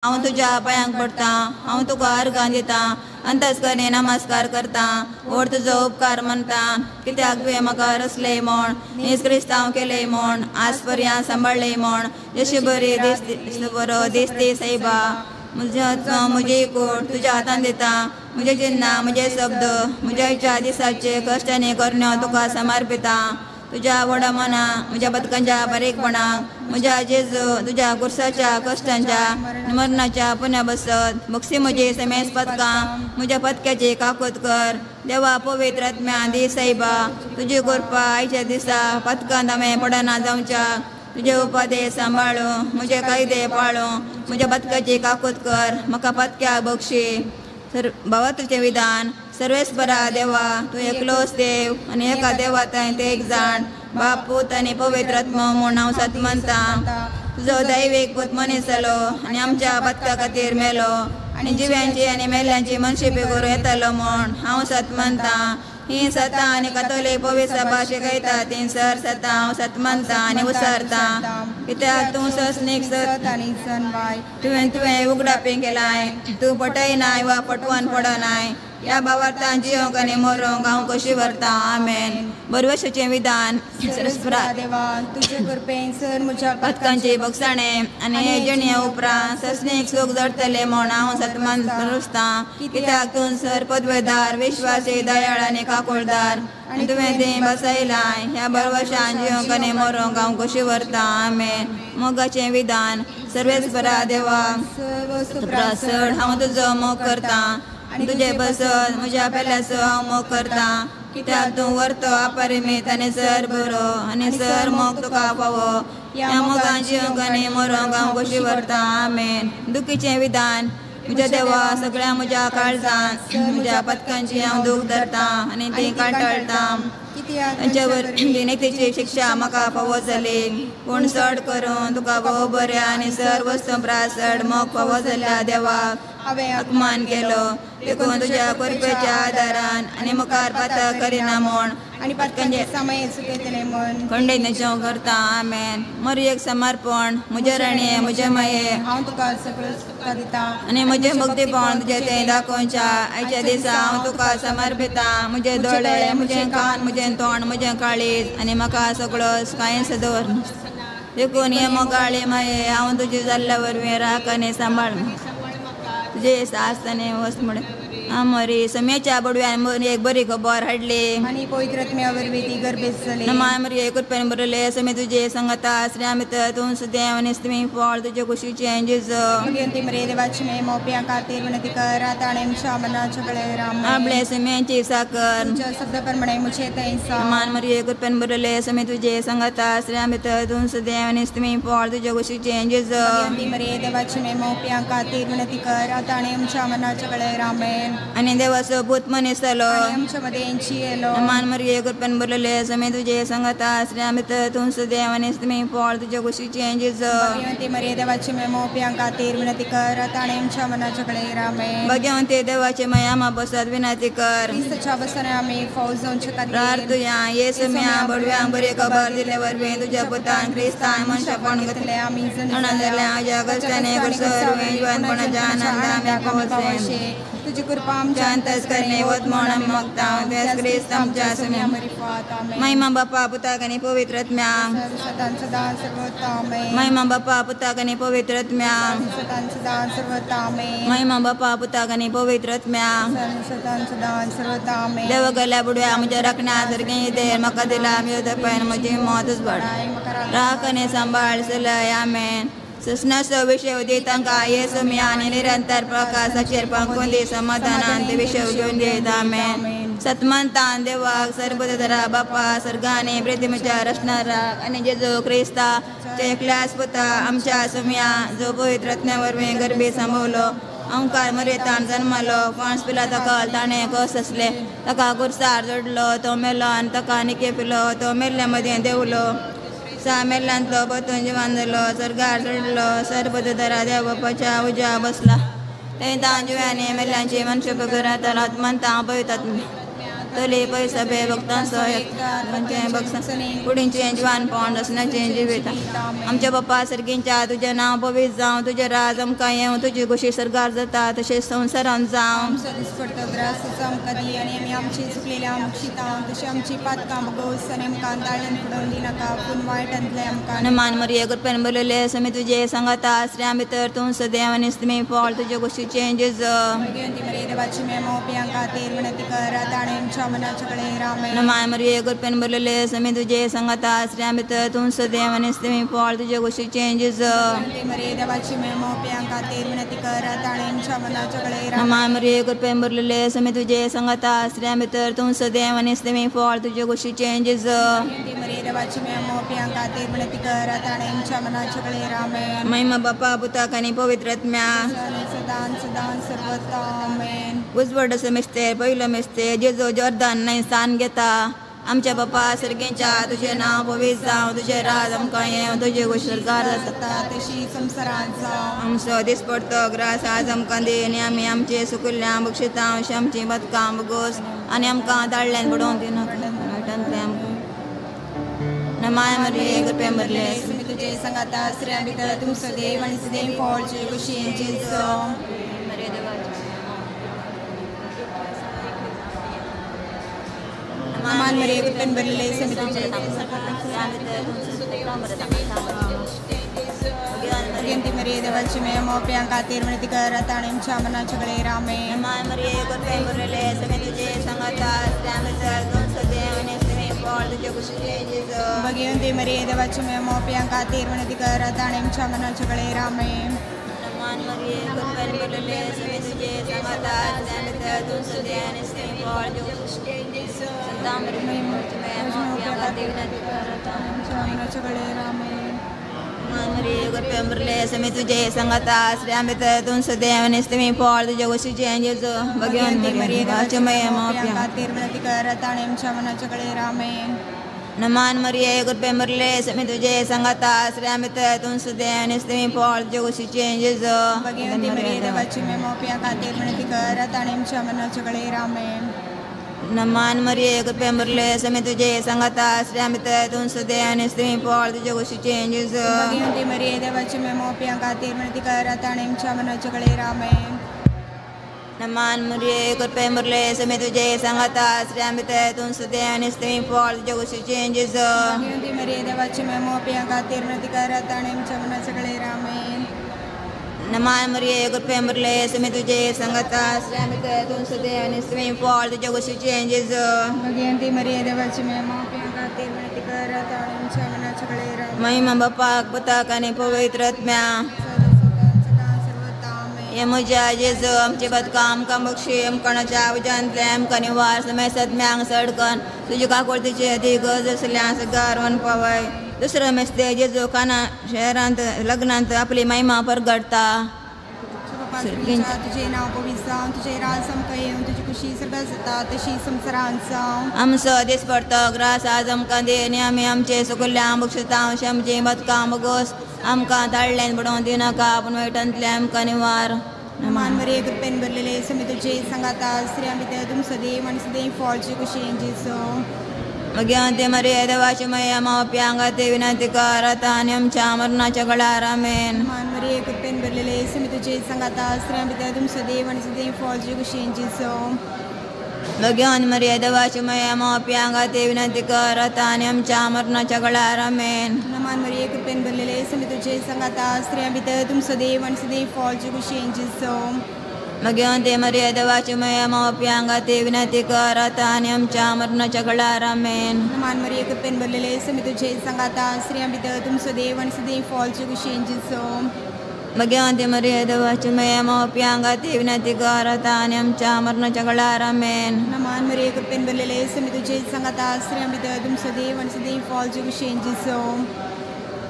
हांव तुज्या पांयांक पडटा, हांव तुका अर्गां दिता, अंतस्करणे नमस्कार करता, व्हड तुजो उपकार मानता, कित्याक तुवें म्हाका रचलें म्हूण, नीज क्रिस्तांव केलें म्हूण, आज पर्यंत सांबाळ्ळें म्हूण, जशी बरी दिस बरो दिसती सायबा. म्हज्या म्हजी कूड तुज्या हातान दिता, म्हजे चिन्नां, म्हजे शब्द, म्हज्या दिसाचे कश्ट आनी करण्यो तुका समर्पिता. तुज्या व्हडा मना, म्हज्या बदकांच्या बारीकपणाक, म्हज्या जेजू तुज्या कुर्साच्या कश्टांच्या मरणाच्या पुण्या बसत बक्षी म्हजी समेस पदकां, म्हज्या पदक्याची काकूत कर. देवा पवित्र आत्म्या दी सायबा, तुजी कृपा आयच्या दिसा पदकांत हांवें पडना जावच्या. तुजे उपदेश सांबाळू, म्हजे कायदे पाळू, म्हज्या पदकाची काकूत कर, म्हाका पदक्याक बक्षी. सर भावा तुजें विधान. सर्वेस्परा देवा, तूं एकलोच देव आनी एका देवा थंय ते एक जाण, बाप पूत आनी पवित्र आत्मो म्हूण हांव सत मानता. तुजो दैवीक पूत मनीस जालो आनी आमच्या पदका खातीर मेलो आनी जिव्यांची आनी मेल्यांची मनशिपी करूं येतालो म्हूण हांव सत मानता. ही सतां आनी कातोलीक पवित्र सभा शिकयता ती सर सतां हांव सत मानता आनी उसरता. कित्याक तूं सस्नीक सत आनी सनवाय तुवें तुवें उगडापी केलाय, तूं पटयनाय वा पटवन पडनाय. ह्या भावार्थान जियोंक आनी मरोंक हांव कशी व्हरता. आमेन. बरवशाचें विधान. सर्वेस्परा देवा, तुजे कृपेन सर म्हज्या पदकांची बक्षाणे आनी हे जिणे उपरांत सस्नीक सूख जडतलें म्हूण हांव सतमान रुजता. कित्याक तूं सर पदवेदार, विश्वासी, दयाळ आनी काकुळदार आनी तुवें ती बसयलाय. ह्या बरवशान जियोंक आनी मरोंक हांव कशी व्हरता. आमेन. मोगाचें विधान. सर्वेस्परा देवा, चड हांव तुजो मोग करता आनी तुजे बसत म्हज्या पेल्याचो हांव मोग करता. कित्याक तूं व्हरतो अपरिमीत आनी सर बरो आनी सर मोग तुका फावो. ह्या मोगान जियोंक आनी मरोंक हांव कशी व्हरता. आमेन. दुखीचें विधान. म्हज्या देवा, सगळ्या म्हज्या काळजान म्हज्या पदकांची हांव दूख धरता आनी ती कांटाळटा. तांच्या वरवीं नितीची शिक्षा म्हाका फावो जाली, पूण चड करून तुका भोव बऱ्या आनी सर वस्तू प्रास चड मोग फावो जाल्ल्या देवाक हांवें अपमान केलो. देखून तुज्या कृपेच्या आदारान आनी मुखार पातक करिना म्हूण आनी पदकांचे समय चुकयतलें म्हूण खंडणीचें करता. आमेन. मरयेक समर्पण. म्हजे राणये, म्हजे माये, हांव तुका सगळो तुका दिता आनी म्हजें भक्तीपण तुजें तें दाखोवच्या आयच्या दिसा हांव तुका समर्पिता. म्हजे दोळे, म्हजें कान, म्हजें तोंड, म्हजें काळीज आनी म्हाका सगळो कांयच दवर. देखून हे मोगाळी माये, हांव तुजी जाल्ल्या वरवीं राख आनी सांबाळ. तुजे सास आनी वस म्हण आमरी सम्याच्या बडव्यान एक बरी खबर हाडली आनी पवित्र आत्म्या वरवीं ती गर्भेस्त जाली. नमाय मरिये, कृपेन बरले, समे तुजे संगता, श्री तूं सुदेव आनी स्त्री फळ तुजे कुशीचें जेजू. भगवंती मरिये, देवाची माय, मोप्या खातीर विनंती कर आतां आनी आमच्या मरणाच्या वेळेर. आमेन. आपले सम्याची साकर. तुज्या शब्दा प्रमाणे म्हजें थंय जावं. मान मरिये, कृपेन बरले, समे तुजे संगता, श्री तूं सुदेव आनी स्त्री फळ तुजे कुशीचें जेजू. भगवंती मरिये, देवाची माय, मोप्या खातीर विनंती कर आतां आनी आमच्या मरणाच्या वेळेर. आमेन. आनी देवाचो पूत मनीस जालो आनी आमच्या मदें जियेलो. मान मरिये, कृपेन बरले, समे तुजे संगता, श्री तूं सुदेव आनी स्त्री फळ तुजे कुशीचें जेजू. भगवंती मरिये, देवाची माय, मोप्या खातीर विनंती कर आतां आनी आमच्या मरणाच्या वेळेर. आमेन. भगवंती देवाचे माया मा बसत विनंती कर. क्रिस्ताच्या बसने आमी फौज जावचे खातीर प्रार्थुया. येसू म्या बडव्यांक बरी खबर दिले वरवीं तुज्या पुतान क्रिस्तान मनशापण घेतले आमी जाणा जाल्या आमच्या कश्टांनी कुर्सर जिवनपणाच्या आनंद आमी पावसे. तुजी कृपा आमच्या अंतस्करणे वत म्हूण आमी मागता. त्याच क्रिस्त आमच्या सुम्या. मरिफात. आमेन. महिमा बापा पुताक आनी पवित्र आत्म्याक. सदां सदां सर्वत्र. आमेन. महिमा बापा पुताक आनी पवित्र आत्म्याक. सदां सदां सर्वत्र. आमेन. महिमा बापा पुताक आनी पवित्र आत्म्याक. सदां सदां सर्वत्र. आमेन. देव गेल्या बुडव्या म्हज्या राखण्या सारकें देर म्हाका दिला दपायन म्हजी मौतच भाड राख आनी सांबाळ सलय. आमेन. सस्नाचो विशय दी तांकां येसू मिया आनी निरंतर प्रकाशाचेर पांकून दी समाधानान ते विशय घेवन दित. आमेन. सतमंतान देवाक सर्वधरा बापा सर्गानी प्रितिमेच्या रचणाराक आनी जेजू क्रिस्ता एकल्याच पुता आमच्या सुम्या जो पवित्र आत्म्या वरवीं गर्भी सांबवलो, अंकार मरेतान जन्मलो, पांच पिला ताका ताणें कस आसले, ताका कुर्सार जोडलो, तो मेलो आनी ताका निकेपिलो, तो मेल्ल्या मदीं देंवलो, सा मेल्ल्यांतलो परतून जिवान जालो, सर्गार चडलो, सर्वधरा देव बापाच्या उज्या बसला. थंय तां जिव्यांनी मेल्ल्यांची मनशे घरांत मानता पवित्र आत्म्या. तले पैसभे भक्तांचो कुडींचें जिवानपण रसनाचें जिवीत. आमच्या बाप्पा सर्गींच्या तुजें नांव पवित्र जावं, तुजें राज आमकां येवं, तुजी गोशी सरगार जाता तशें संवसारांत जावं. आमचो दिसपडतो ग्रास आमकां दी आनी आमी आमची चुकलेल्या बक्षिता तशें आमची पातकां बगोस आनी आमकां दाळून फुडोवन दिनाका पूण वायटांतलें आमकां. मान मरिये कृपेन भरलेले समी तुजे सांगाता, स्त्रियां भितर तूं सदैव आनी स्त्री फळ तुजे गोशीचें जेजू. भगवंती मरिये देवाची माय मोप्यां खातीर विनंती कर आतां आनी आमच्या मनाच्या कडेन. आमेन. मान मरिये कृपेन भरलेले समी तुजे सांगाता, स्त्रियां भितर तूं सदैव आनी स्त्री फळ तुजे गोशीचें जेजू. भगवंती मरिये देवाची माय मोप्यां खातीर विनंती कर आतां आनी आमच्या मनाच्या कडेन. आमेन. मान मरिये कृपेन भरलेले समी तुजे सांगाता, स्त्रियां भितर तूं सदैव आनी स्त्री फळ तुजे गोशीचें जेजू. भगवंती मरिये देवाची माय मोप्यां खातीर विनंती कर आतां आनी आमच्या मनाच्या कडेन. आमेन. महिमा बापा पुताक आनी पवित्र आत्म्या सदां सदां सर्वत्र. आमेन. उजवड मेस्ते पहिलो मेस्ते जेजो जॉर्दान न्हंय स्थान घेता. आमच्या बापा सर्गेंच्या तुजें नांव पवित्र जावं, तुजें राज आमकां येवं, तुजें गोशरगार जाता तशी संवसारांत जावं. आमचो दिसपडतो ग्रास आज आमकां दी आनी आमी आमचे सुकुल्ल्या बक्षितां अशें आमची बदकां बगोस आनी आमकां दाडल्यान बडोवंक दिनाका वायटांतलें आमकां. नमाय मरिये कृपेन भरले तुमी तुजे सांगाता, स्त्रियां भितर तुमचो देव आनी सदैव फळ तुजे कुशीन जेजू. मान मरिये कृपेन भरलेले समी तुजे भगवंती मरिये देवाची माय मोप्यां खातीर विनंती कर आतां आनी आमच्या मनाच्या कडेन. आमेन. मान मरिये कृपेन भरलेले समी तुजे सांगाता, स्त्रियां भितर तूं सदैव आनी स्त्री फळ तुजे कुशीचें जेजू. भगवंती मरिये देवाची माय मोप्यां खातीर विनंती कर आतां आनी आमच्या मनाच्या कडेन. आमेन. मान मरिये कृपेन भरलेले समी तुजे सांगाता, स्त्रियां भितर तूं सदैव आनी स्त्री फळ तुजे कुशीचें जेजू. संता मरिये मोप्यां खातीर विनंती कर आतां आनी आमच्या मनाच्या कडेन. आमेन. मान मरिये कृपेन भरलेले समी तुजे सांगाता, स्त्रियां भितर तूं सदैव आनी स्त्री फळ तुजे कुशीचें जेजू. भगवंती मरिये देवाची माय मोप्यां मोप्यां खातीर विनंती कर आतां आनी आमच्या मनाच्या कडेन. आमेन. नमान मरिये कृपेन भरलेले समी तुजे सांगाता, स्त्रियां भितर तूं सदैव आनी स्त्री फळ तुजे कुशीचें जेजू. भगवंती मरिये देवाची माय मोप्यां खातीर विनंती कर आतां आनी आमच्या मनाच्या कडेन. आमेन. नमान मरिये कृपेन भरलेले समी तुजे सांगाता, स्त्रियां भितर तूं सदैव आनी स्त्री फळ तुजे कुशीचें जेजू. भगवंती मरिये देवाची माय मोप्यां खातीर विनंती कर आतां आनी आमच्या मनाच्या कडेन. आमेन. नमान मरिये कृपेन भरलेले समी तुजे सांगाता, स्त्रियां भितर तूं सदैव आनी स्त्री फळ तुजे कुशीचें जेजू. भगवंती मरिये देवाची माय मोप्यां खातीर विनंती कर आतां आनी आमच्या मनाच्या कडेन. आमेन. नमान मरिये कृपेन भरलेले समी तुजे सांगाता, स्त्रियां भितर तूं सदैव आनी स्त्री फळ तुजे कुशीचें जेजू. भगवंती मरिये देवाची माय मोप्यां खातीर विनंती कर आतां आनी आमच्या मनाच्या कडेन. आमेन. महिमा बापाक पुताक आनी पवित्र आत्म्या. सदां सदां सर्वत्र. आमेन. हे म्हज्या जेजू आमचे बदकां आमकां बक्षी आमकाणाच्या उज्यांतलें आमकां निवार समय सत्म्यांक सडकन तुजी काकुळतीची अदी गरज आसल्या सगार वन पावय. दुसरो मेस्ते जेजू काना शहरांत लग्नांत आपली महिमा परगडटा. तुजें नांव पवित्र जावं, तुजें राज आमकां येवं, तुजी खुशी सर्गात जाता तशी संवसारांत जावं. आमचो दिसपडतो ग्रास आज आमकां दी आनी आमी आमचे सुकुल्ल्या बक्षितां अशें आमची बदकां बगोस आमकां दाडल्यान बडोवंक दिनाका पूण वायटांतलें आमकां निवार. मान मरिये कृपेन भरलेले समी तुजे सांगाता, स्त्रियां भितर तुमचो देव आनी सदैव फळ तुजे कुशीन जेजू. भगवंती मरिये देवाची माय मोप्यां खातीर विनंती कर आतां आनी आमच्या मरणाच्या कळार. आमेन. मान मरिये कृपेन भरलेले समी तुजे सांगाता, स्त्रियां भितर तुमचो देव आनी सदैव फळ तुजे कुशीन जेजू. भगवान मरिये देवाची माय मोप्यां खातीर विनंती कर आतां आनी आमच्या मरणाच्या कळार. आमेन. मान मरिये कृपेन भरलेले समी तुजे सांगाता, स्त्रियां भितर तुमचो देव आनी सदैव फळ तुजे कुशीन जेजू. भगवंती मरिये देवाची माय मोप्यां खातीर विनंती कर आतां आनी आमच्या मरणाच्या कळार. आमेन. मान मरिये कृपेन भरलेले समी तुजे सांगाता, स्त्रियां भितर तुमचो देव आनी सदैव फळ तुजे कुशीन जेजू. भगवंती मरिये देवाची माय मोप्यां खातीर विनंती कर आतां आनी आमच्या मरणाच्या कळार. आमेन. मान मरिये कृपेन भरलेले समी तुजे सांगाता, स्त्रियां भितर तुमचो देव आनी सदैव फळ तुजे कुशीन जेजू.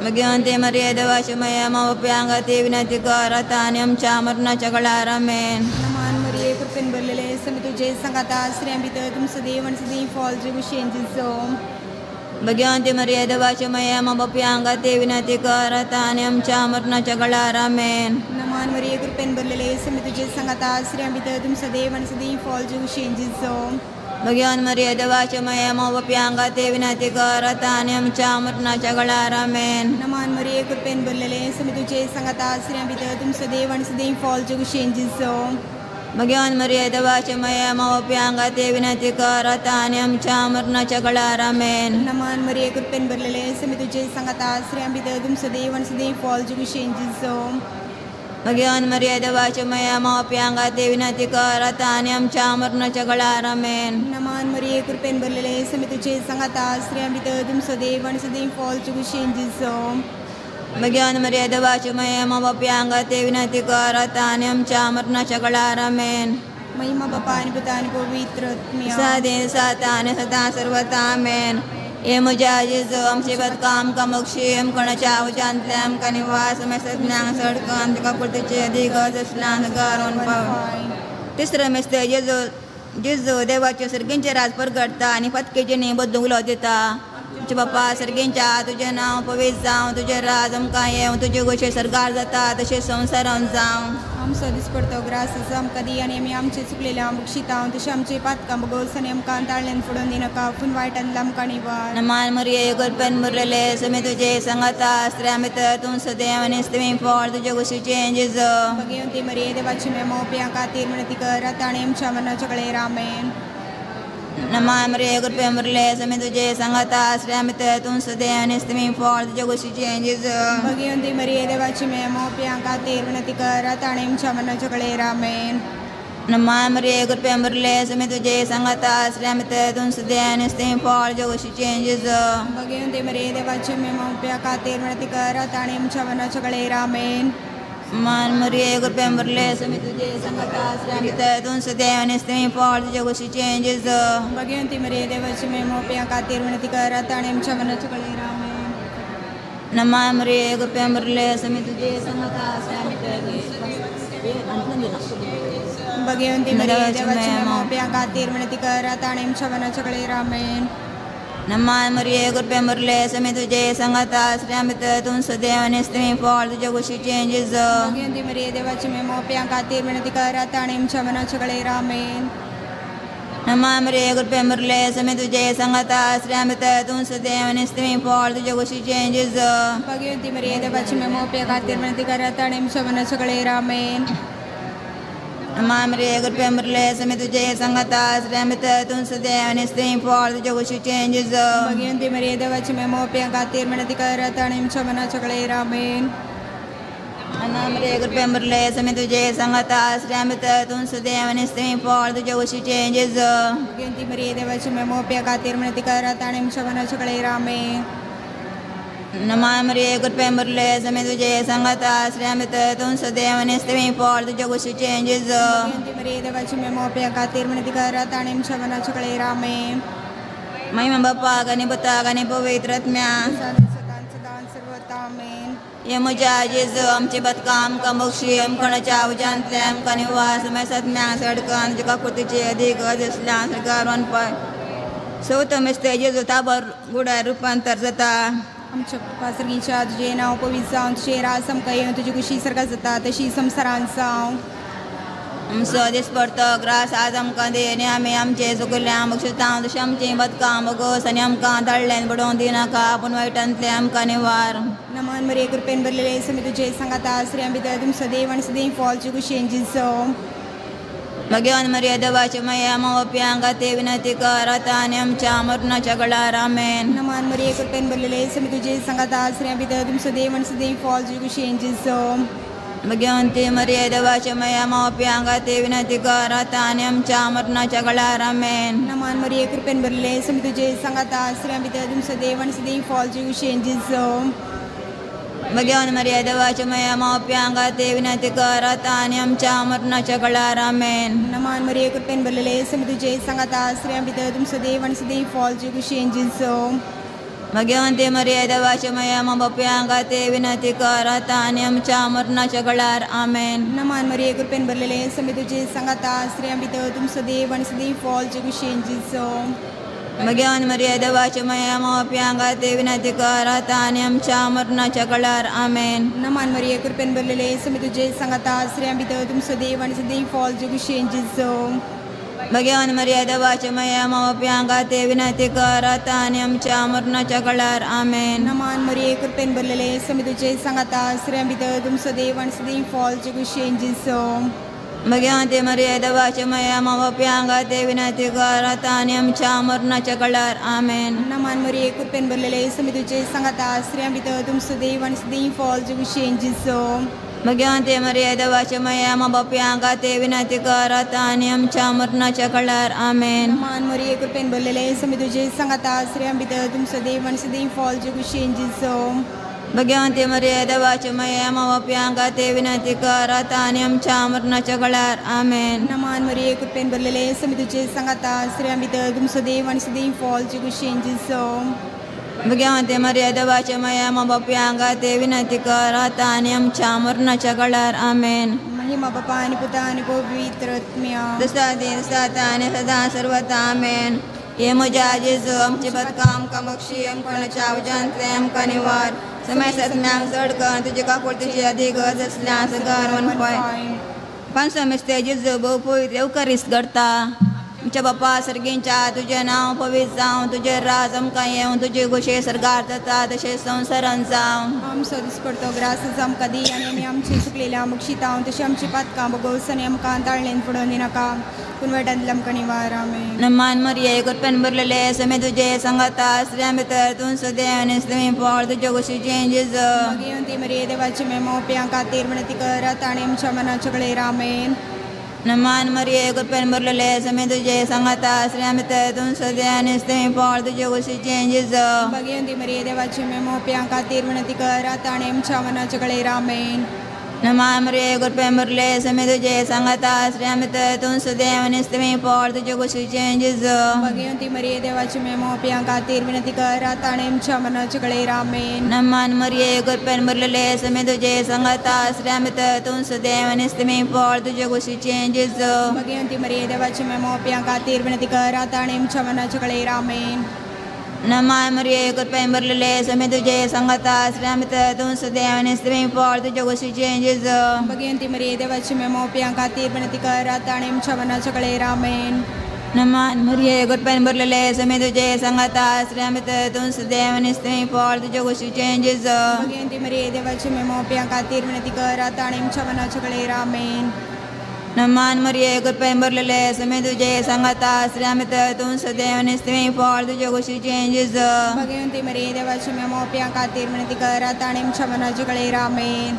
भगवंती मरिये देवाची माय मोप्यां खातीर विनंती कर आतां आनी आमच्या मरणाच्या कळार. आमेन. मान मरिये कृपेन भरलेले समी तुजे सांगाता, स्त्रियां भितर तुमचो देव आनी सदैव फळ तुजे कुशीन जेजू. भगवंती मरिये देवाची माय मोप्यां खातीर विनंती कर आतां आनी आमच्या मरणाच्या कळार. आमेन. मान मरिये कृपेन भरलेले समी तुजे सांगाता, स्त्रियां भितर तुमचो देव आनी सदैव फळ तुजे कुशीन जेजू. भगवान मरिया देवाचे माये मावप्यांगा ते विनंती कर आता आनी आमच्या मरणाच्या वेळार आमेन. नमान मरिये कृपेन भरलेले समी तुझे सांगाता स्त्रियां भितर तुमचो देव आनी सदैव फॉल कुशेन जेजू. भगवान मरिया देवाचे माये मावप्यांगा ते विनंती कर आता आनी आमच्या मरणाच्या वेळार आमेन. नमान मरिये कृपेन भरलेले समी तुझे सांगाता स्त्रियां भितर तुमचो देव आनी सदैव फॉल कुशेन जेजू. भगवान मरिया देवाचे माये मावप्यांगा ते विनंती कर आता आनी आमच्या मरणाच्या वेळार आमेन. नमान मरिये कृपेन भरलेले समी तुझे सांगाता स्त्रियां भितर तुमचो देव आनी सदैव फॉल कुशेन जेजू. भगवान मरिया देवाचे माये मावप्यांगा ते विनंती कर आता आनी आमच्या मरणाच्या वेळार आमेन. महिमा बापा आनी पुता आनी पवित्र आत्म्या. सदा साता आनी सदा सर्वता आमेन. हे म्हज्या जेजू आमची बदकां आमकां मोक्षी आमकां उज्यांतल्या आमकां निवास मेसज्ञांक सडकन तुका पुरतेचे अदीक गरज आसल्यान घरून पाव. तिसरो मेस्त जेजू जेजू देवाचे सर्गींचे राज परगडता आनी पतकेचे न्ही बदलूंक उलो दिता. आमचे बापा सर्गींच्या तुजें नांव पवित्र जावं, तुजें राज आमकां येवं, तुजे गोशे सरकार जाता तशें संवसारान जावं. आमचो दिसपडतो ग्रास आमकां दी आनी आमी आमचे चुकलेल्या बक्षिता तशें आमचे पातकां बगोस आनी आमकां ताळ्यान फुडोवन दिनाका पूण वायटांतल्या आमकां निवार. नमान मरिये कृपेन भरलेले समी तुजे सांगाता स्त्रियां भितर तूं सदैव आनी स्त्री फळ तुजे कुशीचें जेजू. भगवती मरिये देवाची माय मावप्यां खातीर विनंती कर आतां आनी आमच्या मरणाच्या वेळार आमेन. नमान मरिये कृपेन भरलेले समी तुजे सांगाता स्त्रियां भितर तूं सदैव आनी स्त्री फळ तुजे कुशीचें जेजू. भगवती मरिये देवाची माय मावप्यां खातीर विनंती कर आतां आनी आमच्या मरणाच्या वेळार आमेन. नमान मरिये कृपेन भरलेले समी तुजे सांगाता स्त्रियां भितर तूं सदैव आनी स्त्री फळ तुजे कुशीचें जेजू. भगवती मरिये देवाची माय मावप्यां खातीर विनंती कर आतां आनी आमच्या मरणाच्या वेळार आमेन. मान मरिये कृपेन भरलेले समी तुजे सांगाता स्त्रियां भितर तूं सदैव आनी स्त्री फळ तुजे कुशीचें जेजू. भगवती मरिये देवाची माय मावप्यां खातीर विनंती कर आतां आनी आमच्या मरणाच्या वेळार आमेन. नमान मरिये कृपेन भरलेले समी तुजे सांगाता स्त्रियां भितर भगवती मरिये देवाची माय मावप्यां खातीर विनंती कर आतां आनी आमच्या मरणाच्या वेळार आमेन. नमान मरिये कृपेन भरलेले समी तुजे सांगाता स्त्रियां भितर तूं सदैव आनी स्त्री फळ तुजे कुशीचें जेजू. भगवती मरिये देवाची माय मावप्यां खातीर विनंती कर आतां आनी आमच्या मरणाच्या वेळार आमेन. नमान मरिये कृपेन भरलेले समी तुजे सांगाता स्त्रियां भितर तूं सदैव आनी स्त्री फळ तुजे कुशीचें जेजू. भगवती मरिये देवाची माय मावप्यां खातीर विनंती कर आतां आनी आमच्या मरणाच्या वेळार आमेन. नमान मरिये कृपेन भरलेले समी तुजे सांगाता स्त्रियां भितर तूं सदैव आनी स्त्री फळ तुजे कुशीचें जेजू. भगवती मरिये देवाची माय मावप्यां खातीर विनंती कर आतां आनी आमच्या मरणाच्या वेळार आमेन. नमान मरिये कृपेन भरलेले समी तुजे सांगाता स्त्रियां भितर तूं सदैव आनी स्त्री फळ तुजे कुशीचें जेजू. भगवती मरिये देवाची माय मावप्यां खातीर विनंती कर आतां आनी आमच्या मरणाच्या वेळार आमेन. नमान मरिये कृपेन भरलेले समी तुजे सांगाता स्त्रियां भितर तूं सदैव आनी स्त्री फळ तुजे कुशीचें जेजू. भगवती मरिये देवाची माय मावप्यां खातीर विनंती कर आतां आनी आमच्या मरणाच्या वेळार आमेन. महिमा बापाक आनी पुताक आनी पवित्र आत्म्याक. सदां सदां सर्वता आमेन. हे म्हज्या जेजू आमची बदकां आमकां मोक्षी आमकां उज्यांतल्या आमकां निवास मेसज्ञांक सडकन तुका कृतीचे अदीक गरज आसल्यान सरकार पाय. चवथो मेस्त जेजू ताबर गुडार रुपांतर जाता. आमच्या बापा सर्गीच्या तुजें नांव पवित्र जावं, तुजें राज आमकां येवं, तुजी कुशी सारका जाता तशी संवसारांत जावं. आमचो दिसपडतो ग्रास आज आमकां दी आनी आमी आमचे चुकल्या बक्षिता तशें आमचीं बदकां बगोस आनी आमकां धाडल्यान बडोवन दिनाका पूण वायटांतलें आमकां निवार. नमान मरिये कृपेन भरलेले समी तुझे सांगाता स्त्रियां भितर तुमचो देव आनी सदैव फॉल कुशेन जेजू. भगवान मरिया देवाचे माये मावप्यांगा ते विनंती कर आता आनी आमच्या मरणाच्या वेळार आमेन. नमान मरिये कृपेन भरलेले समी तुझे सांगाता स्त्रियां भितर तुमचो देव आनी सदैव फॉल कुशेन जेजू. भगवंती मरिये देवाचे माये मावप्यांगा ते विनंती कर आता आनी आमच्या मरणाच्या वेळार आमेन. नमान मरिये कृपेन भरलेले समी तुझे सांगाता स्त्रियां भितर तुमचो देव आनी सदैव फॉल कुशेन जेजू. भगवान मरिया देवाचे माये मावप्यांगा ते विनंती कर आता आनी आमच्या मरणाच्या वेळार आमेन. नमान मरिये कृपेन भरलेले समी तुझे सांगाता स्त्रियां भितर तुमचो देव आनी सदैव फॉल कुशेन जेजू. भगवंती मरिया देवाचे माये मावप्यांगा ते विनंती कर आता आनी आमच्या मरणाच्या वेळार आमेन. नमान मरिये कृपेन भरलेले समी तुझे सांगाता स्त्रियां भितर तुमचो देव आनी सदैव फॉल कुशेन जेजू. भगवान मरिया देवाचे माये मावप्यांगा ते विनंती कर आता आनी आमच्या मरणाच्या वेळार आमेन. नमान मरिये कृपेन भरलेले समी तुझे सांगाता स्त्रियां भितर तुमचो देव आनी सदैव फॉल कुशेन जेजू. भगवान मरिया देवाचे मया मावप्यांका ते विनंती कर आता आनी आमच्या मरणाच्या कळार. आमेन. नमान मरिये कृपेन भरलेले समी तुझे सांगाता स्त्रियां भितर तुमचो देव आनी सदैव फॉल जेगुशेन जेजू. भगवंती मरिये देवाचे मया मावप्यांका ते विनंती कर आता आनी आमच्या मरणाच्या कळार. आमेन. नमान मरिये कृपेन भरलेले समी तुझे सांगाता स्त्रियां भितर तुमचो देव आनी सदैव फॉल जेगुशेन जेजू. भगवंती मरिये देवाचे मया मावप्यांका ते विनंती कर आता आनी आमच्या मरणाच्या कळार. आमेन. नमान मरिये कृपेन भरलेले समी तुझे सांगाता स्त्रियां भितर तुमचो देव आनी सदैव फॉल जेगुशेन जेजू. भगवंती मरिये देवाचे मया मावप्यांका ते विनंती कर आता आनी आमच्या मरणाच्या कळार. आमेन. नमान मरिये कृपेन भरलेले समी तुझे सांगाता स्त्रियां भितर तुमचो देव आनी सदैव फॉल जेगुशेन जेजू. भगवंती मरिये देवाचे मया मावप्यांका ते विनंती कर आता आनी आमच्या मरणाच्या कळार. आमेन. महिमा बापा आनी पुता आनी पवित्र आत्म्या. दुसरा दिन साता आनी सदा सर्वता. आमेन. हे म्हज्या जेजू आमची बदकां आमकां बक्षी आमकां उज्यांतलें आमकां निवार समय सत्म्यांक चड कर तुजे काकुळतीची अधिक गरज आसल्या सगर वनपाय पांच समेस्ते जेजू भोव पवित्र येवकरीस घडता. आमच्या बापा सर्गींच्या तुजें नांव पवित्र जावं तुजें राज आमकां येवं तुजी घोशे सरकार जाता तशें संवसारान जावं. आमचो दिसपडतो ग्रास आमकां दी आनी आमी आमची चुकलेल्या मुक्षितांव तशी आमची पातकां बगोस आनी आमकां ताळणेन फुडोवन दिनाका पूण वायटांतल्या आमकां निवार. आमेन. नमान मरिये कृपेन भरलेले समे तुजे सांगाता स्त्रियां भितर तूं सदैव आनी स्त्री फळ तुजे गोशीचें जेजू. भगवंती मरिये देवाची मेमोप्यां खातीर विनंती कर आतां आनी आमच्या मनाच्या कडेर. आमेन. नमान मरिये कृपेन भरलेले समे तुजे सांगाता स्त्रियां भितर तूं सदैव आनी स्त्री फळ तुजे गोशीचें जेजू. भगवंती मरिये देवाची मेमोप्यां खातीर विनंती कर आतां आनी आमच्या मनाच्या कडेर. आमेन. नमान मरिये कृपेन भरलेले समे तुजे सांगाता स्त्रियां भितर तूं सदैव आनी स्त्री फळ तुजे गोशीचें जेजू. भगवंती मरिये देवाची मेमोप्यां खातीर विनंती कर आतां आनी आमच्या मनाच्या कडेर. आमेन. नमान मरिये कृपेन भरलेले समे तुजे सांगाता स्त्रियां भितर तूं सदैव आनी स्त्री फळ तुजे गोशीचें जेजू. भगवंती मरिये देवाची मेमोप्यां खातीर विनंती कर आतां आनी आमच्या मनाच्या कडेर. आमेन. नमान मरिये कृपेन भरलेले समे तुजे सांगाता स्त्रियां भितर तूं सदैव आनी स्त्री फळ तुजे गोशीचें जेजू. भगवंती मरिये देवाची मेमोप्यां खातीर विनंती कर आतां आनी आमच्या मनाच्या कडेर. आमेन. नमान मरिये कृपेन भरलेले समे तुजे सांगाता स्त्रियां भितर तूं सदैव आनी स्त्री फळ तुजे गोशीचें जेजू. भगवंती मरिये देवाची मेमोप्यां खातीर विनंती कर आतां आनी आमच्या मनाच्या कडेर. आमेन. नमान मरिये कृपेन भरलेले समे तुजे सांगाता स्त्रियां भितर तूं सदैव आनी स्त्री फळ तुजे गोशीचें जेजू. भगवंती मरिये देवाची मेमोप्यां खातीर विनंती कर आतां आनी आमच्या मनाच्या कडेर. आमेन.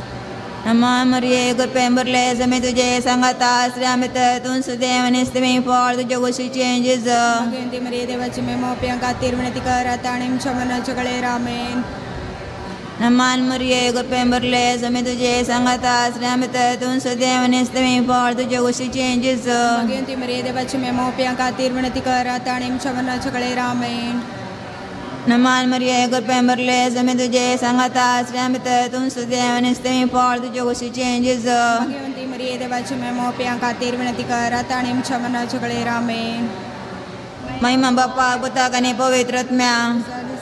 नमान मरिये कृपेन भरलेले समे तुजे सांगाता स्त्रियां भितर तूं सदैव आनी स्त्री फळ तुजे गोशीचें जेजू. भगवंती मरिये देवाची मेमोप्यां खातीर विनंती कर आतां आनी आमच्या मनाच्या कडेर. आमेन. नमान मरिये कृपेन भरलेले समे तुजे सांगाता स्त्रियां भितर तूं सदैव आनी स्त्री फळ तुजे गोशीचें जेजू. भगवंती मरिये देवाची मेमोप्यां खातीर विनंती कर आतां आनी आमच्या मनाच्या कडेर. आमेन. नमान मरिये कृपेन भरलेले समे तुजे सांगाता स्त्रियां भितर तूं सदैव आनी स्त्री फळ तुजे गोशीचें जेजू. भगवंती मरिये देवाची मेमोप्यां खातीर विनंती कर आतां आनी आमच्या मनाच्या कडेर. आमेन. महिमा बापा पुताक आनी पवित्र आत्म्या.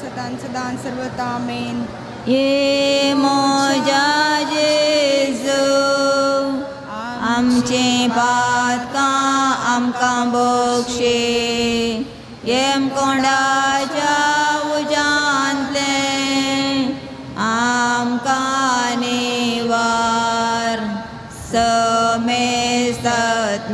सदां सदां सर्वता. आमेन. हे म्हज्या जेजू आमचीं पातकां आमकां बक्षी येम कोंडाच्या उज्यांतलें आमकां निवार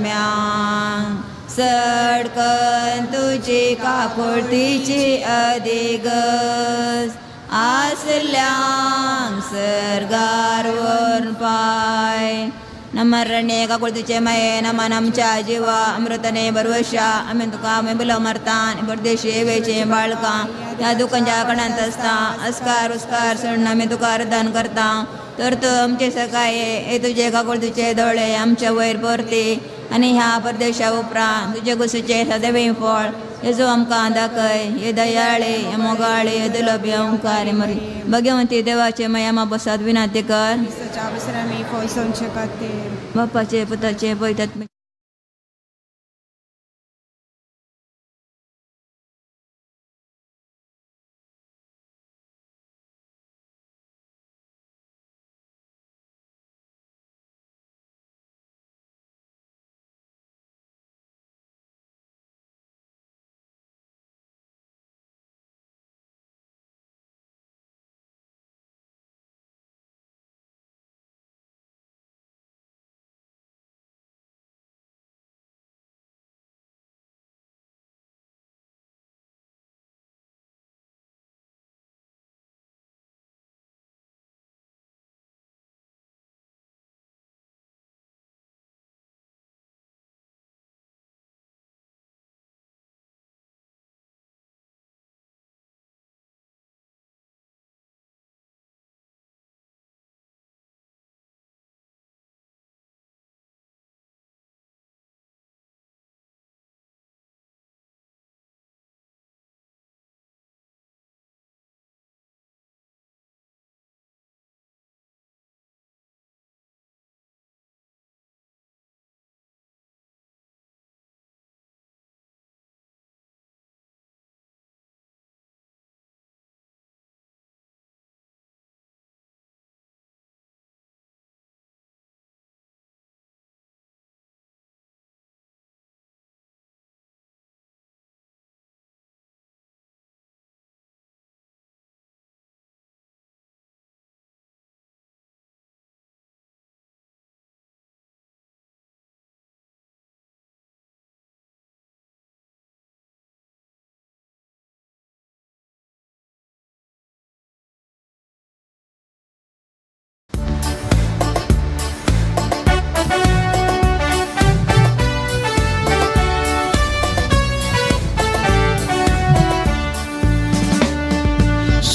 समेस्तात्म्यांक सडकन तुजी काकुळतीची अधिगज आसल्यांक सर्गार व्हरून पाय. नमरणे काकुळतीचे माये नमन आमच्या जिवा अमृतने बरवशा आमी तुका आमी बुलो मारता आनी परदेशी वेचे बाळकां ह्या दुकांच्या कणांत आसता अस्कार उस्कार सोडून आमी तुका अर्दान करता. तर तूं आमचे सकाये हे तुजे काकुळतीचे दोळे आमच्या वयर परती आनी ह्या परदेशा उपरांत तुजे गोशीचें सदैव फळ जेजू आमकां दाखय. हे दयाळे हे मोगाळे हे दुलभ हे ओंकार मरी भगवंती देवाचे माया मा बसात विनंती कर. बापाचे पुताचे पवित्र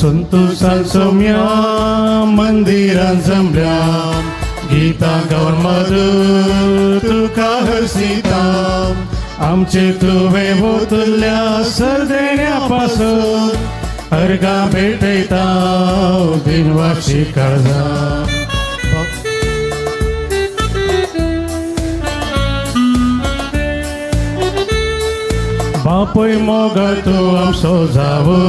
संतोषान सोम्या मंदिरान जमल्या गीतां गावन मधुर तुका हरसिता आमचे तुवें वोतल्या सरदेण्या पासून अर्घां भेटयता दिनवाशी काळजा. बापूय मोगाळ तूं आमचो जावो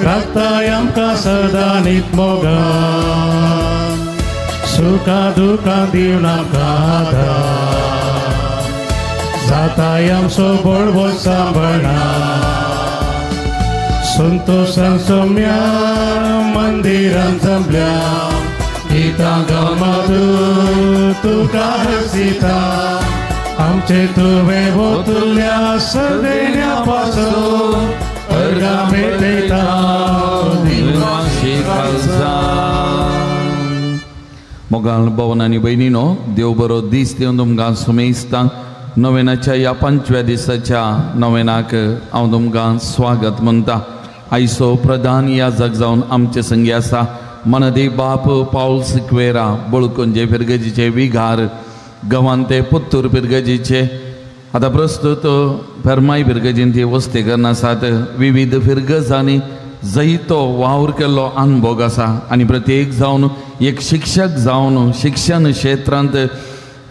राखताय आमकां सदां नीत मोगान सुखां दुखां दिवन आमकां आदार जाताय आमचो बळवो सांबाळना संतोषान सोम्या मंदिरान जमल्या गीतां गावन मधुर तुका हरसिता आमचे तुवें वोतल्या सरदेण्या पासून अर्घां भेटयता दिनवाशी काळजा. मोगाळ भवन आनी भयणीनो, देव बरो दीस दिवन तुमकां सुमेस्तां. नोवेनाच्या ह्या 5व्या दिसाच्या नोवेनाक हांव तुमकां स्वागत म्हणटा. आयचो प्रधान याजक जावन आमचे संगी आसा मनदी बाप पावल सिक्वेरा, बळकुंजे फिरगजीचे विघार, गवांते पुत्तूर फिरगजीचे, आतां प्रस्तुत फेरमाय फिरगजीन ती वस्ती करून आसात. विविध फिरगजांनी जैतो वावर केल्लो अनभोग आसा आनी प्रत्येक जावन एक शिक्षक जावन शिक्षण क्षेत्रांत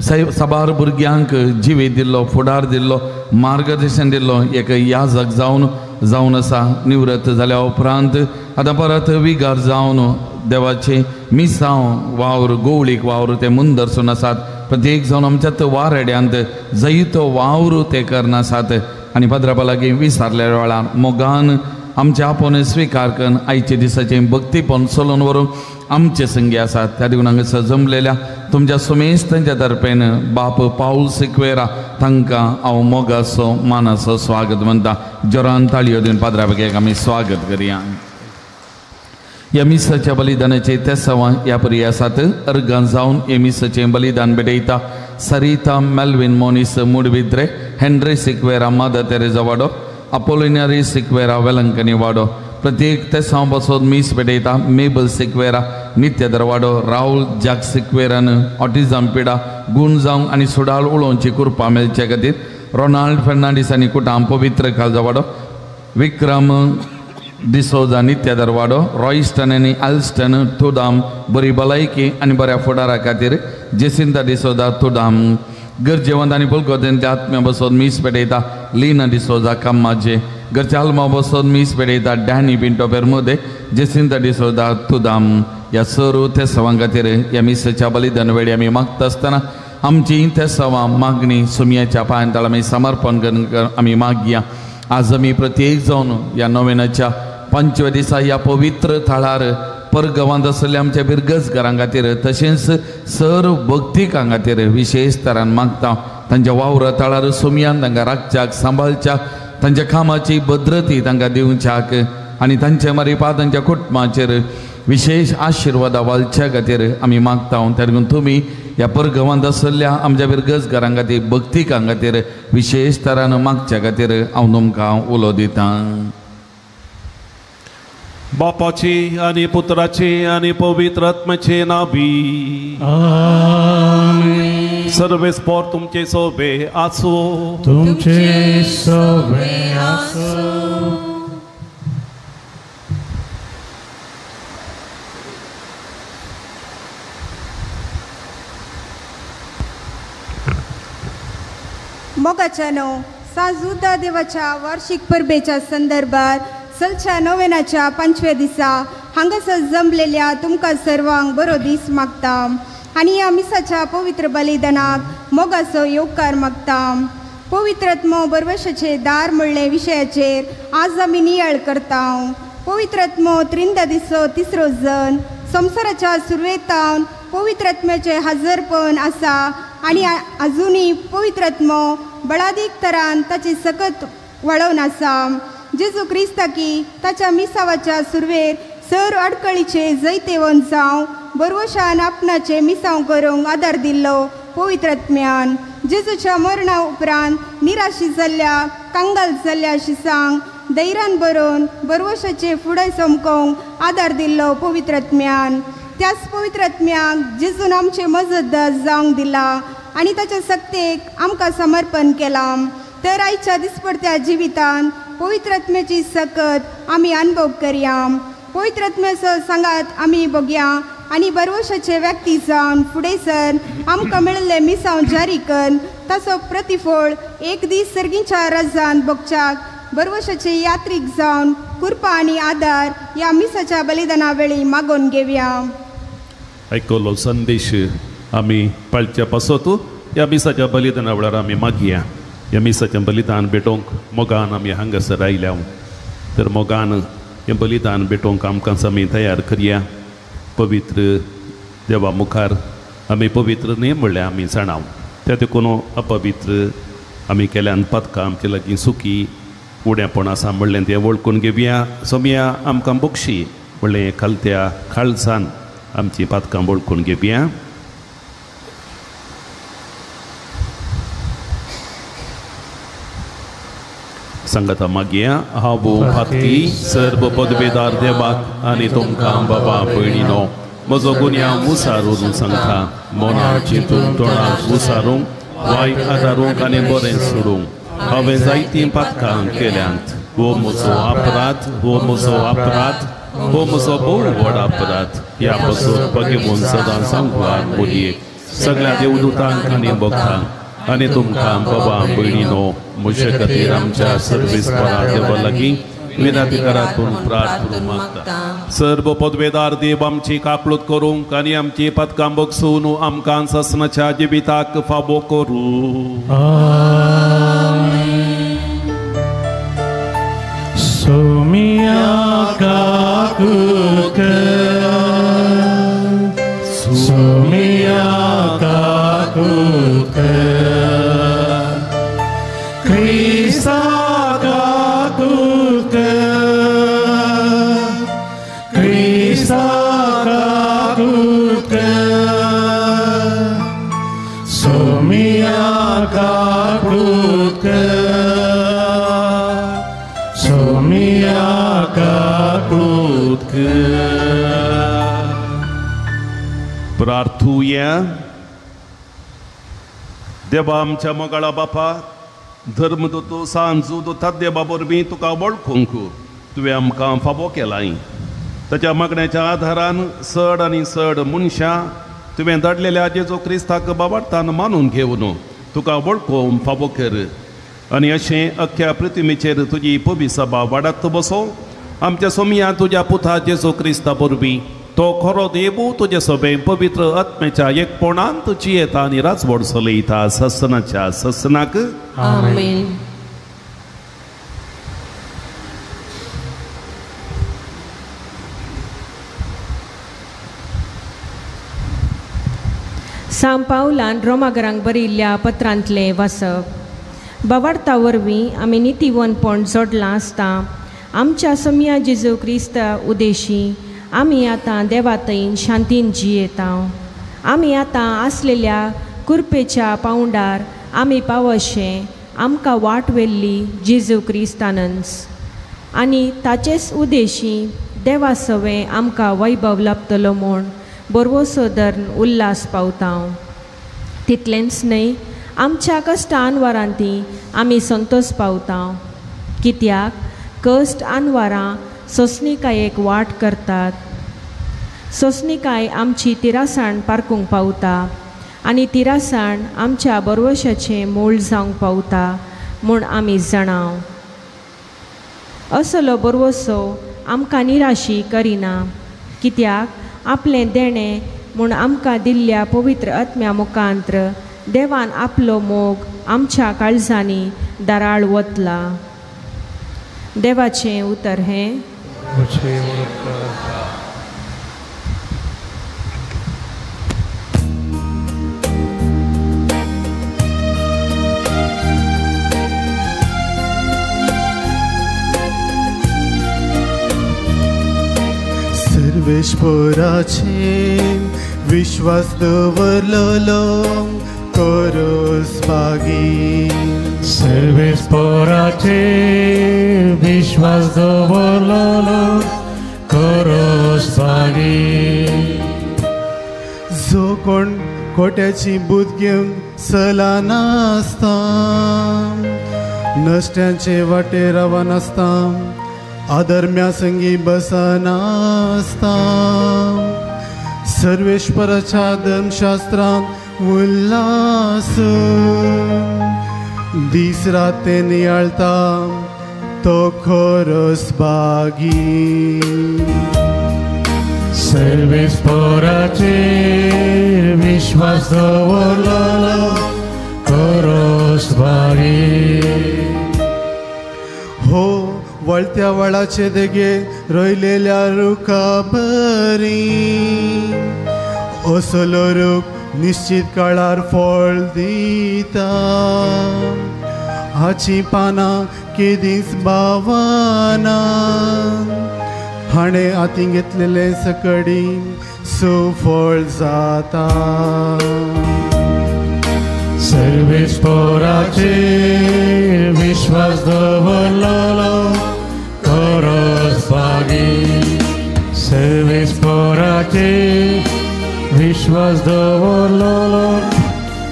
साबार भुरग्यांक जिवीत दिल्लो, फुडार दिल्लो, मार्गदर्शन दिल्लो एक याजक जावन जावन आसा. निवृत्त जाल्या उपरांत आतां परत विगार जावन देवाचे मिसांव वावर, गोवळीक वावर ते मुंदरसून आसात. प्रत्येक जावन आमच्या वारेड्यांत जैतो वावर ते करना आसात आनी पदरापा लागीं विसारल्या वेळार मोगान आमचे आपोवन स्विकार करून आयचे दिसाचें भक्तीपण चलोवन व्हरूंक आमचे संगी आसात. त्या देखून हांगासर जमलेल्या तुमच्या सुमेस्तांच्या तर्फेन बाप पावल सिक्वेरा तांकां हांव मोगाचो मानाचो स्वागत म्हणटा. जोरान ताळयो दिवन पाद्रा बेगीक आमी स्वागत करया. ह्या मिसाच्या बलिदानाचे तेसांव ह्या परी आसात. अर्गां जावन हे मिसाचें बलिदान भेटयता Sarita Melvin Moniz Moodbidri, Henry Sequeira Mother Teresa वाडो, अपोलिनरी सिक्वेरा वेलंकनी वाडो. प्रत्येक तेसांव पासत मीस भेटयता मेबल सिक्वेरा नित्यदर वाडो, राहुल जाक सिक्वेरान ऑटिझम पिडा गूण जावंक आनी सुडाळ उलोवची कृपा मेळचे खातीर, रोनाल्ड फेर्नांडीस आनी कुटाम पवित्र काळजा वाडो, विक्रम डिसोजा नित्यदर वाडो, रॉयस्टन आनी अल्स्टन तुदाम बरी भलायकी आनी बऱ्या फुडारा खातीर, जेसिंता डिसोजा तुदाम गरजेवंत आनी पुलकोतेंच्या आत्म्या बसोत मीस पेटयता लीना डिसोजा कामाजे, घरच्या आल्मा बसोत मीस पेटयता डॅनी पिंटो पेरमुदे, जेसिंता डिसोजा तुदाम. ह्या सर्व तेसांवां खातीर ह्या मिसाच्या बलिदान वेळी आमी मागता आसतना आमची तेसांवां मागणी सुमयाच्या पांयां तळा आमी समर्पण करून आमी मागया. आज आमी प्रत्येक जावन ह्या नोवेनाच्या 5व्या दिसा ह्या पवित्र थळार परगवांत आशिल्ल्या आमच्या बिरगजगारां खातीर तशेंच सर्व भक्तिकां खातीर विशेश तरान मागता. तांच्या वावरा थळार सोमयान तांकां राखच्याक, सांबाळच्याक, तांच्या कामाची भद्रती तांकां दिवच्याक आनी तांचे मारिपा तांच्या कुटुंबाचेर विशेष आशिर्वादा वालच्या खातीर आमी मागता. त्या देखून तुमी ह्या परगवांत आशिल्ल्या आमच्या बिरगजगारां खातीर, भक्तिकां खातीर विशेश तरान मागच्या खातीर हांव तुमकां उलो दितां. बापाची आनी पुत्राची आनी पवित्र आत्म्याचे नावी आमेन. सर्वेस्पोर तुमचे सोबे आसो. तुमचे सोबे आसो. मोगाच्यानो, साजुदा देवाच्या वार्षिक परबेच्या संदर्भात सलच्या नोवेनाच्या 5व्या दिसा हांगासर जमलेल्या तुमकां सर्वांक बरो दीस मागता आनी ह्या मिसाच्या पवित्र बलिदानाक मोगाचो येवकार मागता. पवित्रत्मो बरवशाचे दार म्हणले विशयाचेर आज आमी नियाळ करता. पवित्रत्मो त्रिंदा दिसो तिसरो जण संवसाराच्या सुरवेतावन पवित्रत्म्याचे हजरपण आसा आनी अजुनूय पवित्रत्मो बळादीक तरान ताची सकत वळोवन आसा. जेजू क्रिस्ताकी ताच्या मिसावाच्या सुरवेर सर अडकळीचे जैतेवन जावं बरवशान आपणाचे मिसांव करूंक आदार दिल्लो पवित्रत्म्यान. जेजूच्या मरणा उपरांत निराशी जाल्ल्या कांगाल जाल्ल्या शिसांक धैर्यान बरोवन बरवशाचे फुडें चमकोवंक आदार दिल्लो पवित्र आत्म्यान. त्याच पवित्र आत्म्याक जेजून आमचे मजतदार जावंक दिला आनी ताच्या सक्तेक आमकां समर्पण केलां. तर आयच्या दिसपडत्या जिवितान पवित्र आत्म्याची सकत आमी अनुभव करया. पवित्र आत्म्याचो सांगात आमी बघया आनी बरवशाचे व्यक्ती जावन फुडें सर आमकां मेळिल्लें मिसांव जारी कर ताचो प्रतिफळ एक दीस सर्गीच्या रजान भोगच्याक बरवशाचे यात्रीक जावन कृपा आनी आदार ह्या मिसाच्या बलिदाना वेळी मागोवन घेवया. आयकलो संदेश आमी पाळच्या पासत ह्या मिसाच्या बलिदाना वेळार आमी मागया. ह्या मिसाचें बलिदान भेटोवंक मोगान आमी हांगासर आयल्या तर मोगान हें बलिदान भेटोवंक आमकां आमी तयार करया. पवित्र देवा मुखार आमी पवित्र न्हय म्हणल्यार आमी जाणाव त्या देखून अपवित्र आमी केल्यान पातकां आमचे लागीं सुकी उड्यापण आसा म्हणलें तें वळखून घेवया. सोमया आमकां बक्षी म्हणलें खालत्या खालसान आमची पातकां वळखून घेवया. सांगता मागया. हांव फातकी सर्व पदवेदार देवाक आनी तुमकां बाबा भयणीनो म्हजो गुन्यांव उसारून सांगता. मना चिंतून तोंडाक उसारूंक वायट आदारूंक आनी बरें सोडूंक हांवें जायतीं पातकां केल्यांत. हो म्हजो अपराध, हो म्हजो अपराध, हो म्हजो भोव व्हड अपराध. ह्या पासून बगेवन सदां सांगवार बोलयेक सगळ्या देवदूतांक आनी भक्तांक आनी तुमकां बाबा भयणीनो म्हजे खातीर आमच्या सर्वेस्परा देवा लागीं विनंती करातून प्रार्थना मागता. सर्व पदवेदार देव आमची काकळूत करूंक आनी आमची पातकां बगसून आमकां ससनाच्या जिविताक फावो करूं. सोमिया काकूत, सोमिया काकूत, क्रिस्ता काकूत, क्रिस्ता काकूत, सोमिया काकूत, सोमिया काकूत. प्रार्थुया. देवा आमच्या मोगाळा बापा, धर्मदूत सांजू दुता देवा वरवीं तुका वळखूंक तुवें आमकां फावो केलाय. ताच्या मागण्याच्या आधारान चड आनी चड मनशां तुवें धाडलेल्या जेजू क्रिस्ताक बाबार्थान मानून घेवन तुका वळखूंक फावो कर आनी अशें अख्ख्या पृथ्वीचेर तुजी पवी सभा वाडत बसो. आमच्या सोमया तुज्या पुता जेजू क्रिस्ता वरवीं तो खरो देवू तुजे सभें पवित्र आत्म्याच्या एकपणांत जियेता आनी राजवड चलयता ससनाच्या ससनाक. आमेन. सांव पावलान रोमागरांक बरयिल्ल्या पत्रांतलें वाचप. बावार्ता वरवीं आमी नितीवनपण जोडलां आसता आमच्या सोमया जेजू क्रिस्ता उदेशी आमी आतां देवातयन शांतीन जियेता. आमी आतां आसलेल्या कुरपेच्या पावंडार आमी पावशें आमकां वाट व्हेल्ली जेजू क्रिस्तानच आनी ताचेच उदेशी देवा सवें आमकां वैभव लाभतलो म्हूण बरवसो धरून उल्हास पावता. तितलेंच न्हय, आमच्या कश्ट आनवारांती आमी संतोश पावता. कित्याक कश्ट आनवारां सोंसणिकायेक वाट करतात. सोंसणिकाय आमची तिरासाण पारकूंक पावता आनी तिरासाण आमच्या बरवशाचें मूळ जावंक पावता म्हूण आमी जाणाव. असलो बरवसो आमकां निराशी करिना, कित्याक आपलें देणें म्हूण आमकां दिल्ल्या पवित्र आत्म्या मुखांत्र देवान आपलो मोग आमच्या काळजांनी दाराळ वतला. देवाचें उतर हें. सर्वेश्वराचेर विश्वास दवरलो करोस भागी. सर्वेस्पराचेर विश्वास विश्वास दवरलो खरोच भागी. जो कोण खोट्याची बुद्ध घेवन चला नासता, नश्ट्यांचे वाटे रावा नासता, आदर्म्या संगी बसनासता, सर्वेश्वराच्या धर्मशास्त्रांत उल्हास दीस रात ते नियाळता तो खरोच भागी. सर्वेस्पराचेर विश्वास दवरलो खरोच भागी. हो वळत्या वळाचे देगे रोयलेल्या रुखा बरी, असलो रूख निश्चित काळार फळ दिता, हाची पानां केदींच बावना, हाणें हातीं घेतलेले सकडी सुफळ जाता. सर्वेस्पराचेर विश्वास दवरलो खरोच भागी. सर्वेस्पराचेर विश्वास दवरलो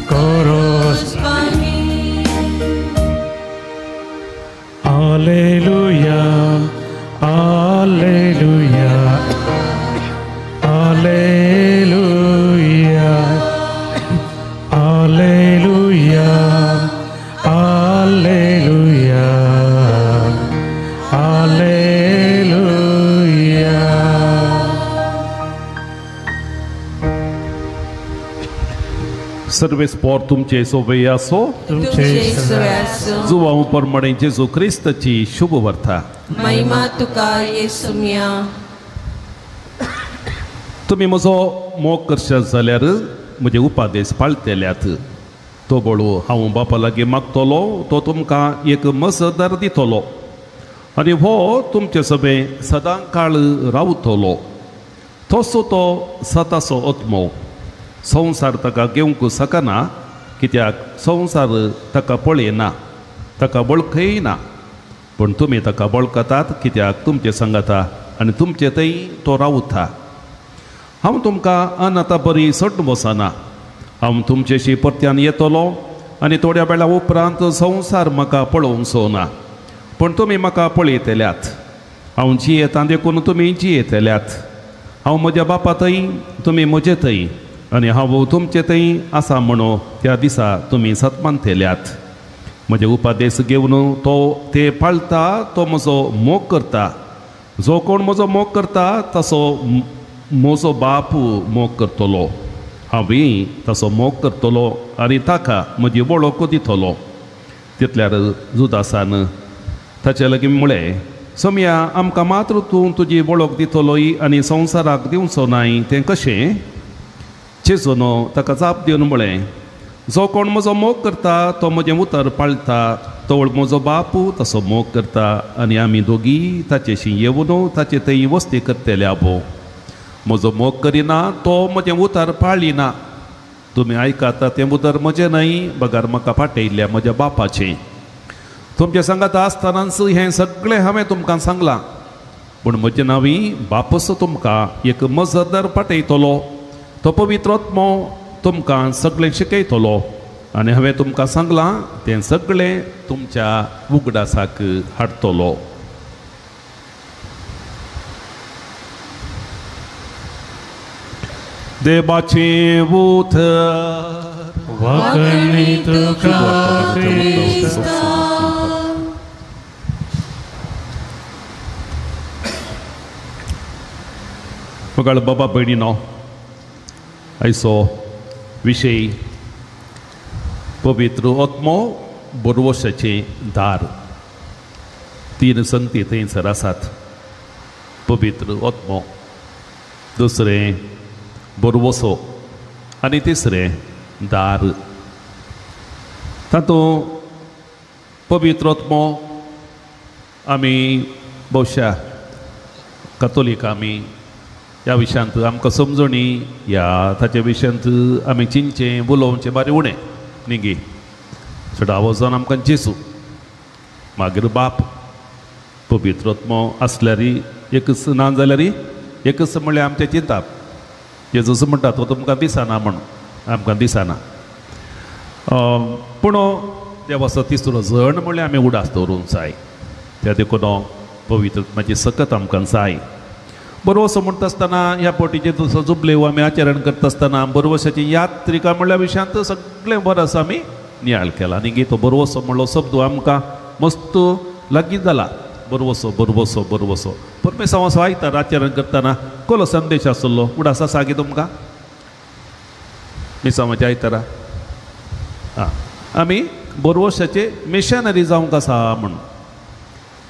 खरोच भागी. Alleluia, alleluia, alleluia, alleluia, alleluia, alleluia. सर्वेस्पोर तुमचे सोबे आसो, तुमचे सोबे आसो. जुवांव प्रमाणे जेजू क्रिस्ताची शुभ वार्ता. महिमा तुका येसुम्या. तुमी म्हजो मोग करशात जाल्यार म्हजे उपादेश पाळटेल्यात. तो बळो हांव बापा लागीं मागतलो, तो तुमकां एक मजतदार दितलो आनी हो तुमचे सभे सदां काळ रावतलो. तसो तो सताचो आत्मो संवसार ताका घेवंक शकना, कित्याक संवसार ताका पळयना, ताका वळखय ना. पूण तुमी ताका वळखतात, कित्याक तुमचे सांगाता आनी तुमचे थंय तो रावता. हांव तुमकां अनाथा बरी सोडून वचना, हांव तुमचेशी परत्यान येतलो आनी थोड्या वेळा उपरांत संवसार म्हाका पळोवचो ना, पूण तुमी म्हाका पळयतल्यात. हांव जियेता देखून तुमी जियेतल्यात. हांव म्हज्या बापा थंय, तुमी म्हजे थंय, आनी हांव तुमचे थंय आसा म्हणून त्या दिसा तुमी सतमानतल्यात. म्हजे उपादेश घेवन तो ते पाळटा, तो म्हजो मोग करता. जो कोण म्हजो मोग करता तसो म्हजो बाप मोग करतलो, हांवूय तसो मोग करतलो आनी ताका म्हजी वळख दितलो. तितल्यार जुदासान ताचे लागीं म्हळें, सोमया, आमकां मात्र तूं तुजी वळख दितलोय आनी संवसाराक दिवचो नाय तें कशें? जेजून ताका जाप दिवन म्हळें, जो कोण म्हजो मोग करता तो म्हजें उतर पाळटा, तो म्हजो बापू तसो मोग करता आनी आमी दोगी ताचेशी येवन ताचे थंय वस्ती करतले. आबो म्हजो मोग करिना तो म्हजें उतर पाळिना. तुमी आयकता तें उतर म्हजें न्हय, बगर म्हाका पाटयल्ल्या म्हज्या बापाचें. तुमचे सांगात आसतनाच हें सगळें हांवें तुमकां सांगलां, पूण म्हजें नांवी बापस तुमकां एक मजतदार पाटयतलो, तो पवित्र आत्मो तुमकां सगळें शिकयतलो आनी हांवें तुमकां सांगलां तें सगळें तुमच्या उगडासाक हाडटलो. देवाचें उतर वाकणी तुका क्रिस्ता. मगाळ बाबा भयणीनो, आयचो विशय पवित्र आत्मो बरवशाचें दार. तीन संती थंयसर आसात. पवित्र आत्मो, दुसरें बरवसो आनी तिसरें दार. तातूंत पवित्र आत्मो आमी भोवशा कतोलीक आमी ह्या विशयांत आमकां समजणी ह्या ताच्या विशयांत आमी चिंतचें उलोवचें बारी उणें न्ही गे. चडावो जावन आमकां जेजू, मागीर बाप, पवित्र आत्मो आसल्यारी एकच ना जाल्यारी एकच म्हणल्यार आमचें चिंताप. जेजूस म्हणटा तो तुमकां दिसना म्हण, आमकां दिसना. पूण देवाचो तिसरो जण म्हणल्यार आमी उडास दवरूंक जाय. त्या देखून पवित्र आत्म्याची सकत आमकां जाय. बरवसो म्हणटा आसतना ह्या पोटीचें दुसरो जुबलेव आमी आचरण करता आसतना बरवशाची यात्रिका म्हणल्या विशयांत सगळें बरस आमी नियाळ केला. आनी तो बरवसो म्हणलो शब्द आमकां मस्त लागीं जाला. बरवसो बरवसो बरवसो परमेसांव आयतार आचरण करतना कसलो संदेश आसलो उडास आसा गे तुमकां मिसांवाच्या आयतारा? आं, आमी बरवशाचे मिशनरी जावंक आसा म्हूण.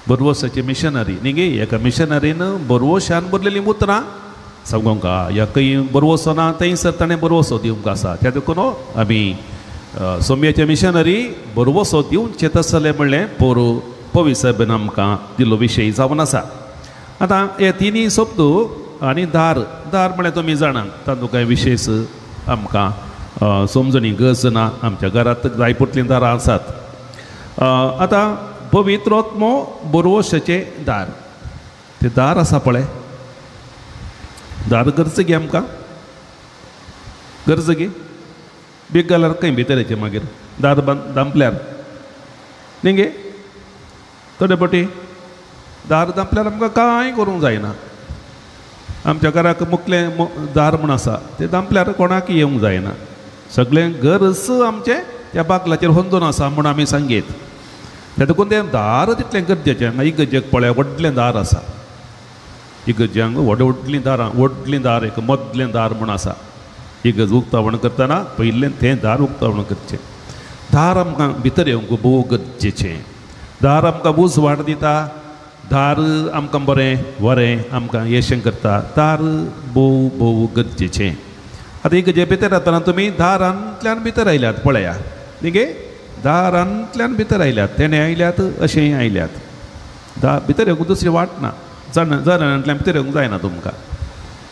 बरवसाची मिशनरी न्ही गे, एका मिशनरीन बरवशान बरलेलीं उतरां सांगूंक ह्या खंय बरवसो ना थंयसर ताणें बरवसो दिवंक आसा. त्या देखून आमी सोमयाचे मिशनरी बरवसो दिवचे तसले म्हणलें पोरू पवी साहेबान आमकां दिल्लो विशय जावन आसा. आतां हे तिनूय शब्द आनी दार, दार म्हळ्यार तुमी जाणात तातूंत कांय विशेश आमकां समजणी गरज ना. आमच्या घरांत जाय पुरलीं दारां आसात. आतां पवित्र आत्मो बरवशाचें दार, तें दार आसा पळय, दार गरज गे आमकां, गरज गे. बेग घाल्यार खंय भितर येचें मागीर दार धांपल्यार न्ही गे. थोडे फावटी दार धांपल्यार आमकां कांय करूंक जायना. आमच्या घराक मुखलें दार म्हूण आसा, तें धांपल्यार कोणाक येवंक जायना. सगळें गरज आमचें त्या बागलाचेर होंदून आसा म्हूण आमी सांगीत. त्या देखून तें दार तितलें गरजेचें. हांगा इगर्जेक पळय व्हडलें दार आसा, इगर्ज्यांक व्हड व्हडलीं दारां, व्हडलें दार एक मदलें दार म्हूण आसा. इगर्ज उक्तावण करतना पयलें तें दार उक्तावण करचें. दार आमकां भितर येवंक भोव गरजेचें. दार आमकां उजवाड दिता, दार आमकां बरें बरें आमकां येशें करता. दार भोव भोव गरजेचें. आतां इगर्जे भितर येतना तुमी दारांतल्यान भितर आयल्यात पळया न्ही गे, दारांतल्यान भितर आयल्यात, तेणें आयल्यात अशेंय आयल्यात. दार भितर येवंक दुसरी वाट ना, जनांतल्यान भितर येवंक जायना तुमकां.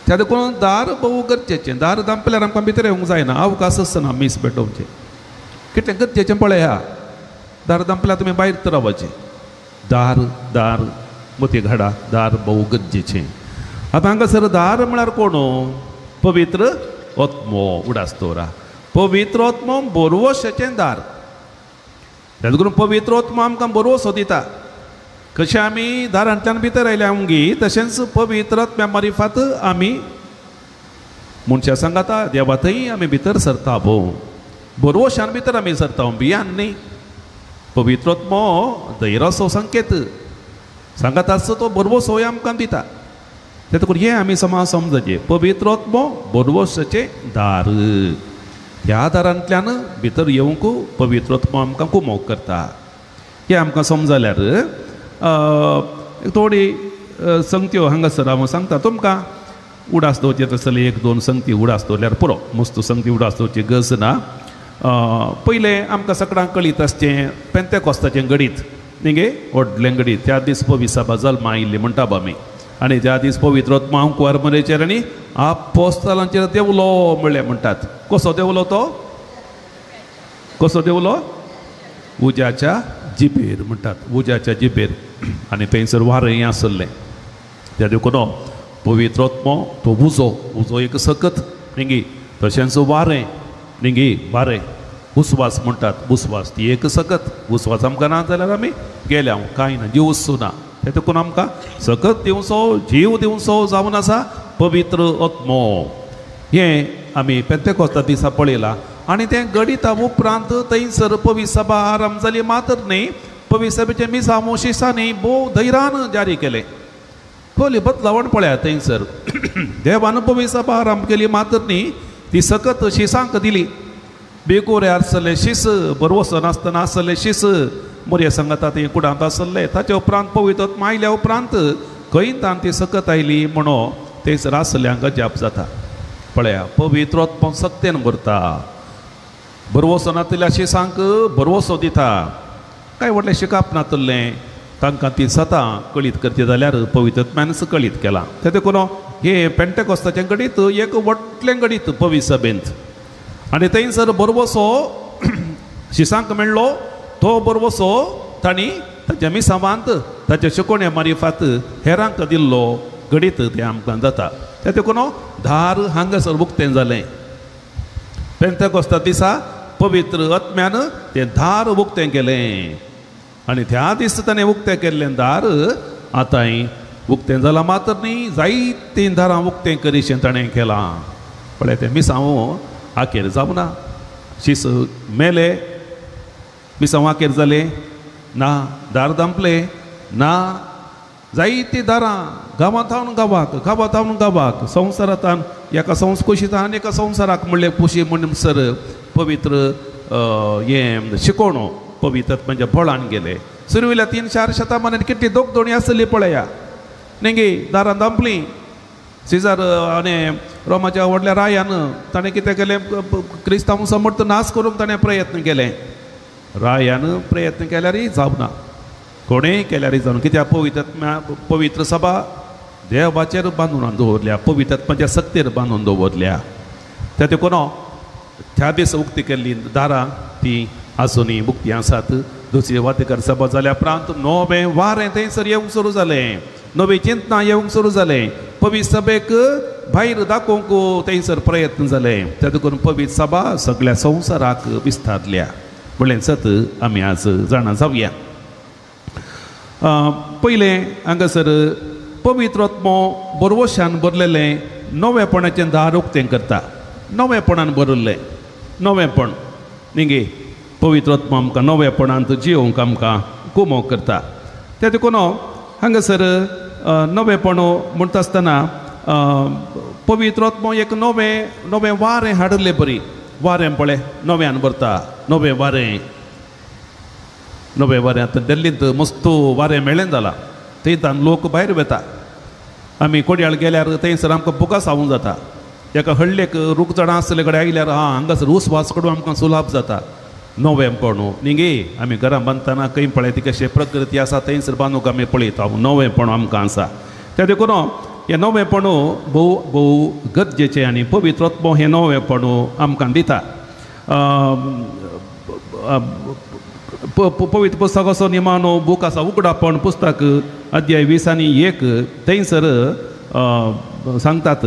त्या देखून दार भोव गरजेचें. दार धांपल्यार आमकां भितर येवंक जायना, अवकाश आसना मीस पेटोवचें. कितलें गरजेचें पळया, दार धांपल्यार तुमी भायर तर रावपाचें. दार दार मोती घाडा, दार भोव गरजेचें. आतां हांगासर दार म्हळ्यार कोण? पवित्र आत्मो. उडास दवरा, पवित्र आत्मो बरवशाचें दार. तेच करून पवित्र आत्मो आमकां बरवसो दिता. कशें आमी दारांतल्यान भितर आयल्या आमगी, तशेंच पवित्र आत्म्या मारिफात आमी मनशां सांगाता देवा थंय आमी भितर सरता. भोव बरवशान भितर आमी सरता, भियान न्ही. पवित्र आत्मो धैर्याचो संकेत सांगाता आसचो तो बरवसो आमकां दिता. ते देखून हें आमी समाज समजचें, पवित्र आत्मो बरवशाचें दार. ह्या दारांतल्यान भितर येवंक पवित्र आत्मो आमकां कुमोक करता. हें आमकां समजल्यार थोडी संगत्यो हांगासर हांव सांगता तुमकां. उडास दवरचे तसले एक दोन संगती उडास दवरल्यार पुरो, मस्त संगती उडास दवरची गरज ना. पयलें आमकां सगळ्यांक कळीत आसचें पेंतेकोस्ताचें गणीत न्ही गे, व्हडलें गणीत. त्या दीस पवित्र सायबा जल्मा आयिल्ली म्हणटा आमी. आनी त्या दीस पवित्र आत्मो आंकवार मरेचेर आनी आपोस्तालांचेर देंवलो म्हणलें म्हणटात. कसो देंवलो तो? कसो देंवलो? उज्याच्या जिबेर म्हणटात, उज्याच्या जिबेर. आनी थंयसर वारें आसलें. त्या देखून पवित्र आत्मो तो उजो, उजो एक सकत न्ही गे, तशेंच वारें न्ही गे, वारें उस्वास म्हणटात, उस्वास ती एक सकत. उस्वास आमकां ना जाल्यार आमी गेल्या कांय ना, जीव ना. ते देखून आमकां सकत दिवचो, जीव दिवचो जावन आसा पवित्र आत्मो. हें आमी पेंतेकोस्ता दिसा पळयलां. आनी तें गणिता उपरांत थंयसर पवित्र सभा आरंभ जाली मात्र न्ही, पवित्र सभेचें मिसांव शिसांनी भोव धैर्यान जारी केलें. पयली बदलावण पळया थंयसर देवान पवित्र सभा आरंभ केली मात्र न्ही, ती सकत शिसांक दिली. बेगोरे आसले शीस, बरवसो नासतना आसले शीस, मोरये सांगाता ती कुडांत आसले. ताचे उपरांत पवित्र आत्मा आयल्या उपरांत खंय तान ती सकत आयली म्हणून थंयसर आसल्यांक अजाप जाता. पळया पवित्र आत्मो सक्तेन भरता, बरवसो नातिल्ल्या शिसांक बरवसो दिता. कांय व्हडलें शिकप नातिल्लें तांकां ती सतां कळीत करची जाल्यार पवित्र आत्म्यानच कळीत केलां. ते देखून हे पेंटेकोस्ताचें गणीत एक व्हडलें गणीत पवित्र सभेंत. आनी थंयसर बरवसो शिसांक मेळ्ळो, तो बरवसो तांणी ताच्या मिसावांत ताच्या शिकोवण्या मारिफात हेरांक दिल्लो घडीत तें आमकां जाता. त्या देखून धार हांगासर उक्तें जालें. पेंतेकोस्ता दिसा पवित्र आत्म्यान तें दार उक्तें केलें आनी त्या दिसा ताणें उक्तें केल्लें दार आतांय उक्तें जालां मात्र न्ही, जायतीं दारां उक्तें करीशें ताणें केलां. पळय तें मिसांव आखेर जावं ना, शीस मेले, मिसांव आखेर जालें ना, दार दांपलें ना, जायतीं दारां गांवांत गांवाक, गांवांत गांवाक, संवसारांत एका संस्कुशीतान एका संवसाराक म्हणलें पुशी म्हणसर पवित्र हें शिकोवणो पवित्र म्हणजे बळान गेले. सुरवेल्या 3-4 शतमानांत कितली दोगदोणी आसली पळया न्ही, दारां दांपलीं. सिजार आनी रोमाच्या व्हडल्या रायान ताणें कितें केलें, क्रिस्तांव समर्थ नाश करूंक ताणें प्रयत्न केले. रायान प्रयत्न केल्यारय जावना, कोणेंय केल्यारय जावना. कित्याक पवित्र पवित्र सभा देवाचेर बांदून दवरल्या, पवित्र आत्म्याच्या सक्तेर बांदून दवरल्या. त्या देखून त्या दीस उक्ती केल्ली दारां ती आजुनूय उक्ती आसात. दुसरी वातेकर सभा जाल्या उपरांत नवें वारें थंयसर येवंक सुरू जालें, नवी चिंतना येवंक सुरू जालें. पवित्र सभेक भायर दाखोवंक थंयसर प्रयत्न जाले. त्या देखून पवित्र सभा सगळ्या संवसाराक विस्तारल्या म्हणलें सत आमी आज जाणा जावया. पयलें हांगासर पवित्र आत्मो बरवशान भरलेलें नवेपणाचें दार उक्तें करता. नवेपणान भरिल्लें नवेपण न्ही, पवित्र आत्मो आमकां नवेपणांत जियोवंक आमकां कुमोक करता. त्या देखून हांगासर नवेपण म्हणटा आसतना पवित्र आत्मो एक नवें नवें वारें हाडिल्ले बरी वारें पळय नव्यान भरता, नवें वारें नवें वारें. आतां दिल्लींत मस्त वारें मेळ्ळें जालां, थंयच्यान लोक भायर वता. आमी कोडयाळ गेल्यार थंयसर आमकां बुकास हावूं जाता. एका हळ्ळेक रूख झाडां आसले कडेन आयल्यार आं हांगासर ऊस वास कडून आमकां सुलाभ जाता. नवेंपण न्ही गे, आमी घरां बांदतना खंय पळय ती कशें प्रकृती आसा थंयसर बांदूंक आमी पळयता, नवेंपण आमकां आसा. त्या देखून हें नवेंपण भोव भोव गरजेचें आनी पवित्र आत्मो हें नवेंपण आमकां दिता. पवित्र पुस्तक असो निमाणो बूक आसा उगडापण पुस्तक अध्याय 20:1 थंयसर सांगतात,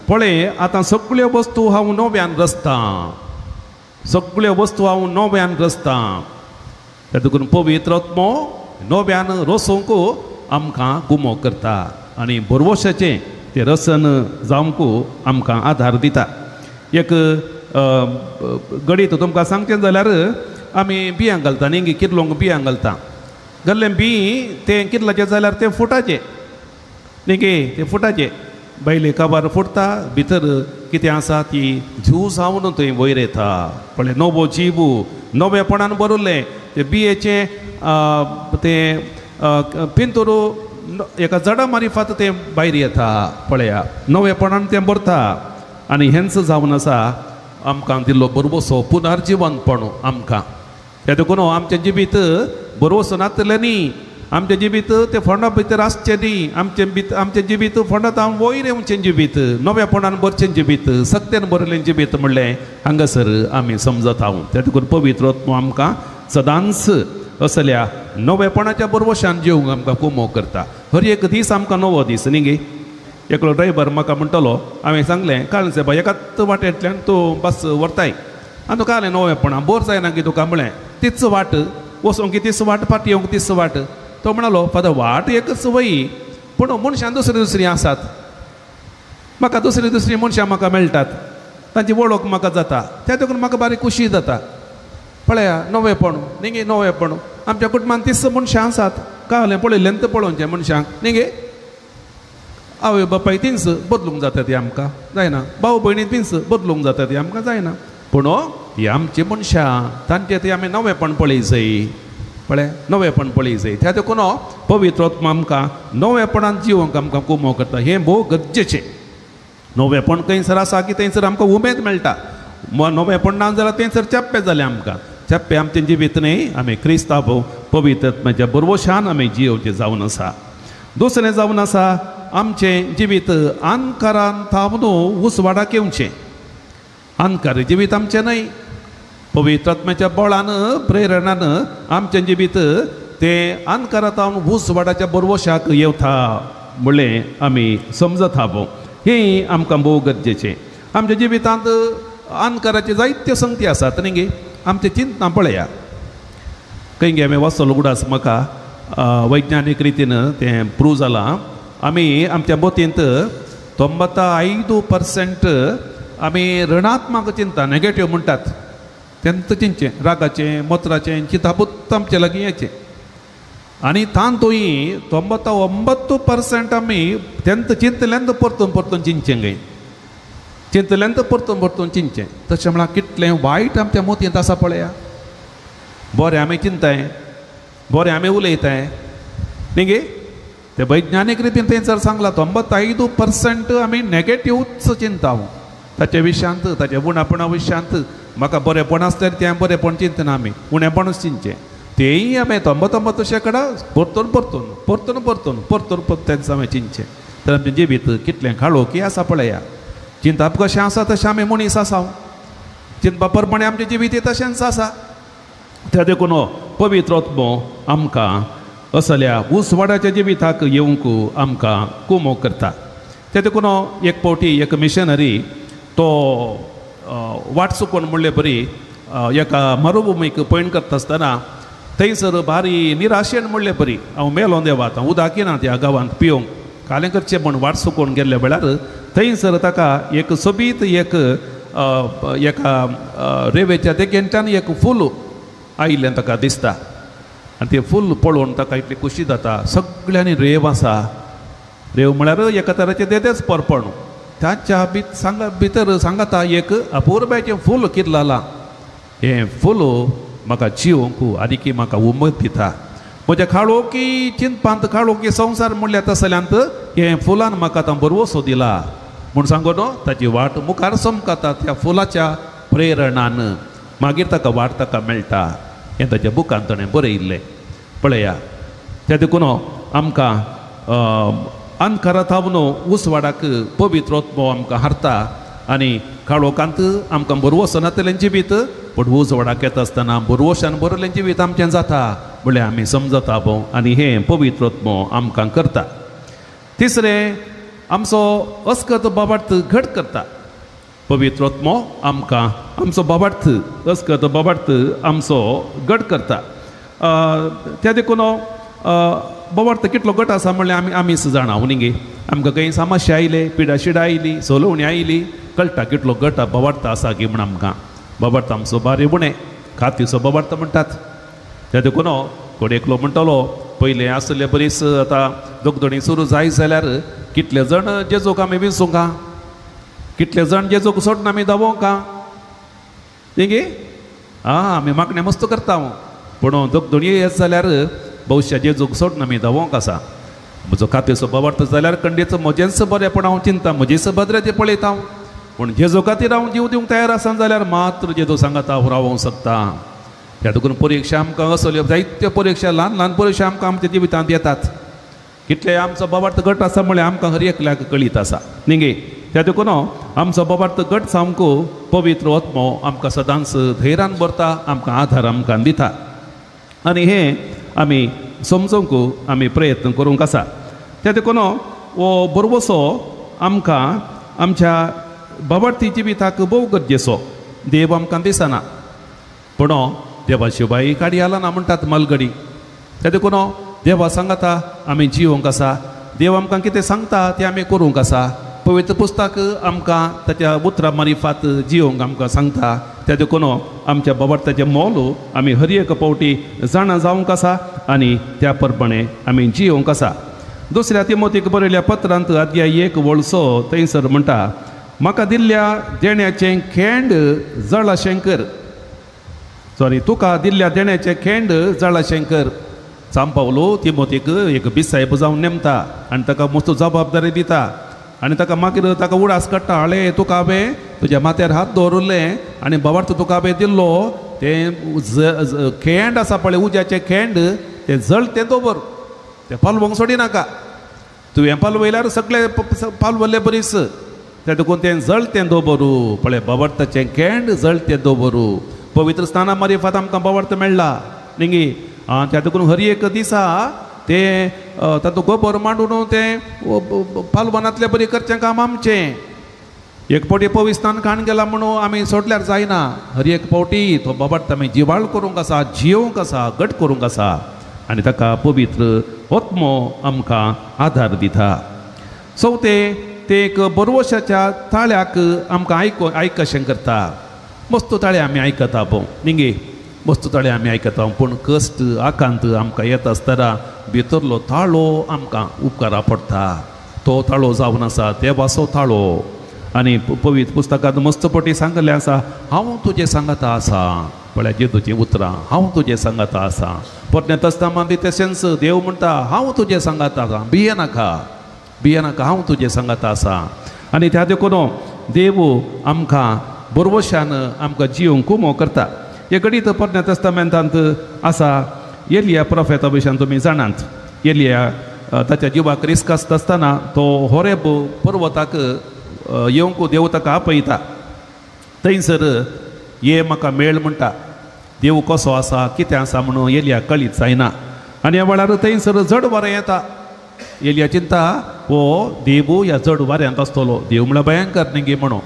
पळय आतां सगळ्यो वस्तू हांव नव्यान रचतां, सगळ्यो वस्तू हांव नव्यान रचतां. त्या देखून पवित्र आत्मो नव्यान रचोवंक आमकां गुमो करता आनी बरवशाचें तें रसन जावंक आमकां आदार दिता. एक गणीत तुमकां सांगचें जाल्यार आमी बियां घालता न्ही, किर्लोंक बियां घालता, घाल्लें बी तें किर्लाचें जाल्यार तें फुटाचें न्ही गे, तें फुटाचें बायले काबार फुटता, भितर कितें आसा ती जीव जावन थंय वयर येता. पळय नवो जीव नवेपणान भरिल्लें तें बियेचें तें पिंतूर एका झाडा मारिफात तें भायर येता. पळया नवेपणान तें भरता आनी हेंच जावन आसा आमकां दिल्लो बरवसो पुनर्जिवनपण आमकां. त्या देखून आमचें जिवीत बरवसो नातलें न्ही, आमचें जिवीत तें फोंडा भितर आसचें न्ही, आमचें जिवीत फोंडांत हांव वयर येवचें जिवीत, नवेपणान भरचें जिवीत, सक्तेन भरिल्लें जिवीत म्हणलें हांगासर आमी समजत हांव. त्या देखून पवित्र आत्मो आमकां सदांच असल्या नवेपणाच्या बरवशान जिवंक आमकां कुमो करता. हर एक दीस आमकां नवो दीस न्ही गे. एकलो ड्रायव्हर म्हाका म्हणटलो, हांवें सांगलें काल सायबा एकाच वाटेंतल्यान तूं बस व्हरताय आनी तुका आलें नवेपणां बोर जायना की तुका म्हळें, तीच वाट वचोंक तीच वाट, फाटीं येवंक तीच वाट. तो म्हणालो, फादर वाट एकच वय पूण मनशां दुसरी दुसरीं आसात, म्हाका दुसरी दुसरी मनशां म्हाका मेळटात, तांची वळख म्हाका जाता, त्या देखून म्हाका बारीक खुशी जाता. पळया नवेपण न्ही गे, नवेपण आमच्या कुटुंबान तीच मनशां आसात, कालें पळयलें तर पळोवचें मनशांक न्ही गे. आवय बापाय तींच बदलूंक जाता ती आमकां जायना, भाव भयणी तींच बदलूंक जाता ती आमकां जायना, पूण ती आमची मनशां तांचे ती आमी नवेपण पळय जाय, पळय नवेपण पळय जाय. त्या देखून पवित्र आत्मा आमकां नवेपणान जिवंक आमकां कुमो करता. हें भोव गरजेचें. नवेपण खंयसर आसा की थंयसर आमकां उमेद मेळटा. नवेपण ना जाल्यार थंयसर चप्पे जाले आमकां, चप्पे आमचें जिवीत न्ही, आमी क्रिस्तांव पवित्र आत्म्याच्या बरवशान आमी जियोवचें जावन आसा. दुसरें जावन आसा आमचें जिवीत अंधकारान थावन उजवाडाक येवचें. अंधकार जिवीत आमचें न्हय, पवित्र आत्म्याच्या बळान प्रेरणान आमचें जिवीत तें अंधकारांत उजवाडाच्या बरवशाक येवता म्हणलें आमी समजता. हें आमकां भोव गरजेचें. आमच्या जिवितांत अंधकाराचे जायत्यो संगती आसात न्ही गे. आमचें चिंतना पळया खंय गे आमी वाचलो उगडास म्हाका वैज्ञानीक रितीन तें प्रूव जालां. आमी आमच्या मतींत 95% आमी ऋणात्मक चिंता नेगेटीव म्हणटात तेंच चिंतचें रागाचें मोत्राचें चिंतापूत आमचे लागीं येचें आनी तातूंय 99% आमी तेंच चिंतल्यान परतून परतून चिंतचें गे चिंतल्यान परतून परतून चिंतचें. तशें म्हळ्यार कितलें वायट आमच्या मतींत आसा पळया. बरें आमी चिंताय बरें आमी उलयताय न्ही गे. ते वैज्ञानीक रितीन तें जर सांगलां 95% आमी नेगेटिवूच चिंता ताच्या विशयांत ताच्या उणापणा विशयांत. म्हाका बरेंपण आसल्यार तें बरेंपण चिंतना आमी उणेपणूच चिंतचें तेंय आमी 99% परतून परतून परतून परतून परतून परतून तेंच आमी चिंतचें. तर आमचें जिवीत कितलें काळोखी आसा पळया. चिंतप कशें आसा तशें आमी मनीस आसा चिंतपा प्रमाणें आमचें जिवीत तशेंच आसा. त्या देखून पवित्र आत्मो आमकां असल्या उजवाडाच्या जिविताक येवंक आमकां कुमोक करता. ते देखून एक फावटी एक मिशनरी तो वाट चुकोवन म्हणले बरी एका मरुभुमीक पयण करता आसतना थंयसर भारी निराशेन म्हणले बरी हांव मेलो देवा आतां उदक ना त्या गांवांत पिवंक कालें करचें म्हूण वाट चुकोवन गेल्ल्या वेळार थंयसर ताका एक सोबीत एक एका रेवेच्या देगेंतल्यान एक फूल आयिल्लें ताका दिसता आनी तें फूल पळोवन ताका इतली खोशी जाता. सगळ्यांनी रेव आसा रेव म्हळ्यार एका तराचें तेंच परपण ताच्या सांगा भितर सांगाता एक अपुरबायेचें फूल किल्ललां हें फूल म्हाका जिवंक आनीकी म्हाका उमेद दिता. म्हज्या काळोखी चिंतपांत काळोखी संवसार म्हणल्यार तसल्यांत हें फुलान म्हाका आतां बरवसो दिला म्हूण सांगून ताची वाट मुखार समकाता त्या फुलाच्या प्रेरणान मागीर ताका वाट ताका मेळटा. हें ताच्या बुकान ताणें बरयिल्लें पळया. त्या देखून आमकां अंधकारांत उजवाडाक पवित्र आत्मो आमकां हारता आनी काळोखांत आमकां बरवसो नातलें जिवीत पूण उजवाडाक येता आसतना बरवशान बरयल्लें जिवीत आमचें जाता म्हणल्यार आमी समजता भोव आनी हें पवित्र आत्मो आमकां करता. तिसरें आमचो अस्कत बाबार्थ घट करता. पवित्र आत्मो आमकां आमचो बाबार्थ अस्कत बाबार्थ आमचो घट करता. त्या देखून बाबार्थ कितलो घट आसा म्हणल्यार आमी आमीच जाणा न्ही गे. आमकां खंय समस्या आयले पिडाशिडा आयली सोलोवणी आयली कळटा कितलो घट बाबार्थ आसा की म्हूण आमकां बाबार्थ आमचो बारी उणें खातीचो बाबार्थ म्हणटात. त्या देखून कोण एकलो म्हणटलो पयलें आसले बरीच आतां दोगदणी सुरू जायत जाल्यार कितले जाण जेजूक आमी विंचूंक कितले जाण जेजूक सोडून आमी धांवोंक न्ही गे. आं आमी मागणें मस्त करता पूण दोगदणी येत जाल्यार भविश्या जेजूक सोडून आमी धांवोंक आसा. म्हजो खातीचो बाबार्थ जाल्यार कंडीचो म्हजेंच बरेंपण हांव चिंता म्हजीच भद्रेचें पळयता पूण जेजू खातीर हांव जीव दिवंक तयार आसा जाल्यार मात्र जेजू सांगाता हांव रावोंक शकता. ह्या देखून परिक्षा आमकां असल्यो जायत्यो परिक्षा ल्हान ल्हान परिक्षा आमकां आमच्या जिवितांत येतात. कितले आमचो बाबार्थ घट आसा म्हळ्यार आमकां हर एकल्याक कळीत आसा न्ही गे. त्या देखून आमचो बाबार्थ घट सामको पवित्र आत्मो आमकां सदांच धैर्यान भरता आमकां आधार आमकां दिता आनी हें आमी समजूंक आमी प्रयत्न करूंक आसा. त्या देखून हो बरवसो आमकां आमच्या बाबार्थी जिविताक भोव गरजेचो. देव आमकां दिसना पूण देवा शिवाय काडी आला ना म्हणटात मालगडी. त्या देखून देवा सांगता आमी जिवंक आसा देव आमकां कितें सांगता तें आमी करूंक आसा. पवित्र पुस्तक आमकां ताच्या उतरां मारिफात जिवंक आमकां सांगता. त्या देखून आमच्या बाबार्थाचें मोल आमी हर एक फावटी जाणा जावंक आसा आनी त्या प्रमाणे आमी जिवंक आसा. दुसऱ्या तिमोतीक बरयल्या पत्रांत अध्याय 1 वळ 6 थंयसर म्हणटा म्हाका दिल्ल्या देण्याचें खेंड जळाशें कर सॉरी तुका दिल्ल्या देण्याचें खेंड जळाशें कर. सांपावलो तिमोतीक एक बिसायब जावन नेमता आनी ताका मस्त जबाबदारी दिता आनी ताका मागीर ताका उडास काडटा हाळे तुका हांवें तुज्या माथ्यार हात दवरले आनी बाबार्थ तुका हांवें दिल्लो तें खेंड आसा पळय उज्याचें खेंड तें जळतें दवर तें पालवंक सोडिनाका तुवें पालवयल्यार सगळें पालवल्ले बरीच तें देखून तें जळतें दवरू पळय बाबार्थाचें खेंड जळतें दवरू. पवित्र स्नाना मारिफात आमकां बाबार्थ मेळ्ळा न्ही. त्या देखून हर एक दिसा ते तातूंत गोबर मांडून तें पालवनांतले बरी करचें काम आमचें. एक फावटी पविस्तान खाण गेला म्हणून आमी सोडल्यार जायना. हर एक फावटी तो बाबार्थ आमी जिवाळ करूंक आसा, जियोवंक आसा, घट करूंक आसा आनी ताका पवित्र आत्मो आमकां आदार दिता. चवथें तें एक बरवशाच्या ताळ्याक आमकां आयकशें करता. मस्त ताळे आमी आयकता पळोव निगे, मस्त ताळे आमी आयकता, पूण कश्ट आकांत आमकां येता आसतना भितरलो ताळो आमकां उपकारा पडटा. तो ताळो जावन आसा देवाचो ताळो. आनी पवित्र पुस्तकांत मस्त पटी सांगलें आसा, हांव तुजें सांगता आसा. पळया जेजूचीं उतरां, हांव तुजें सांगता आसा. पोरण्या तस्तामांत तशेंच देव म्हणटा, हांव तुजें सांगता आसा, भियेनाका भियेनाका, हांव तुजें सांगता आसा. आनी त्या देखून देव आमकां बरवशान आमकां जिवंक कुमो करता. हे घडीत पोरण्या तस्तामेंतांत आसा एलिया प्रोफेता विशयान तुमी जाणात. एलिया ताच्या जिवाक रिस्क आसता आसतना तो होरेब पर्वताक येवंक देव ताका आपयता. थंयसर ये म्हाका मेळ म्हणटा. देव कसो आसा कितें आसा म्हणून एलिया कळीत जायना. आनी ह्या वेळार थंयसर जड वारें येता. एलिया चिंता हो देव ह्या जड वाऱ्यांत आसतलो. देव म्हळ्यार भयंकर न्ही म्हणून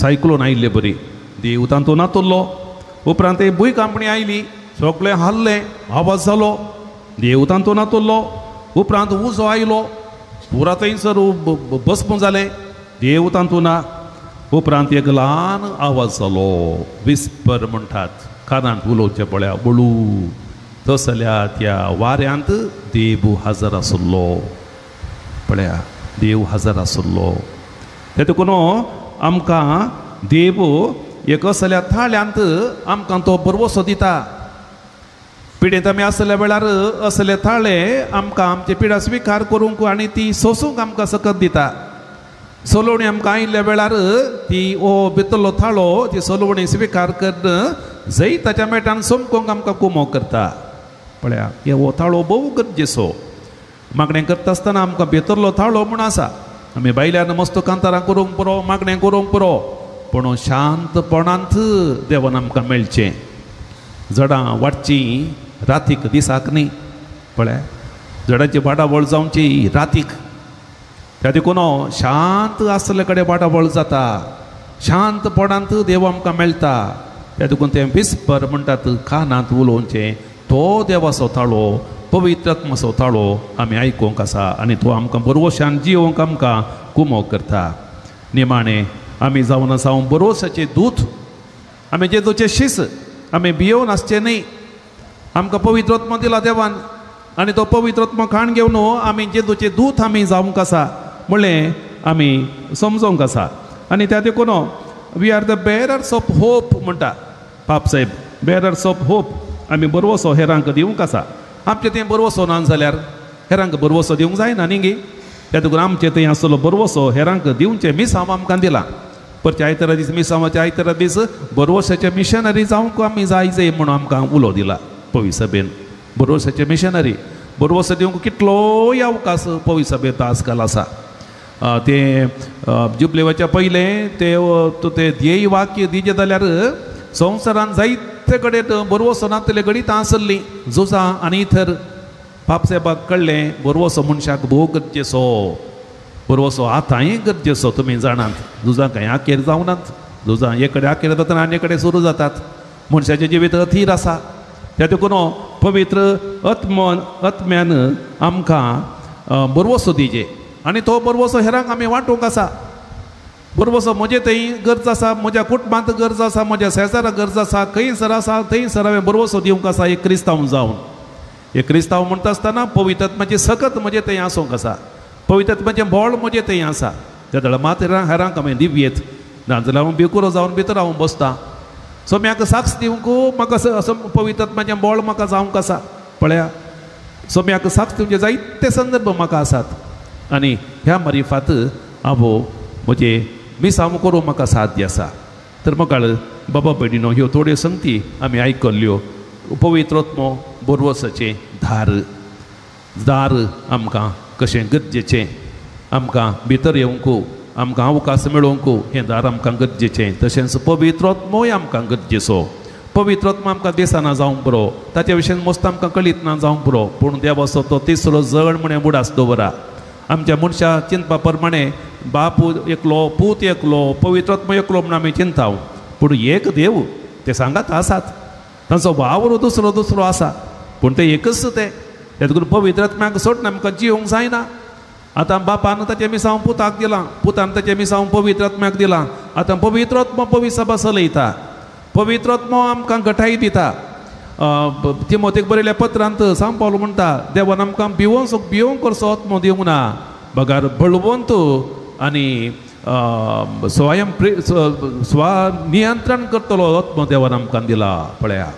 सायक्लोन आयिल्ले बरी देव तातूंत नातुल्लो. उपरांत भूंयकांपणी आयली, सगळें हाल्लें, आवाज जालो, देव तातूंत नातुल्लो. उपरांत उजो आयलो, पुरा थंयसर भस्म जालें, देव तातूंत ना. उपरांत एक ल्हान आवाज जालो, विस्पर म्हणटात, कानांत उलोवचें पळया बळू. तसल्या त्या वाऱ्यांत देव हजर आसलो. पळया देव हजर आसलो. ते देखून आमकां देव एक असल्या थाळ्यांत आमकां तो बरवसो दिता. पिडेंत आमी आसल्या वेळार असले थाळे आमकां आमचे पिडा स्विकार करूंक आनी ती सोसूंक आमकां सकत दिता. सलोवणी आमकां आयिल्ल्या वेळार ती ओ भितरलो थाळो ती सलोवणी स्विकार करून जैताच्या मेटान सोमकोंक आमकां कुमो करता. पळया हे हो थाळो भोव गरजेचो. मागणें करता आसतना आमकां भितरलो थाळो म्हूण आसा. आमी भायल्यान मस्त कांतारां करूंक पुरो, मागणें करूंक पुरो, पूण शांतपणांत देवान आमकां मेळचें. जडां वाडचीं रातीक, दिसाक न्ही. पळया जडांची वाडावळ जावची रातीक. त्या देखून शांत आसले कडेन वाडावळ जाता. शांतपणांत देव आमकां मेळटा. त्या देखून तें विस्पर म्हणटात कानांत उलोवचें, तो देवाचो ताळो, पवित्र आत्माचो ताळो आमी आयकूंक आसा आनी तो आमकां बरवशान जिवंक आमकां कुमो करता. निमाणें आमी जावन आसा बरोवशाचे दूत, आमी जेजूचे शीस, आमी भियोवन आसचें न्ही. आमकां पवित्र आत्मा दिला देवान आनी तो पवित्र आत्मा खाण घेवन आमी जेजूचे दूत आमी जावंक आसा म्हणलें आमी समजोंक आसा. आनी त्या देखून we are the bearers of hope म्हणटा पाप साहेब, बेरर्स ऑफ होप. आमी बरवसो हेरांक दिवंक आसा. आमचें तें बरवसो ना जाल्यार हेरांक बरवसो दिवंक जायना न्ही गे. त्या देखून आमचें थंय आसलो बरवसो हेरांक दिवचें मिसांव आमकां दिलां. परच्या आयतारा दीस मिसांवाच्या आयतारा दीस बरवसाचे मिशनरी जावंक आमी जाय जाय म्हणून आमकां उलो दिला पवी सभेन. बरवसाचे मिशनरी बरवसो दिवंक कितलोय अवकाश पवी सभेंत आजकाल आसा. तें जुबलेवाच्या पयलें तें ध्येय वाक्य दिजें जाल्यार संवसारान जायते कडेन बरवसो नातले घडीत आसली झुजां आनी इतर. पापसाहेबाक कळ्ळें बरवसो मनशाक भोव गरजेचो, बरवसो आतांय गरजेचो. तुमी जाणात झुजां कांय आखेर जावनात, झुजां एक कडेन आखेर जातात आनी एक कडेन सुरू जातात. मनशाचें जिवीत अथीर आसा. त्या देखून पवित्र आत्म्यान आमकां बरवसो दिजे आनी तो बरवसो हेरांक आमी वांटूंक आसा. बरवसो म्हजे थंय गरज आसा, म्हज्या कुटुंबांत गरज आसा, म्हज्या शेजारा गरज आसा, खंयसर आसा थंयसर हांवें बरवसो दिवंक आसा. एक क्रिस्तांव जावन, एक क्रिस्तांव म्हणटा आसतना पवित्र आत्म्याची सकत म्हजे थंय आसूंक आसा, पवित्र आत्म्याचें बोळ म्हजें थंय आसा. त्या जाल्यार मात हेरांक हांवें दिवयेत, ना जाल्यार हांव भिकुरो जावन भितर हांव बसता. सो म्हाका साक्ष दिवंक म्हाका असो पवित्र आत्म्याचें बोळ म्हाका जावंक आसा. पळया सो म्हाका साक्ष दिवचे जायते संदर्भ म्हाका आसात. आनी ह्या मारिफात आवो म्हजें मिसांव करूं म्हाका साध्य आसा. तर म्हाका बाबा भयणीनो ह्यो थोड्यो संगती आमी आयकल्ल्यो. पवित्र आत्मो बरवसाचें धार दार आमकां कशें गरजेचें, आमकां भितर येवंक आमकां अवकाश मेळोवंक हें दार आमकां गरजेचें. तशेंच पवित्र आत्मोय आमकां गरजेचो. पवित्र आत्मा आमकां दिसना जावंक पुरो, ताच्या विशयान मस्त आमकां कळीत ना जावंक पुरो, पूण देवाचो तो तिसरो जण म्हणे उडास दवरा. आमच्या मनशा चिंतपा प्रमाणे बाप एकलो, पूत एकलो, पवित्र आत्मा एकलो म्हण आमी चिंताव, पूण एक देव ते सांगात आसात, तांचो वावर दुसरो दुसरो आसा, पूण ते एकच ते. तेतून पवित्र आत्म्याक सोडून आमकां जिवंक जायना. आतां बापान ताचें मिसांव पुताक दिलां, पुतान ताचें मिसांव पवित्र आत्म्याक दिलां. आतां पवित्र आत्मो पवित्र सभा चलयता, पवित्र आत्मो आमकां घटाय दिता. तिमोतीक बरयल्या पत्रांत सांव पावलो म्हणटा, देवान आमकां भिवोन भिवोन करचो आत्मो दिवंक ना, बगार बळवंत आनी स्वयं स्वनियंत्रण करतलो आत्मो देवान आमकां दिला. पळया,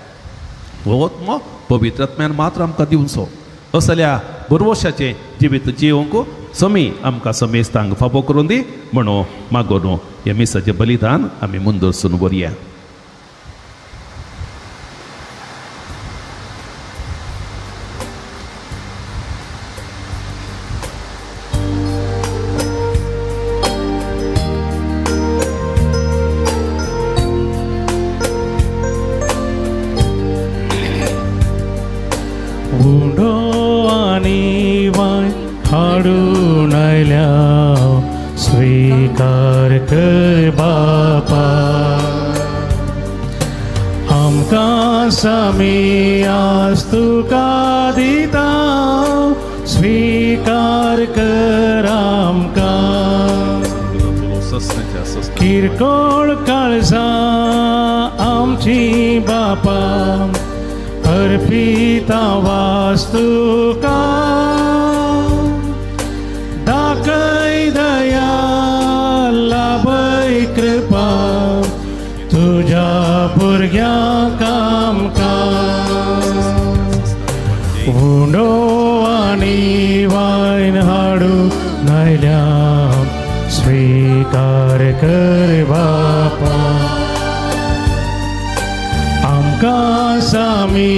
हो आत्मो पवित्र आत्म्यान मात्र आमकां दिवचो. असल्या बरवशाचें जिवीत जिवंक समी आमकां समेस्तांक फावो करून दी म्हणून मागोन ह्या मिसाचें बलिदान आमी मुंदरसून व्हरया. हाडून आयल्या स्वीकार कर बापा, आमकां सामी आज तुका दिता, स्वीकार कर आमकां. किरकोळ काळजां आमची बापा, अर्पिता वास्तुका, दाखय दया लाभय कृपा तुझ्या भुरग्यांक आमकां. उंडो आनी वायन हाडून आयल्या स्वीकार कर बापा, आमकां सामी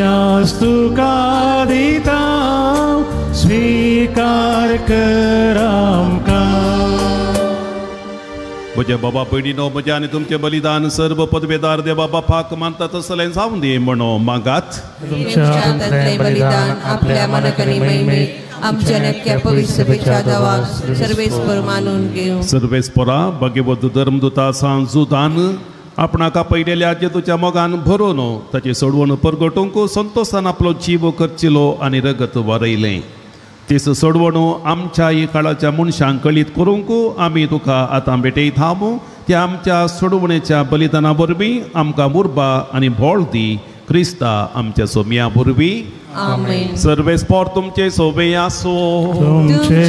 आज तुका दिता, स्वीकार कर आमकां. म्हज्या बाबा भयणीनो, म्हज्या आनी तुमचें बलिदान सर्व पदवेदार देवा बापाक मानता तसलें जावं दी म्हणून मागात. तुमच्या हातांतलें बलिदान आपल्या मनाक आनी महिमेक आमच्या नक्क्या पवित्र सभेच्या देवाक सर्वेस्पर मानून घेवं. सर्वेस्परा भगवत धर्मदूता सांजुदान आपणाक आपयलेल्या जेजूच्या मोगान भरोन ताची सोडवण परगटूंक संतोशान आपलो जीव करचिलो आनी रगत वारयलें. तीस सोडवण आमच्या काळाच्या मनशांक कळीत करूंक आमी तुका आतां भेटयता. त्या आमच्या सोडवणेच्या बलिदाना वरवीं आमकां उर्बा आनी भोळ दी, क्रिस्ता आमच्या सोम्या वरवीं. आमेन. सर्वेस्पर तुमचे सोबे आसो, तुमचे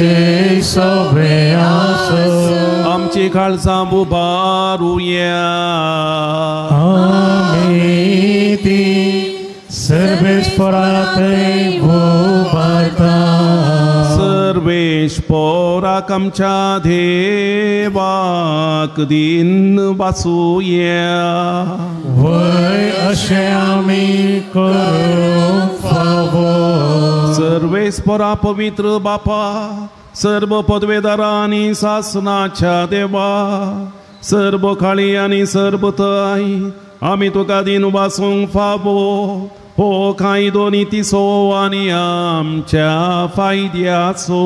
सोबे आसो, आमची काळजां उबारुया. आमी ती सर्वेस्पराथंय उबारता. सर्वेस्पराक आमच्या देवाक दिन वाचुया. वय अशें आमी करूंक फावो. सर्वेस्परा पवित्र बापा, सर्व पदवेदारा आनी सासनाच्या देवा, सर्व काळी आनी सर्व थंय आमी तुका दिन वाचूंक फावो. हो कायदो नितीचो आनी आमच्या फायद्याचो.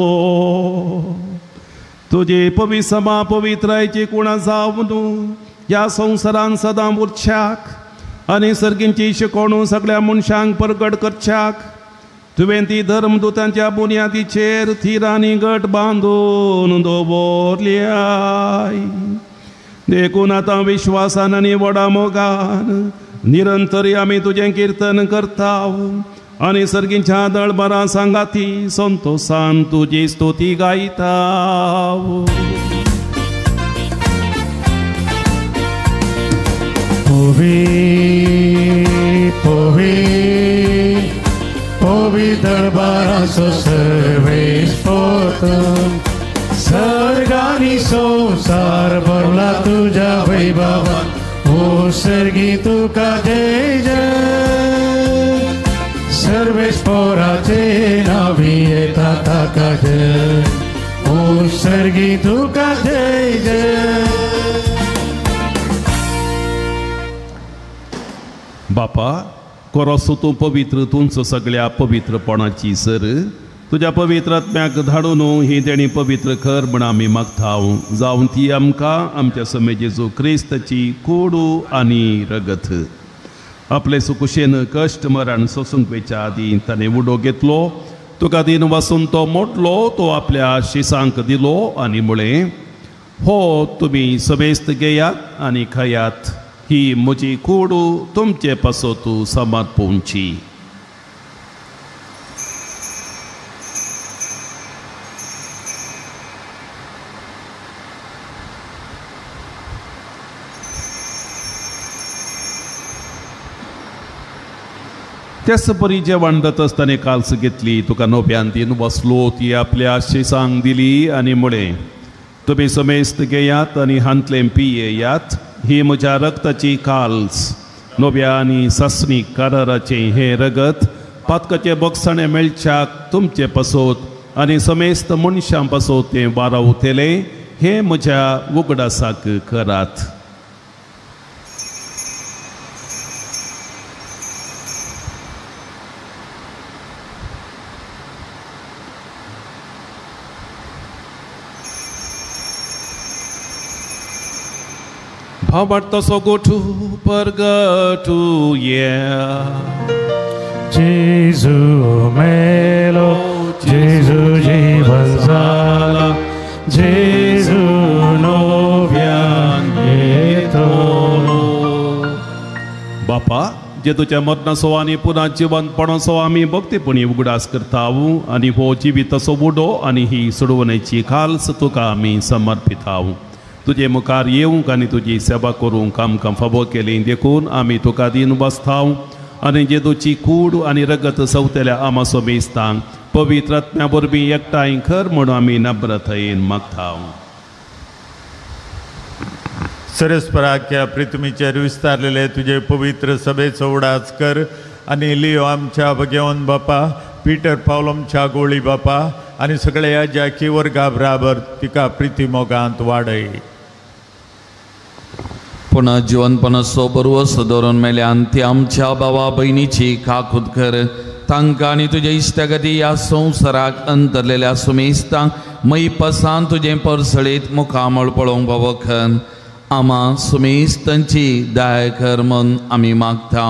तुजे पवित्र सभा पवित्रायची कुणा जावन ह्या संवसारान सदां उरच्याक आनी सर्गींची शिकोवणू सगळ्या मनशांक परगट करच्याक तुवें ती धर्मदूतांच्या बुन्यादीचेर थीर आनी गट बांदून दवरल्याय. देखून आतां विश्वासान आनी व्हडा मोगान निरंतर आमी तुजें किर्तन करता आनी सर्गींच्या दळबरां सांगाती संतोसान तुजी स्तुती गायता. पोवी पोवी पोवी दरबाराचो सर्वेस्पर, सर्गानी संवसार भरला तुज्या वैभवान. ओ सर्गी तुका जय जय, सर्वेस्पराचे नावी येता ताका जय. ओ सर्गी तुका जय जय. बापा कोरोसो तूं पवित्र तुमचो सगळ्या पवित्रपणाची सर तुज्या पवित्र आत्म्याक धाडून ही तेणी पवित्र कर म्हण आमी मागता जावन ती आमकां आमच्या समे जेजू क्रिस्ताची कोडू आनी रगत. आपले सुकुशेन कश्ट मरण सोसूंक वेच्या आदीं ताणें उडो घेतलो, तुका दिन वासून तो मोडलो, तो आपल्या शिसांक दिलो आनी म्हळें, हो तुमी समेस्त घेयात आनी खायात, ही म्हजी कूड तुमचे पासत समर्पूंची. त्याच परी जेवण जाता आसतना काल्स घेतली, तुका नव्यान दिन बसलो, ती आपल्या शिसांक दिली आनी म्हळें, तुमी समेस्त घेयात आनी हांतलें पियेयात, ही म्हज्या रक्ताची काल्स, नव्या आनी सासणीक कराराचें हें रगत पातकाचें बोगसाणें मेळच्याक तुमचे पासत आनी समेस्त मनशां पासत तें वारावतलें, हें म्हज्या उगडासाक करात. भावार्थाचो गोठू परगटुया. जेजू मेलो, जेजू जीवन जाला, जेजू नव्यान येतलो. बापा, जेजूच्या मरणाचो आनी पुन्हा जिवंतपणाचो आमी भक्तीपणी उगडास करता आनी हो जिविताचो उडो आनी ही सोडवण्याची खालस तुका आमी समर्पिता. तुजे मुखार येवंक आनी तुजी सेवा करूंक आमकां फावो केली देखून आमी तुका दीन बसता आनी जेजूची कूड आनी रगत सवतल्या आमा सोमेस्तांक पवित्र आत्म्या वरवीं एकठांय कर म्हणून आमी नम्रतायेन मागता. सरस्पराख्या प्रितमीचेर विस्तारलेले तुजे पवित्र सभेचो उडास कर आनी लियो आमच्या भगेवन बापा, पीटर पावल आमच्या गोळी बापा आनी सगळ्या जाकी वर्गा बराबर तिका प्रिती मोगांत वाडय. पुन्हा जिवनपणाचो बरवस दवरून मेल्यान ती आमच्या भावा भयणीची काकूत कर, तांकां आनी तुज्या इश्टागती ह्या संवसाराक अंतरलेल्या सुमेस्तांक मैपसान तुजें परसळीत मुखामळ पळोवंक पावखन आमा सुमेस्तांची दया कर म्हूण आमी मागता.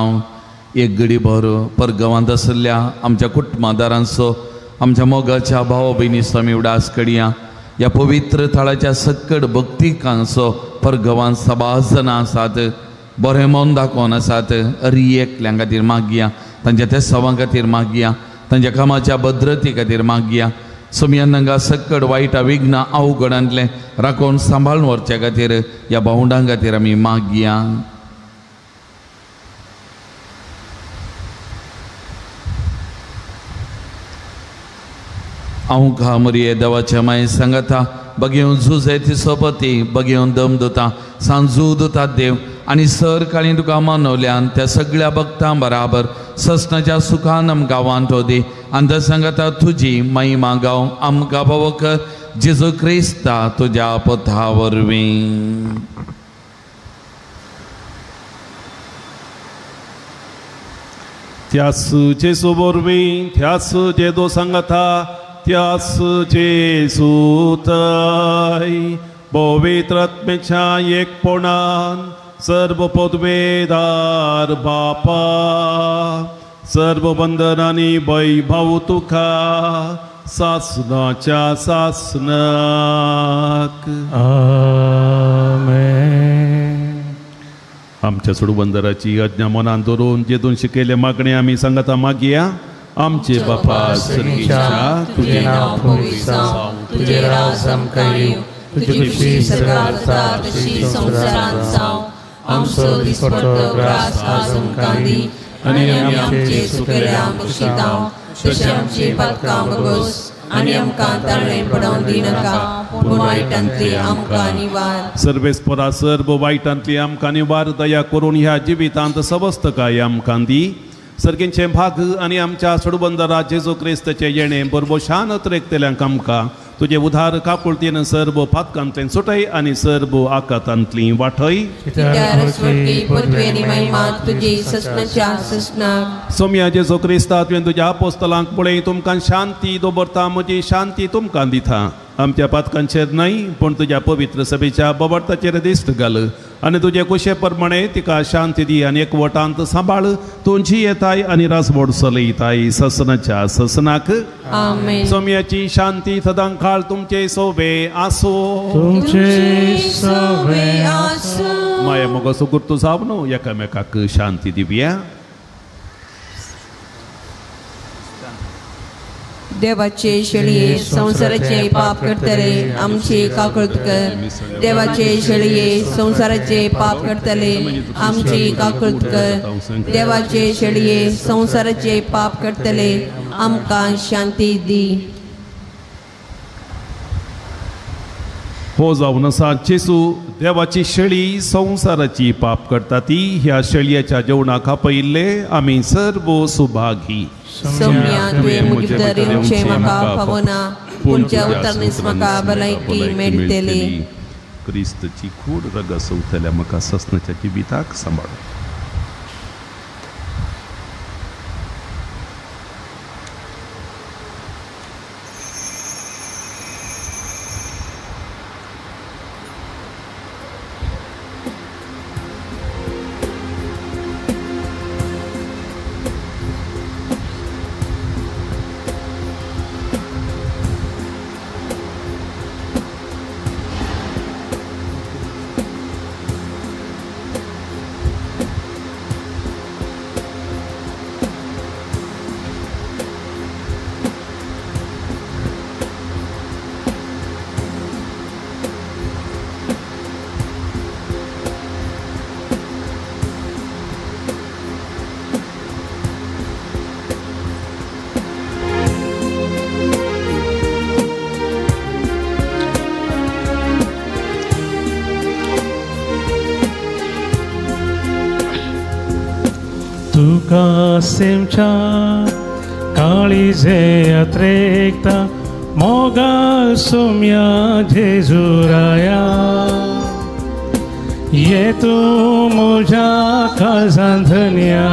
एक घडी भर परगांवांत आशिल्ल्या आमच्या कुटुंबादारांचो आमच्या मोगाच्या भाव भयणीचो आमी उडास कडया. ह्या पवित्र थळाच्या सक्कड भक्तिकांचो परगांवांत सबार जाणां आसात, बरें मन दाखोवन आसात. अरी एकल्यां खातीर मागया, तांच्या तेसांवां खातीर मागया, तांच्या कामाच्या भद्रते खातीर मागया. सोमयान हांगा सक्कड वायट विघ्न अवघडांतलें राखून सांबाळून व्हरच्या खातीर ह्या भावंडां खातीर आमी मागया. हांव घामरिये देवाच्या माय सांगता, बगेवन झुजे ती सोबती, बगेवन दम दिता, सांजू दिता देव आनी सर काळी तुका मानवल्यान त्या सगळ्या भक्तां बराबर ससनाच्या सुखान आमकां वांटो दी आनी त्या सांगता तुजी महिमा गांव आमकां पावो कर जेजू क्रिस्ता तुज्या पथा वरवीं. त्यास जेजू वरवीं, त्यास जेजू सांगता, त्यास जेजू थंय पवित्र आत्म्याच्या एकपणान सर्व पदवेदार बापा, सर्व बंधन आनी वैभव तुका सासनाच्या सासनाक. आमेन. आमच्या सोडबंदराची आज्ञा मनान धरून जेदून शिकयले मागणे आमी सांगता मागया. आमचे बापा सर्गेच्या, तुजें नांव पवित्र जावं, तुजें राज आमकां येवं, तुजी खुशी स्वर्गांत जाता तशी संवसारांत जावं. आमचो दिसपट्टो ग्रास आज आमकां दी आनी आमचे चुकल्या बक्षितांव तशें आमची पातकां बगोस आनी आमकां ताळें पडोवंक दिनाका, पूण वायटांतली आमकां निवार. सर्वेस्परा सर्व वायटांतली आमकां निवार, दया करून ह्या जिवितांत सवस्तकाय आमकां दी. सर्गींचे भाग आनी आमच्या सोडबंदरा जेजू क्रिस्ताचे येणे बरोबर शान त्रेकतल्यांक आमकां तुजे उधार काकुळतेन सर्व पातकांतल्यान सुटय आनी सर्व आकातांतली वाटय. सोम्या जेजू क्रिस्ता तुवें तुज्या आपोस्तलांक पळय तुमकां शांती दवरता, म्हजी शांती तुमकां दिता. आमच्या पातकांचेर न्हय पूण तुज्या पवित्र सभेच्या बबर्ताचेर दिश्ट घाल आनी तुजे कुशे प्रमाणे तिका शांती दी आनी एकवटांत सांबाळ. तूं जियेताय आनी राजवड चलयताय ससनाच्या ससनाक. सोम्याची शांती सदां काळ तुमचे सोबे आसो. तुमचे सोबे आसो. माया मोगो सुगुर्तू जावन एकामेकाक शांती दिवया. देवाचे शेळये संवसाराचे पाप करतले आमचे काकळत कर. देवाचे शेळये संवसाराचे पाप करतले आमची काकळत कर. देवाचे शेळये संवसाराचे पाप करतले आमकां शांती दी. हो जावन आसा जेजू देवाची शेळी संवसाराची पाप करता ती ह्या शेळयेच्या जेवणाक आपयिल्ले आमी सर्व सुभागी. सौम्या तुवें म्हजे भितर येवचें म्हाका फावना, पूण तुज्या उतरांनीच म्हाका भलायकी मेळटली. क्रिस्तची कूड रगत उरतल्या म्हाका ससनाच्या जिविताक सांबाळ. तुका काळीजे अत्रेकता मोगाल सोम्या जेजुराया ये तूं म्हज्या काळजान धन्या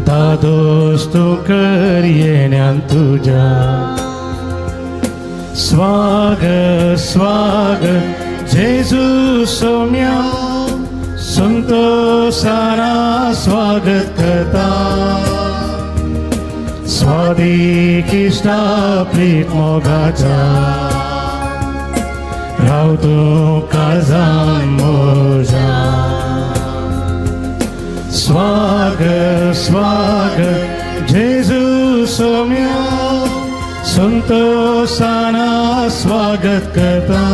दादोस तूं कर येण्यान तुज्या. स्वागत स्वागत जेजू सोम्या संतोषाना स्वागत करता. स्वादी कृष्णा प्रीत मोगाचा राव तूं काळजान म्हज्या. स्वागत स्वागत जेजू सोम्या संतोषाना स्वागत करता.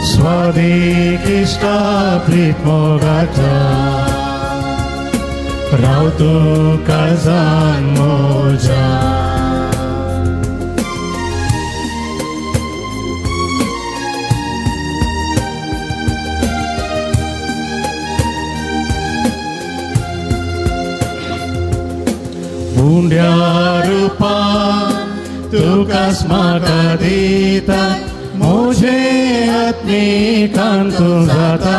स्वादी कृष्णा प्रीत मोगाचा राव तूं काळजान म्हज्या. उंड्या रुपान तुकाच म्हाका दिता म्हजे आत्मिकान तूं जाता.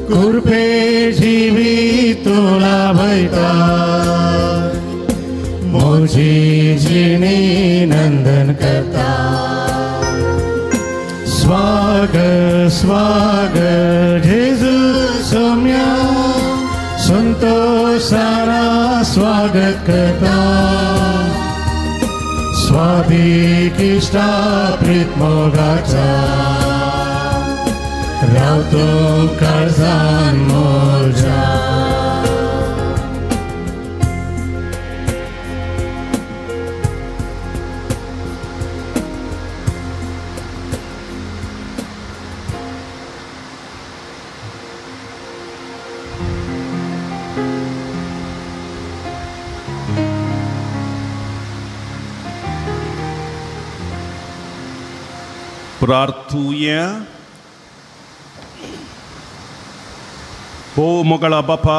कृपे जिवीत तूं लाभयता म्हजी जिणी नंदन करता. स्वागत स्वागत जेजू सोम्या संतोषाना स्वागत करता. स्वादी कृष्णा प्रीत मोगाचा राव तूं काळजान म्हज्या. प्रार्थुया. हो मोगळा बापा,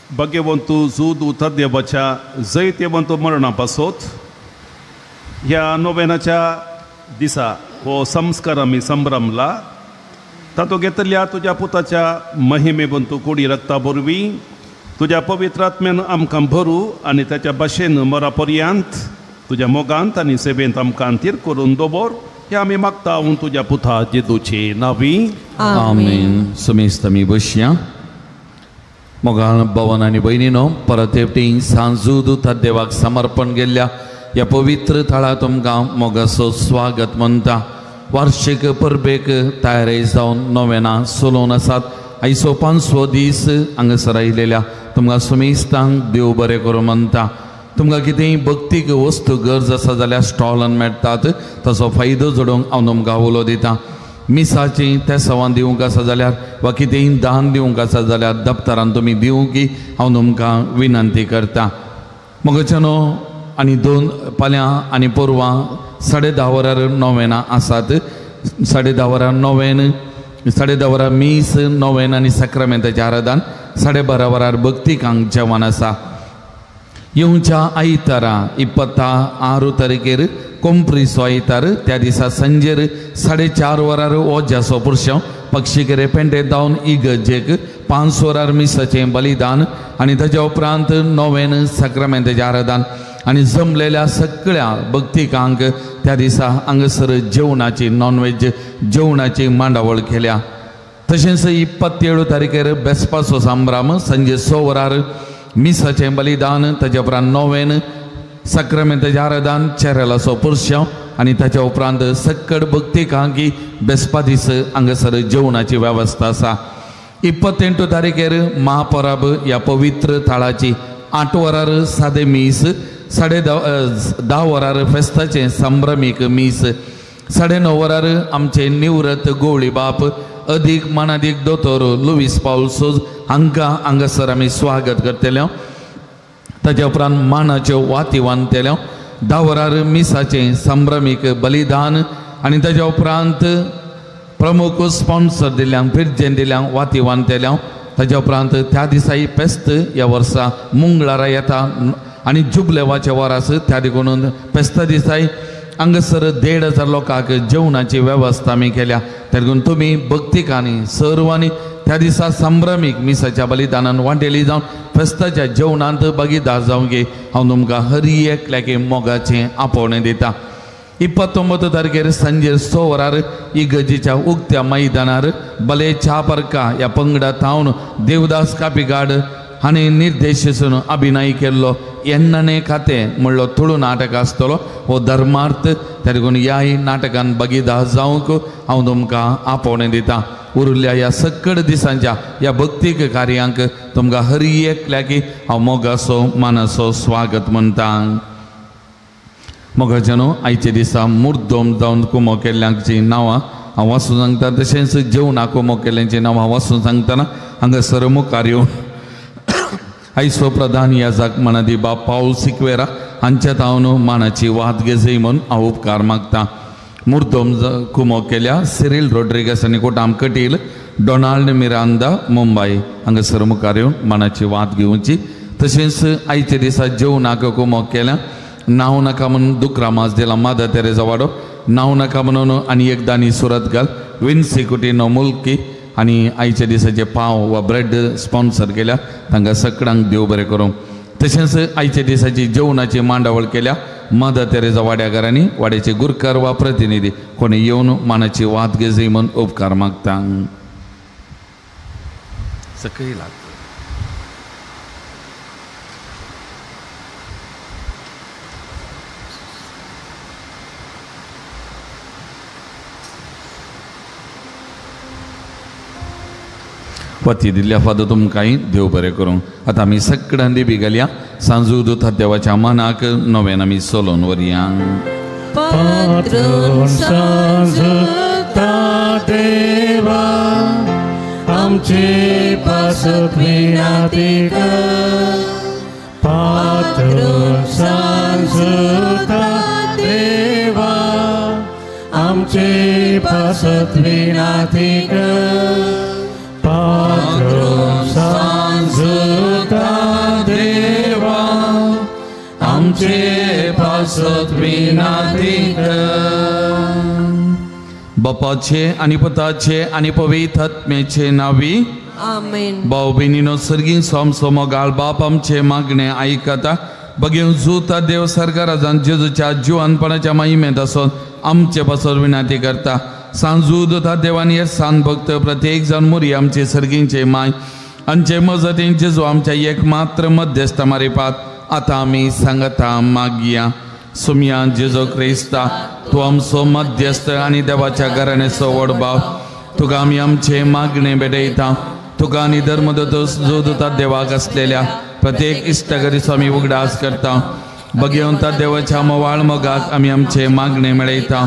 भाग्यवंत जूद देवाच्या जैतेवंत मरणा पासत ह्या नोवेनाच्या दिसा हो संस्कार आमी संभ्रमला. तातूंत घेतल्या तुज्या पुताच्या महिमेवंत कुडी रक्ता वरवीं तुज्या पवित्र आत्म्यान आमकां भरू आनी ताच्या भाशेन मरा पर्यंत तुज्या मोगांत आनी सेवेंत आमकां थीर करून दवर हे आमी मागता हांव तुज्या पुता जेजूचे नांवी. आमेन. समेस्त आमी बसया. मोगाळ भवन आनी भयणीनो, परत एकटी सांजू देवाक समर्पण केल्ल्या ह्या पवित्र थळा तुमकां मोगाचो स्वागत म्हणटा. वार्षिक परबेक तयारी जावन नोवेनां चलोवन आसात. आयचो पांचवो दीस हांगासर आयिल्ल्या तुमकां सुमेस्तांक देव बरें करूं म्हणटा. तुमकां कितेंय भक्तीक वस्तू गरज आसा जाल्यार स्टॉलान मेळटात, ताचो फायदो जोडूंक हांव तुमकां उलो दितां. मिसाची तेसांवां दिवंक आसा जाल्यार वा कितेंय दान दिवंक आसा जाल्यार दप्तरान तुमी दिवंक हांव तुमकां विनंती करता. मोगाच्यानो, आनी दोन फाल्यां आनी परवां 10:30 वरार नोवेनां आसात. 10:30 वरार नोवेन, 10:30 वरार मीस, नोवेन आनी साक्रामेंताचें आराधन, 12:30 वरार भक्तिकांक जेवण आसा. येवच्या आयतारा 26 तारखेर कोंप्रीचो आयतार, त्या दिसा सांजेर 4:30 वरार ओजाचो पुरशांव पक्षीकेरे पेंटे धावन इगर्जेक 5 वरार मिसाचें बलिदान आनी ताच्या उपरांत नोवेन साक्रामेंताचें आराधन आनी जमलेल्या सगळ्या भक्तिकांक त्या दिसा हांगासर जेवणाची नॉनव्हेज जेवणाची मांडावळ केल्या. तशेंच 27 तारखेर बेसपाचो संभ्रम सांजे 6 वरार मिसाचें बलिदान, ताच्या उपरांत नोवेन साक्रामेंताचें आराधन, चेरेलाचो पुरशांव आनी ताच्या उपरांत सक्कड भक्तिकांक बेसपा दीस हांगासर जेवणाची वेवस्था आसा. 28 तारखेर महापराब ह्या पवित्र थळाची 8 वरार सादें मीस, 10:30 वरार फेस्ताचें संभ्रमीक मीस, 9:30 वरार आमचे निवृत्त गोवळी बाप अदीक मानादीक दोतोर लुवीस पावल सोज हांकां हांगासर आमी स्वागत करतले. ताच्या उपरांत मानाच्यो वाती बांदतले. 10 वरार मिसाचें संभ्रमीक बलिदान आनी ताच्या उपरांत प्रमुख स्पॉन्सर दिल्यांक फिरजेन दिल्यांक वाती बांदतले. ताच्या उपरांत त्या दिसाय फेस्त ह्या वर्सा मंगळारा येता आनी जुबलेवाचे वरास, त्या देखून फेस्ता दिसाय हांगासर 1500 लोकांक जेवणाची वेवस्था आमी केल्या. त्या देखून तुमी भक्तिकांनी सर्वांनी त्या दिसा संभ्रमीक मिसाच्या बलिदानान वांटेली जावन फेस्ताच्या जेवणांत भागीदार जावंक हांव तुमकां हर एकल्याक मोगाचें आपोवणें दिता. 29 तारखेर सांजे 6 वरार इगर्जेच्या उक्त्या मैदानार बले च्या परका ह्या पंगडा थावन देवदास कापिगाड हांणी निर्देशन अभिनय केल्लो एन्नणे खातें म्हणलो तुळू नाटक आसतलो हो धर्मार्थ. त्या देखून ह्याय नाटकान भागीदार जावंक हांव तुमकां आपोवणें दिता. उरिल्ल्या ह्या सक्कड दिसांच्या ह्या भक्तीक कार्यांक तुमकां हर एकल्याक हांव मोगाचो मानाचो स्वागत म्हणटा. मोगाच्यानो, आयच्या दिसा मुर्दोम जावन कुमो केल्ल्यांची नांवां हांव वाचून सांगता, तशेंच जेवणाक कुमो केल्ल्यांची नांवां हांव वाचून सांगतना हांगासर मुखार येवन आयचो प्रधान याजक मनादी बाप पावल सिक्वेरा हांच्या तावन मानाची वाद घेजय म्हूण हांव उपकार मागता. मुर्दोम कुमो केल्या सिरील रोड्रिगस आनी कोटाम कटील, डोनाल्ड मिरांदा मुंबय हांगासर मुखार येवन मानाची वाद घेवची. तशेंच आयच्या दिसा जेवणाक कुमो केल्या नांव नाका म्हणून दुकरा मास दिला मादर तेरेजा वाडो, नांव नाका म्हणून आनी एक दानी सुरत घाल विन्सी कुटिनो मुल्की आनी आयच्या दिसाचे पाव वा ब्रेड स्पॉन्सर केल्या तांकां सगळ्यांक देव बरें करूं. तशेंच आयच्या दिसाची जेवणाची मांडावळ केल्या मदर तेरेजा वाड्याकारांनी, वाड्याचे गुरकार वा प्रतिनिधी कोणी येवन मानाची वाद घेजय म्हूण उपकार मागता. सकयल वती दिल्ल्या फादर तुमकांय देव बरें करूं. आतां आमी सगळ्यां दिबी घालया सांजू दुथा देवाच्या मनाक नव्यान आमी सोलोन वरया. देवा आमचे पासत विनाती कर, पात्रून सांजुता देवा आमचे पासत विनाती कर, पात्रून सांजुता आमचे पासत विनाती कर. बापाचे आनी पुताचे आनी पवित्र आत्म्याचे नावी आमेन. भाव भयणीनो सर्गीं सोमसो मोगाळ बाप आमचे मागणे आयकता. बगेवन जुता देव सरकाराजान जेजूच्या जिवानपणाच्या महिमेंत आसून आमचे पासत विनाती करता. सांजू दुता देवान हे सान भक्त प्रत्येक जाण मुरी आमचे सर्गींचे माय आमचे मजतीन जेजू आमच्या एक मात्र मध्यस्थ मारिपात आतां आमी सांगता मागया. सुमया जेजू क्रिस्ता तूं आमचो मध्यस्थ आनी देवाच्या घराण्याचो व्हड भाव, तुका आमी आमचे मागणे भेटयता. तुका आनी धर्मदूत जो दुता देवाक आसलेल्या प्रत्येक इश्टागरीचो आमी उगडास करता. बगेवंता देवाच्या मोवाळ मोगाक आमी आमचे मागणे मेळयता.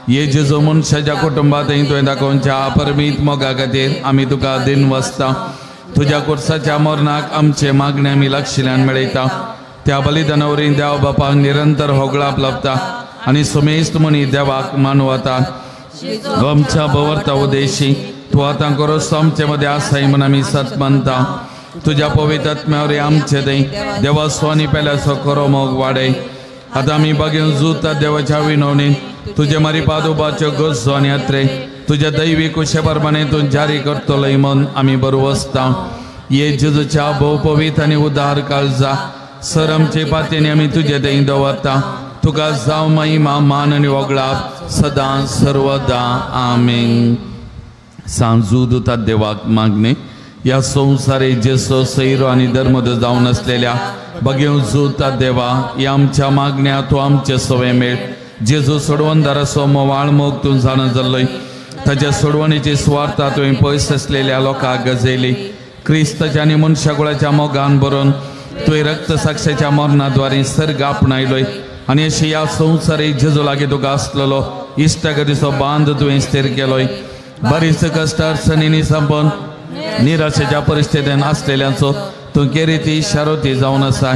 ये जेजू मनशाच्या कुटुंबांत तुवें दाखोवच्या अपरमीत मोगा खातीर आमी तुका दिन वसता. तुज्या कुर्साच्या मरणाक आमचे मागणे आमी लक्षल्यान मेळयता. त्या बलिदाना वरवीं देव बापाक निरंतर होगळाप लाभता आनी सुमेस्त म्हणी देवाक मानवता. आमच्या भोवर्ता उदेशी तूं आतां करोस आमचे मदें आसाय म्हूण आमी सत मानता. तुज्या पवित्र आत्म्या वरवीं आमचे थंय देवाचो आनी पेल्याचो खरो मोग वाडय. आतां आमी बागेवन जुता देवाच्या विनवणीन तुजे मारिपाद उबाच्यो गरजो आनी यात्रे तुज्या दैवी कुशे प्रमाणे तूं जारी करतलोय म्हूण आमी बरो वसता. ये जेजूच्या भोव पवित्र आनी उदार काळजा सर आमचे पातयेनी आमी तुजे थंय दवरता. तुका जावं महिमा मान आनी वगळाप सदां सर्वदा आमेन. सांजू दुता देवाक मागणे ह्या संवसारे जेसो सैरो आनी धर्मद जावन आसलेल्या बगेवन जुता देवा ह्या आमच्या मागण्या तूं आमचे सवे मेळ. जेजू सोडवणदाराचो मोवाळ मोग तूं जाणा जाल्लोय. ताच्या सोडवणेची सुवार्ता तुवें पयस आसलेल्या लोकांक गजयली. क्रिस्ताच्या आनी मनशाकुळाच्या मोगान भरून तुवें रक्त साक्षाच्या मरणाद्वारे सर्ग आपणायलोय आनी अशी ह्या संवसारे जेजू लागीं तुका आसलेलो इश्टागतीचो बांद तुवें स्थिर केलोय. बरीच कश्ट अडचणींनी संपून निराशेच्या परिस्थितीन आसलेल्यांचो तूं केरीती शारोती जावन आसा.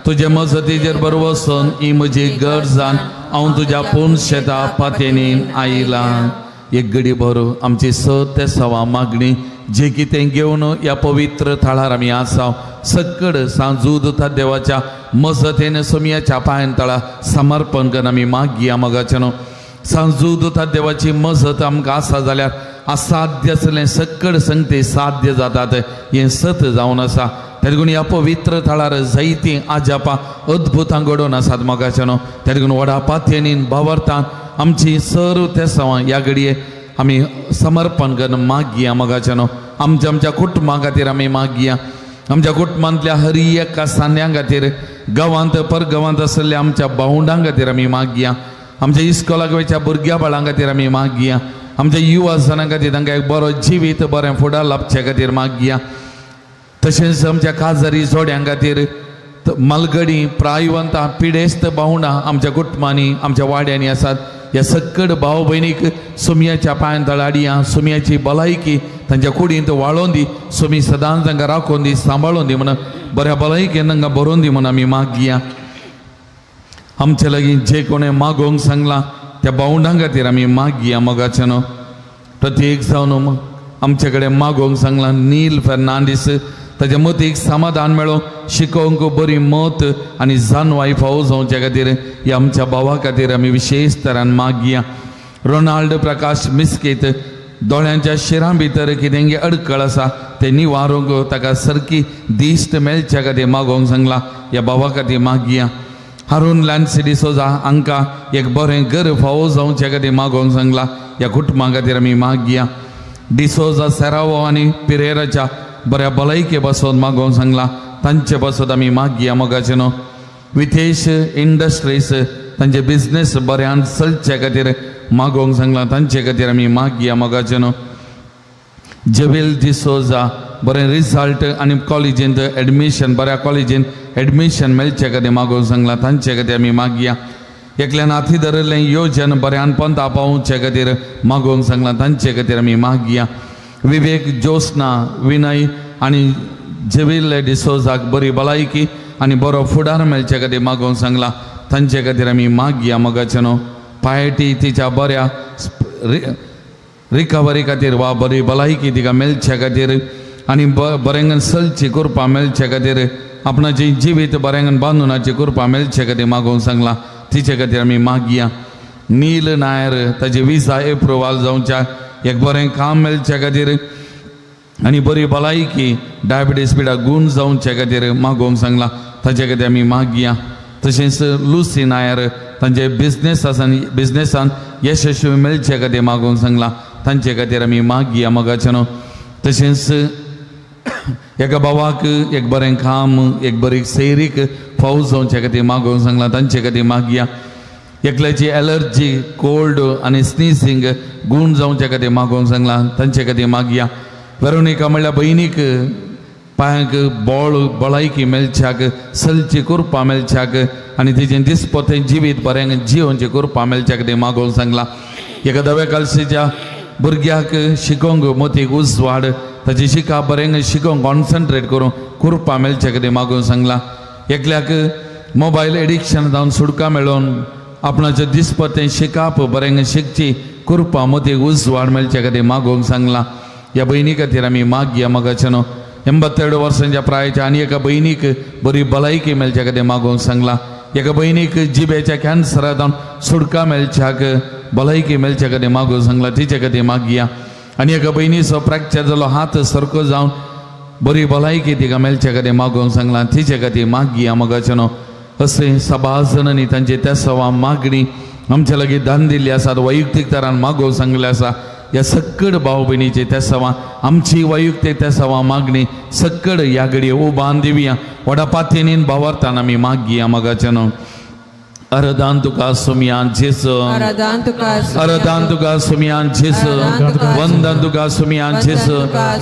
तुजे मजतीचेर बरो वचून ही म्हजी गरजान हांव तुज्या पूर्ण शेता पातयेनी आयलां. एक घडी भर आमची स ते सवा मागणी जे कितें घेवन ह्या पवित्र थळार आमी आसा सकड सांजू दुता देवाच्या मजतीन सोमयाच्या पांयान तळा समर्पण करून आमी मागया. मोगाच्यानो सांजू दुता देवाची मजत आमकां आसा जाल्यार असाध्य आसलें सकड संगती साध्य जातात हें सत जावन आसा. त्या देखून ह्या पवित्र थळार जायतीं आजापां अद्भुतां घडोवन आसात. मोगाच्यानो त्या देखून व्हडा पातयेनीन भावार्थान आमची सर्व तेसांवां ह्या घडये आमी समर्पण करून मागया. मोगाच्यानो आमच्या आमच्या कुटुंबा खातीर आमी मागया. आमच्या कुटुंबांतल्या हर एका सान्यां खातीर गांवांत परगांवांत आशिल्ल्या आमच्या भावंडां खातीर आमी मागया. आमच्या इस्कोलाक वयच्या भुरग्या बाळां खातीर आमी मागया. आमच्या युवा जणां खातीर तांकां एक बरो जिवीत बरें फुडार लाभचे खातीर मागया. तशेंच आमच्या काजारी जोड्यां खातीर मालगडी प्रायवंतां पिडेस्त भावंडां आमच्या कुटुंबांनी आमच्या वाड्यांनी आसात. ह्या सकड भाव भयणीक सोमयाच्या पांयान तळाडयां सोमयाची भलायकी तांच्या कुडींत वाळोवन दी. सोमी सदांच तांकां राखोवन दी सांबाळोन दी म्हणून बऱ्या भलायकेन तांकां बरोवन दी म्हणून आमी मागया. आमचे लागीं जे कोणें मागोवंक सांगलां त्या भावंडां खातीर आमी मागया. मोगाच्यानो प्रत्येक जावन आमचे कडेन मागोवंक सांगलां नील फेर्नांडीस ताच्या मतीक समाधान मेळो शिकोवंक बरी मत आनी जानवाय फावो जावचे खातीर ह्या आमच्या भावा खातीर आमी विशेश तरान मागया. रोनाल्ड प्रकाश मिस्कीत दोळ्यांच्या शिरां भितर कितें अडकळ आसा तें निवारूंक ताका सारकी दिश्ट मेळच्या खातीर मागोवंक सांगलां. ह्या भावा खातीर मागया. हारून लॅन्सी डिसोजा हांकां एक बरें घर फावो जावचे खातीर मागोवंक सांगलां. ह्या कुटुंबा खातीर आमी मागया. डिसोजा सेरावो आनी पिरेराच्या बऱ्या भलायके पासत मागोवंक सांगलां. तांचे पासत आमी मागया. मोगाचे न्हू वितेश इंडस्ट्रीज तांचे बिजनेस बऱ्यान चलचे खातीर मागोवंक सांगलां. तांचे खातीर आमी मागया. मोगाचे न्हू जेवेल डिसोजा बरें रिजल्ट आनी कॉलेजींत एडमिशन बऱ्या कॉलेजींत एडमिशन मेळचे खातीर मागोवंक सांगलां. तांचे खातीर आमी मागया. एकल्यान हाती धरिल्लें योजन बऱ्यान पंता पावोवचे खातीर मागोवंक सांगलां. तांचे खातीर आमी मागया. विवेक ज्योत्स्ना विनय आनी जेविल्ले डिसोजाक बरी भलायकी आनी बरो फुडार मेळचे खातीर मागोवंक सांगलां. तांचे खातीर आमी मागया. मोगाचे न्हू पायटी तिच्या बऱ्या रिकवरी खातीर वा बरी भलायकी तिका मेळचे खातीर आनी बरें चलची करपा मेळचे खातीर आपणाचें जिवीत बऱ्यांगण बांदूनाची कृपा मेळचे खातीर मागोवंक सांगलां तिचे खातीर आमी मागया. नील नायर ताची विजा एप्रुवाल जावच्या एक बरें काम मेळचे खातीर आनी बरी भलायकी डायबिटीज पिडा गूण जावचे खातीर मागोवंक सांगलां ताचे खातीर आमी मागया. तशेंच लुसी नायर तांचे बिजनेसान यशस्वी मेळचे खातीर मागोवंक सांगलां तांचे खातीर आमी मागया मोगाचे न्हू. तशेंच एका भावाक एक बरें काम एक बरी सैरीक फावज जावचे खातीर मागोवंक सांगलां तांचे खातीर मागया. एकल्याची एलर्जी कोल्ड आनी स्निजींग गूण जावचे खातीर मागोवंक सांगलां तांचे खातीर मागया. वेरोनिका म्हणल्यार भयणीक पांयांक बळ भलायकी मेळच्याक सलची कृपा मेळच्याक आनी तिचें दिसपतें जिवीत बऱ्यांक जियोवचें कृपा मेळच्याक खातीर मागोवंक सांगलां. एका धव्या कालशेच्या भुरग्याक शिकोवंक मोतीक उजवाड ताची शिका बरें शिकोवंक कॉन्सन्ट्रेट करूंक कृपा मेळचे खातीर मागोवंक सांगलां. एकल्याक मोबायल एडिक्शन जावन सुटका मेळोवन आपणाचें दिसपतें शिकाप बरें शिकची कृपा मोतीक उजवाड मेळचे खातीर मागोवंक सांगलां. ह्या भयणी खातीर आमी मागया मोगाचे न्हू. 82 वर्सांच्या प्रायेच्या आनी एका भयणीक बरी भलायकी मेळचे खातीर मागोवंक सांगलां. एका भयणीक जिबेच्या कॅन्सरा जावन सुटका मेळच्याक भलायकी मेळचे खातीर मागोवंक सांगलां तिचे खातीर मागया. आनी एका भयणीचो फ्रॅक्चर जालो हात सारको जावन बरी भलायकी तिका मेळचे खातीर मागोवंक सांगलां तिचे खातीर मागया मोगाचे न्हू. अशें सभाजनांनी तांची त्या सवा मागणी आमच्या लागीं दान दिल्ली आसात वैयक्तीक तरान मागोवंक सांगलें आसा. ह्या सक्कड भाव भयणीची त्या सवा आमची वैयक्तीक त्या सवा मागणी सक्कड ह्या घडये उबान दिवया व्हडा पातयेन भावार्थान आमी मागया मोगाचे न्हू. अरदान तुका सुमियान जेजू, अरदान तुका सुमियान जेजू, वंदन तुका सुमियान जेजू,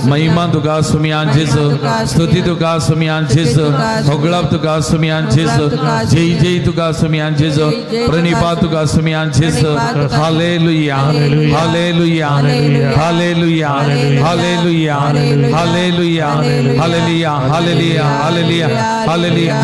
महिमा तुका सुमियान जेजू, स्तुती तुका सुमियान जेजू, होगळाप तुका सुमियान जेजू, जय जय तुका सुमियान जेजू, प्रणिपा तुका सुमियान जेजू. Hallelujah, hallelujah, hallelujah, hallelujah, hallelujah, hallelujah, hallelujah, hallelujah, hallelujah, hallelujah,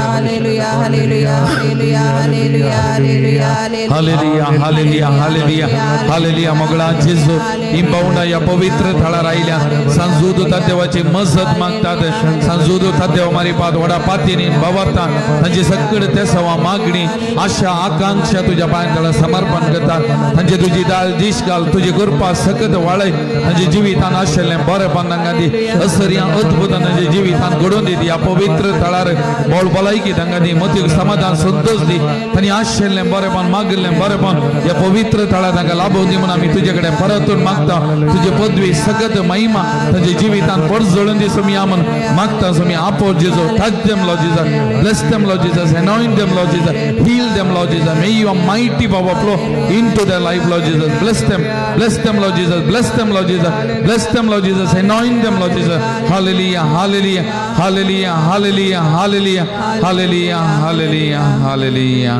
hallelujah, hallelujah, hallelujah, hallelujah, hallelujah. मोगळा जेजू ही भावंडां ह्या पवित्र थळार आयल्या सांजूद देवाची मजत मागतात. सांजूद देव मारिपात व्हडा पातीनी भावार्थान तांची सकड ते सवा मागणी आशा आकांक्षा तुज्या पांयां तळा समर्पण करतात. तांची तुजी दाल दीश घाल तुजी कृपा सकत वाळय तांच्या जिवितान आशिल्लें बरेपण तांकां दी असर्या अद्भुत तांच्या जिवितान घडोवन दी. ह्या पवित्र थळार बोळ भलायकी तांकां दी मतीक समाधान संतोष दी. तांणी आशिल्लें बरेपण मागिल्लें बरेपण ह्या पवित्र थळार तांकां लाभोवन दी म्हणून आमी तुजे कडेन परतून मागता. तुजे पदवी सकत महिमा तांच्या जिवितान परजळून दी सुमी म्हूण मागता. सुमी आपो जेजू, touch them Lord Jesus, bless them Lord Jesus, anoint them Lord Jesus, heal them Lord Jesus. May your mighty power flow into their life Lord Jesus. Bless them, bless them Lord Jesus, bless them Lord Jesus, bless them Lord Jesus, anoint them Lord Jesus. Hallelujah, hallelujah, hallelujah, hallelujah, hallelujah, hallelujah, hallelujah, hallelujah.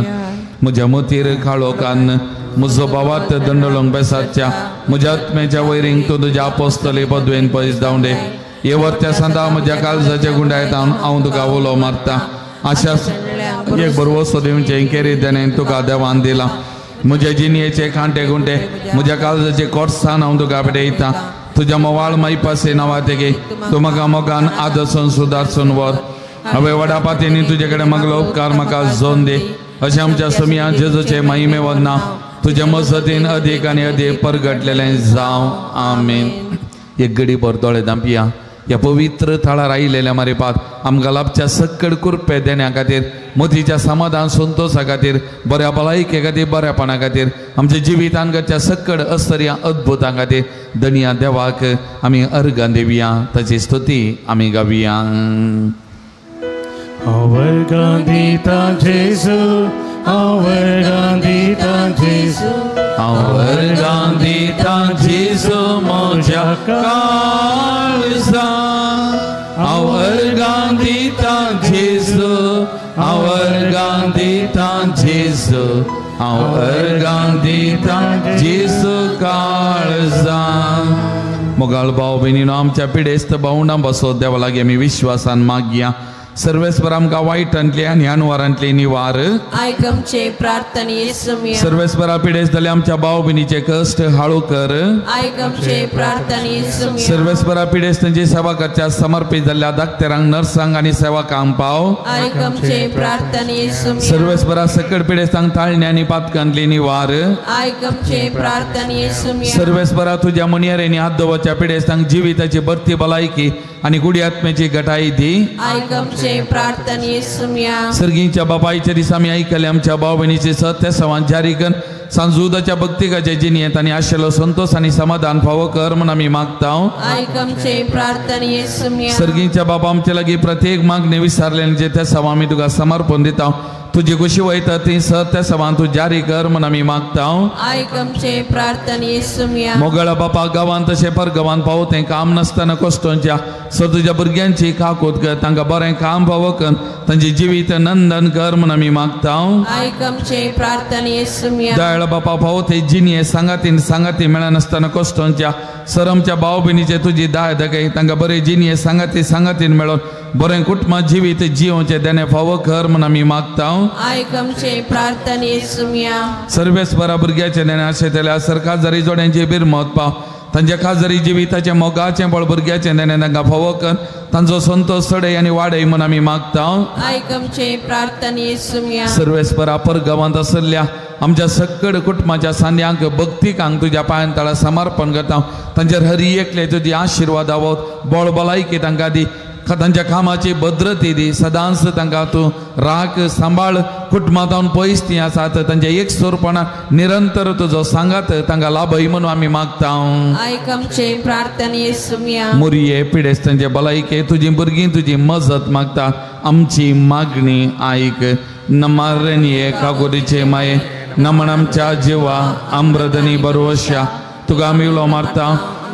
म्हज्या मोतीर काळोखान म्हजो भावार्थ दंडळोंक बेसाच्या म्हज्या आत्म्याच्या वैरींक तूं तुज्या आपोस्तली पदवेन पयस धांवडे. येवत त्या सांदा म्हज्या काळजाच्या गुंडायत हांव तुका उलो मारता. आशा एक बरवसो दिवचें केरी देणें तुका देवान दिलां. म्हज्या जिणयेचे कांटे गुंटे म्हज्या काळजाचे कोर्सान हांव तुका पेटयता. तुज्या मोवाळ मायपासे नांवा तेगे तूं म्हाका मोगान आदर्शन सुदारसून व्हर. हांवें व्हडा पातयेनी तुजे कडेन मागलो उपकार म्हाका जोन दी. अशें आमच्या सुमया जेजूचे महिमे वतना तुज्या मजतीन अदीक आनी अदीक परगटलेलें जावं. आमेन. एक घडी भर दोळे धांपया. ह्या पवित्र थळार आयिल्ल्या मारिपात आमकां लाभच्या सक्कड कृपे देण्या खातीर मोतीच्या समाधान संतोशा खातीर बऱ्या भलायके खातीर बऱ्यापणा खातीर आमच्या जिवितान घडच्या सक्कड असर्या अद्भुतां खातीर धनया देवाक आमी अर्गां दिवया. ताची स्तुती आमी गावया. हांव दिता जेजू, हांव दिता जेजू, हांव दिता जेजू म्हज्या काळजा. हांव दिता जेजू, हांव दिता जेजू, हांव दिता जेजू काळजा. मोगाळ भाव भयणीनो आमच्या पिडेस्त भावंडां बसो देवा लागीं आमी विश्वासान मागया. सर्वेस्पर आमकां वायटांतली आनी अनवारांतली निवार. आयक आमचे प्रार्थने सुमिया. सर्वेस्परा पिडेस्त जाल्ले आमच्या भाव भयणीचे कश्ट हाळू कर. आयक आमचे प्रार्थने सुमिया. सर्वेस्परा पिडेस्तांची सेवा करच्या समर्पित जाल्ल्या डाक्टरांक, नर्सांक आनी सेवकांक पाव. आयक आमचे प्रार्थने सुमिया. सर्वेस्परा सकट पिडेस्तांक ताळणे आनी पातकांतली निवार. आयक आमचे प्रार्थने सुमिया. सर्वेस्परा तुज्या मुनियरेंनी हात दवरच्या पिडेस्तांक जिविताची बर्ती भलायकी आनी गुडी आत्म्याची घटाई दी. आयक आमचे प्रार्थने सुमिया. सर्गीच्या बापायच्या दिसा आमी आयकले आमच्या भाव भयणीचे सत्य सवान जारी कर सांजुदाच्या भक्तिकाचे जिणेंत आनी आशिल्लो संतोष आनी समाधान फावो कर म्हूण आमी मागता. आयक आमचे प्रार्थने सुमिया. सर्गीच्या बापा आमचे लागीं प्रत्येक मागणी विसारल्याचे त्या सवा आमी तुका समर्पण दिता. तुजी खुशी वयता ती सत्य सवान तूं जारी कर म्हूण आमी मागता. आयक आमचे प्रार्थने सुमिया. मोगळा बापा गांवांत तशें परगांवांत पावो तें काम नासतना कश्टोंच्या सर तुज्या भुरग्यांची काकूत कर, तांकां बरें काम फावो कर, तांचे जिवीत नंदन कर म्हूण आमी मागता. आयक आमचे प्रार्थने सुमिया. दयाळ बापा फावो ते जिणये सांगातीन सांगाती मेळनासतना कश्टोंच्या सर आमच्या भाव भयणीचे तुजी दाय दाखय, तांकां बरें जिणये सांगाती सांगातीन मेळोन बरें कुटुंब जिवीत जियोवचें देणें फावो कर म्हूण आमी मागता. आयक आमचे प्रार्थने सुमिया. सर्वेस्परा भुरग्याचें देणें आशेतल्या सर काजारी जोड्यांची बिरमत पाव, तांच्या काजारी जिविताचें मोगाचें बळ भुरग्याचें देणें तांकां फावो कर, तांचो संतोष चडय आनी वाडय म्हूण आमी मागता. आयक आमचे प्रार्थने सुमिया. सर्वेस्परा परगांवांत आशिल्ल्या आमच्या सकड कुटुंबाच्या सांद्यांक भक्तिकांक तुज्या पांयां तळा समर्पण करता. तांचेर हरी एकले तुजी आशिर्वाद आवत बळ भलायकी तांकां दी, तांच्या कामाची भद्रती दी, सदांच तांकां तूं राख सांबाळ. कुटुंबांत पयस तीं आसात तांच्या एकसुरपणा निरंतर तुजो सांगात तांकां लाभय म्हणून आमी मागता. आयक आमचे प्रार्थने सुमिया. मुरये पिडेस्तांचे भलायके तुजी भुरगीं तुजी मजत मागता, आमची मागणी आयक. नमारणी कागोरीचे माये नमन आमच्या जिवा आम्रदनी बरवश्या तुका आमी उलो मारता.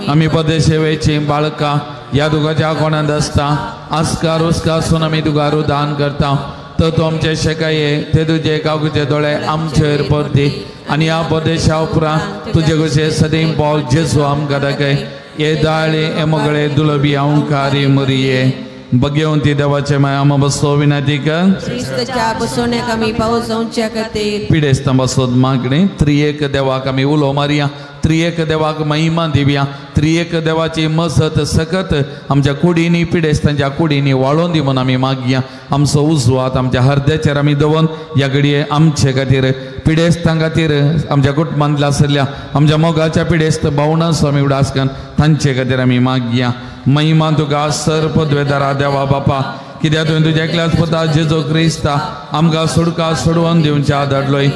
आमी पदेशेवेची बाळकां ह्या तुकाच्या कोणांत आसता आस्कार उस्कार आमी तुका रुदान करता. तर तूं आमचे शेकाये ते तुजे काकुचे दोळे आमचेर परती आनी ह्या प्रदेशा उपरांत तुजे कशे सदीं पावल जेजू आमकां दाखय. हे दाळे हे मोगळे दुलबी अंकारी मुरये भगवंती देवाचे माया बसो विनंती कर. क्रिस्ताच्या बसवण्याक आमी पावस जावच्या खातीर पिडेस्तां बसत मागणी त्रिएक देवाक आमी उलो मारया, त्रिएक देवाक महिमा दिवया, त्रिएक देवाची मजत सकत आमच्या कुडींनी पिडेस्तांच्या कुडींनी वाळोवन दी म्हूण आमी मागया. आमचो उजवात आमच्या हरद्याचेर आमी दवरून ह्या घडये आमचे खातीर पिडेस्तां खातीर आमच्या कुटुंबांतल्या आशिल्ल्या आमच्या मोगाच्या पिडेस्त भावनांचो आमी उडास करून तांचे खातीर आमी मागया. महिमा तुका सर पदवेदारा देवा बापा, कित्याक तुवें तुज्या एकल्याच पुता जेजू क्रिस्ता आमकां सुडका सोडोवन दिवच्या धाडलोय.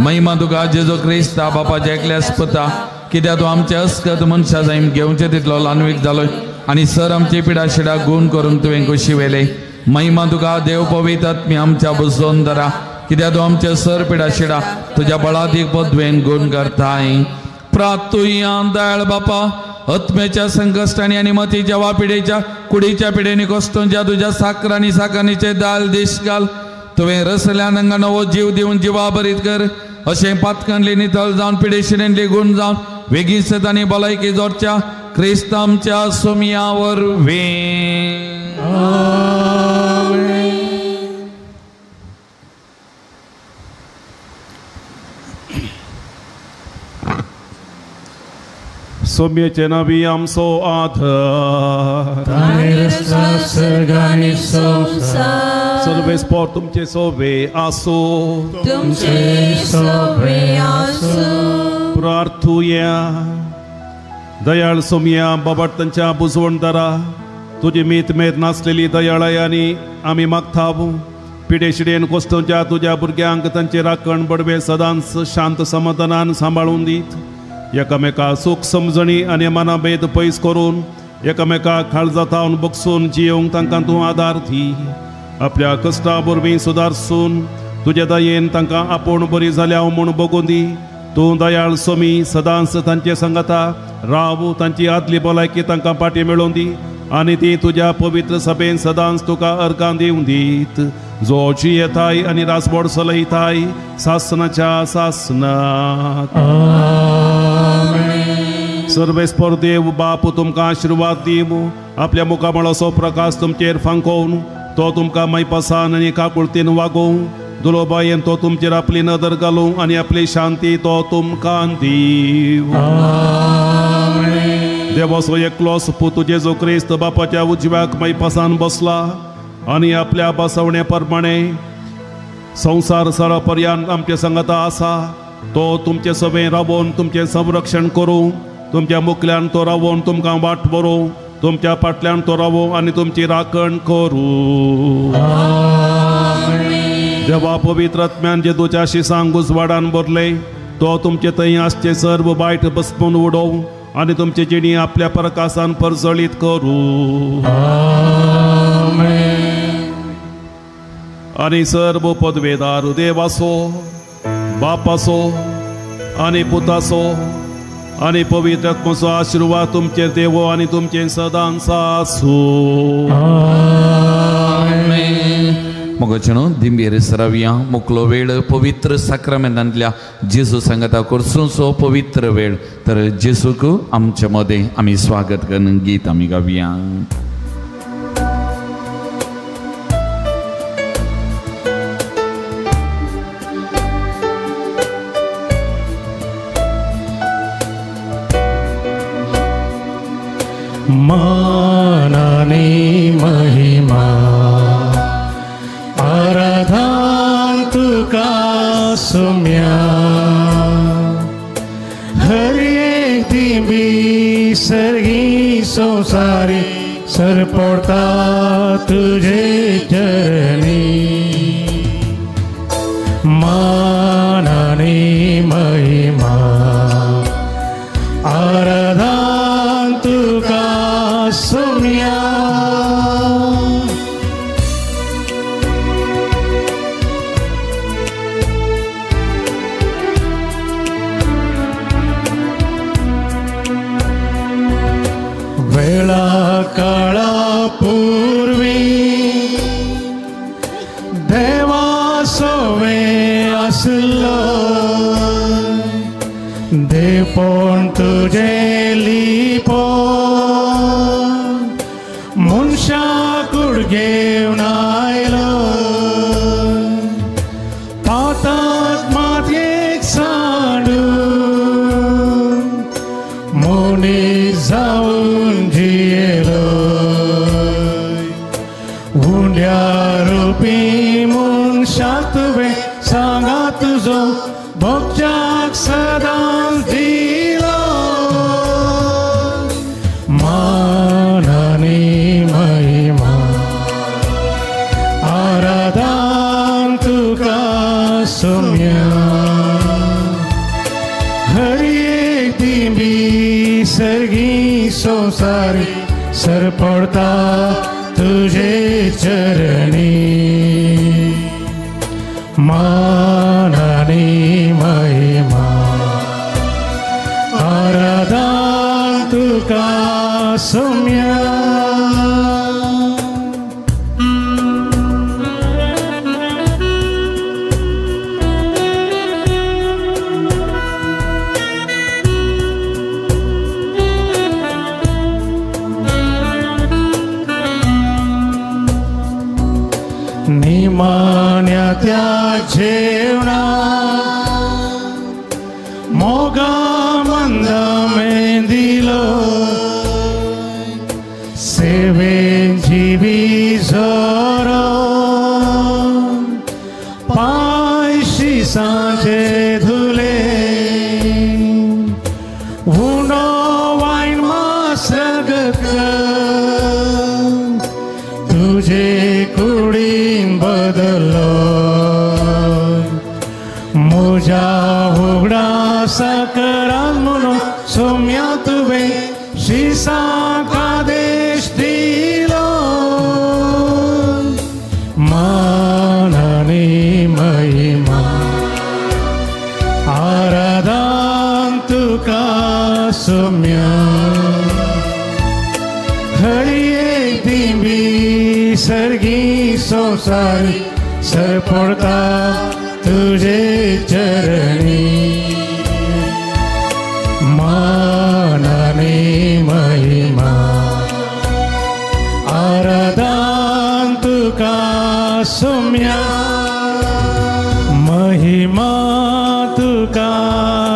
महिमा तुका जेजू क्रिस्ता बापाच्या एकल्याच पुता, कित्याक तूं आमचे अस्कत मनशां जाय घेवचे तितलो ल्हानवीक जालोय आनी सर आमची पिडा शिडा गूण करूंक तुवें खोशी व्हेले. महिमा तुका देव पवित्र आत्मी आमच्या बसोवन दरा, कित्याक तूं आमचे सर पिडा शिडा तुज्या बळादीक पदवेन गूण करताय. प्रातुया दयाळ बापा आत्म्याच्या संकश्टांनी आनी मतीच्या वा पिडेच्या कुडीच्या पिडेनी कश्टोंच्या तुज्या साकर आनी साकरणीचे दाल देश घाल. तुवें रसल्या तांकां नवो जीव दिवन जिवा बरीत कर. अशें पातकांतली नितळ जावन पिडेशिणेंतली गूण जावन वेगीं आनी भलायकी जोडच्या क्रिस्त आमच्या सोमया वरवीं. सोम्येचे नावी आमचो आधार सर्वेस्पर तुमचे सोवे आसो, तुमचे सोवे आसो. प्रार्थुया. दयाळ सोमया बाबा तांच्या बुजवणदारा तुजी मीत मेर नासलेली दयाळाय आनी आमी मागता. पिडेशिडेन कोश्टोंच्या तुज्या भुरग्यांक तांचे राखण बडवे सदांच शांत समाधानान सांबाळून दीत. एकामेका सूख समजणी आनी मनाभेद पयस करून एकामेका काळजातावन बगसून जियोवंक तांकां तूं आदार दी. आपल्या कश्टा वरवीं सुदारसून तुज्या दयेन तांकां आपूण बरी जाल्या म्हूण बगून दी. तूं दयाळ सोमी सदांच तांचे सांगाता राव, तांची आदली भलायकी तांकां पाटी मेळोवन दी आनी ती तुज्या पवित्र सभेन सदांच तुका अर्गां दिवन दीत. जो जियेताय आनी राजवड चलयताय सासनाच्या सासनाक. सर्वेस्पर देव बाप तुमकां आशिर्वाद दिवं, आपल्या मुखामळाचो प्रकाश तुमचेर फांकोवन तो तुमकां मायपासान आनी काकुळतीन वागोवं, दुलोबायेन तो तुमचेर आपली नदर घालूं आनी आपली शांती तो तुमकां दिवं। देवाचो एकलोच पूत जेजू क्रिस्त बापाच्या उजव्याक मायपासान बसला आनी आपल्या बसवणे प्रमाणे संवसार सरा पर्यंत आमचे संगता आसा। तो तुमचे सवें रावोन तुमचें संरक्षण करूं, तुमच्या मुखल्यान तो रावोन तुमकां वाट बरोवं, तुमच्या फाटल्यान तो रावो आनी तुमची राखण करूं। देवा पवित्र आत्म्यान जेजूच्या शिसांक उजवाडान भरले तो तुमचे थंय आसचे सर्व वायट बसपून उडोवं आनी तुमची जिणी आपल्या प्रकाशान परजळीत करूं। आनी सर्व पदवेदार देवाचो, बापाचो आनी पुताचो आनी पवित्र आत्म्याचो आशिर्वाद तुमचेर देवो आनी तुमचें सदांच आसूं। मोगाचेनो दिंबेर सरावया मुकलो वेळ पवित्र साक्रामेंतांतल्या जेजू सांगता करचो पवित्र वेळ। तर जेजूक आमच्या मदें आमी स्वागत करून गीत आमी गावया। मानानी महिमा आराधन तुका सुम्या, हर एक दिंबी सर्गी संसारी सरपडता तुझे चरणी। मानानी महिमा आराधन तुका सुम्या। वेळा काळा पूर्वी देवा सोवे आसलो, देवपण तुझे लिपो मनशा कूड घेवन आयलो, पाताक मातयेक सांडून मनीस जावन जियेलो, उंड्या रुपी मनशाक तुवें सांगा तुजो भोगच्याक सदांच दिलो। मानानी महिमा आराधन तुका सुम्या, हर एक दिंबी सर्गी संसारी सरपडता तुझे चरणी। मानानी महिमा आराधन तुका सुम्या। निमाण्या त्या जेवणा मोगा मंद में दिलो, सेवेन जिवी झरो पायशी सांजे धुले, उंडो वायन मास रगत तुझे कुडीन बदलो, म्हज्या उगडासा करान म्हणून सोम्या तुवें शिसाक आदेश दिलो। मानानी महिमा आराधन तुका सुम्या, हर एक दिंबी सर्गी संसारी सरपडता तुझे चरणी। मानानी महिमा आराधन तुका तुका सोम्या, महिमा तुका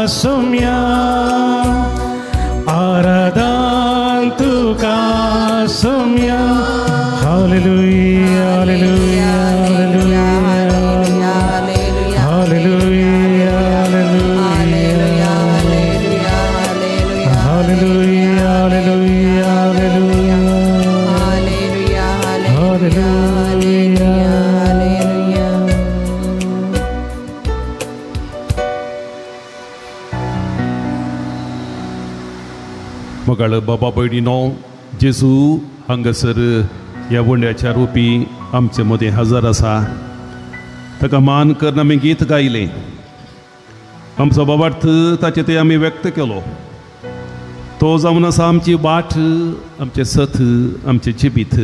सोम्या, आराधन तुका Saumya. Hallelujah, hallelujah, hallelujah, hallelujah, hallelujah, hallelujah, hallelujah, hallelujah, hallelujah. मगाळ बाबा भयणीनो, जेजू हांगासर ह्या वंड्याच्या रुपी आमचे मदें हजर आसा. ताका मान करून आमी गीत गायलें. आमचो बाबार्थ ताचे ते आमी व्यक्त केलो. तो जावन आसा आमची वाट, आमचें सत, आमचें जिवीत.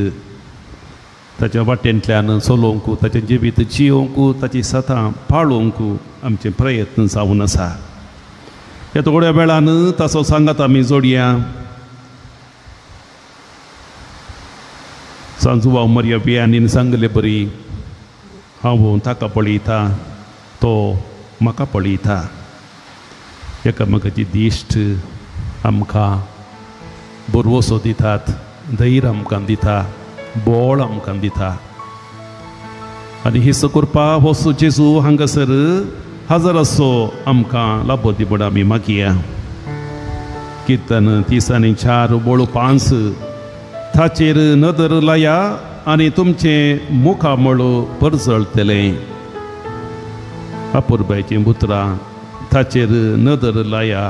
ताच्या वाटेंतल्यान चलोवंक, ताचें जिवीत जियोवंक, ताची सतां पाळोवंक आमचे प्रयत्न जावन आसा. ह्या थोड्या वेळान ताचो सांगात आमी जोडया. सांजुवाव मरिया बियानीन सांगले बरी, हांव ताका पळयता, तो म्हाका पळयता. एकामेकाची दिश्ट आमकां भरवसो दितात, धैर्य आमकां दिता, बोळ आमकां दिता. आनी ही कृपा हो जेजू हांगासर हजर आसो आमकां लाबो दी म्हूण आमी मागया. किर्तन 34 बोळ 5 ताचेर नदर लाया आनी तुमचें मुखामळ परजळटलें. अपुरबायचीं उतरां, ताचेर नदर लाया.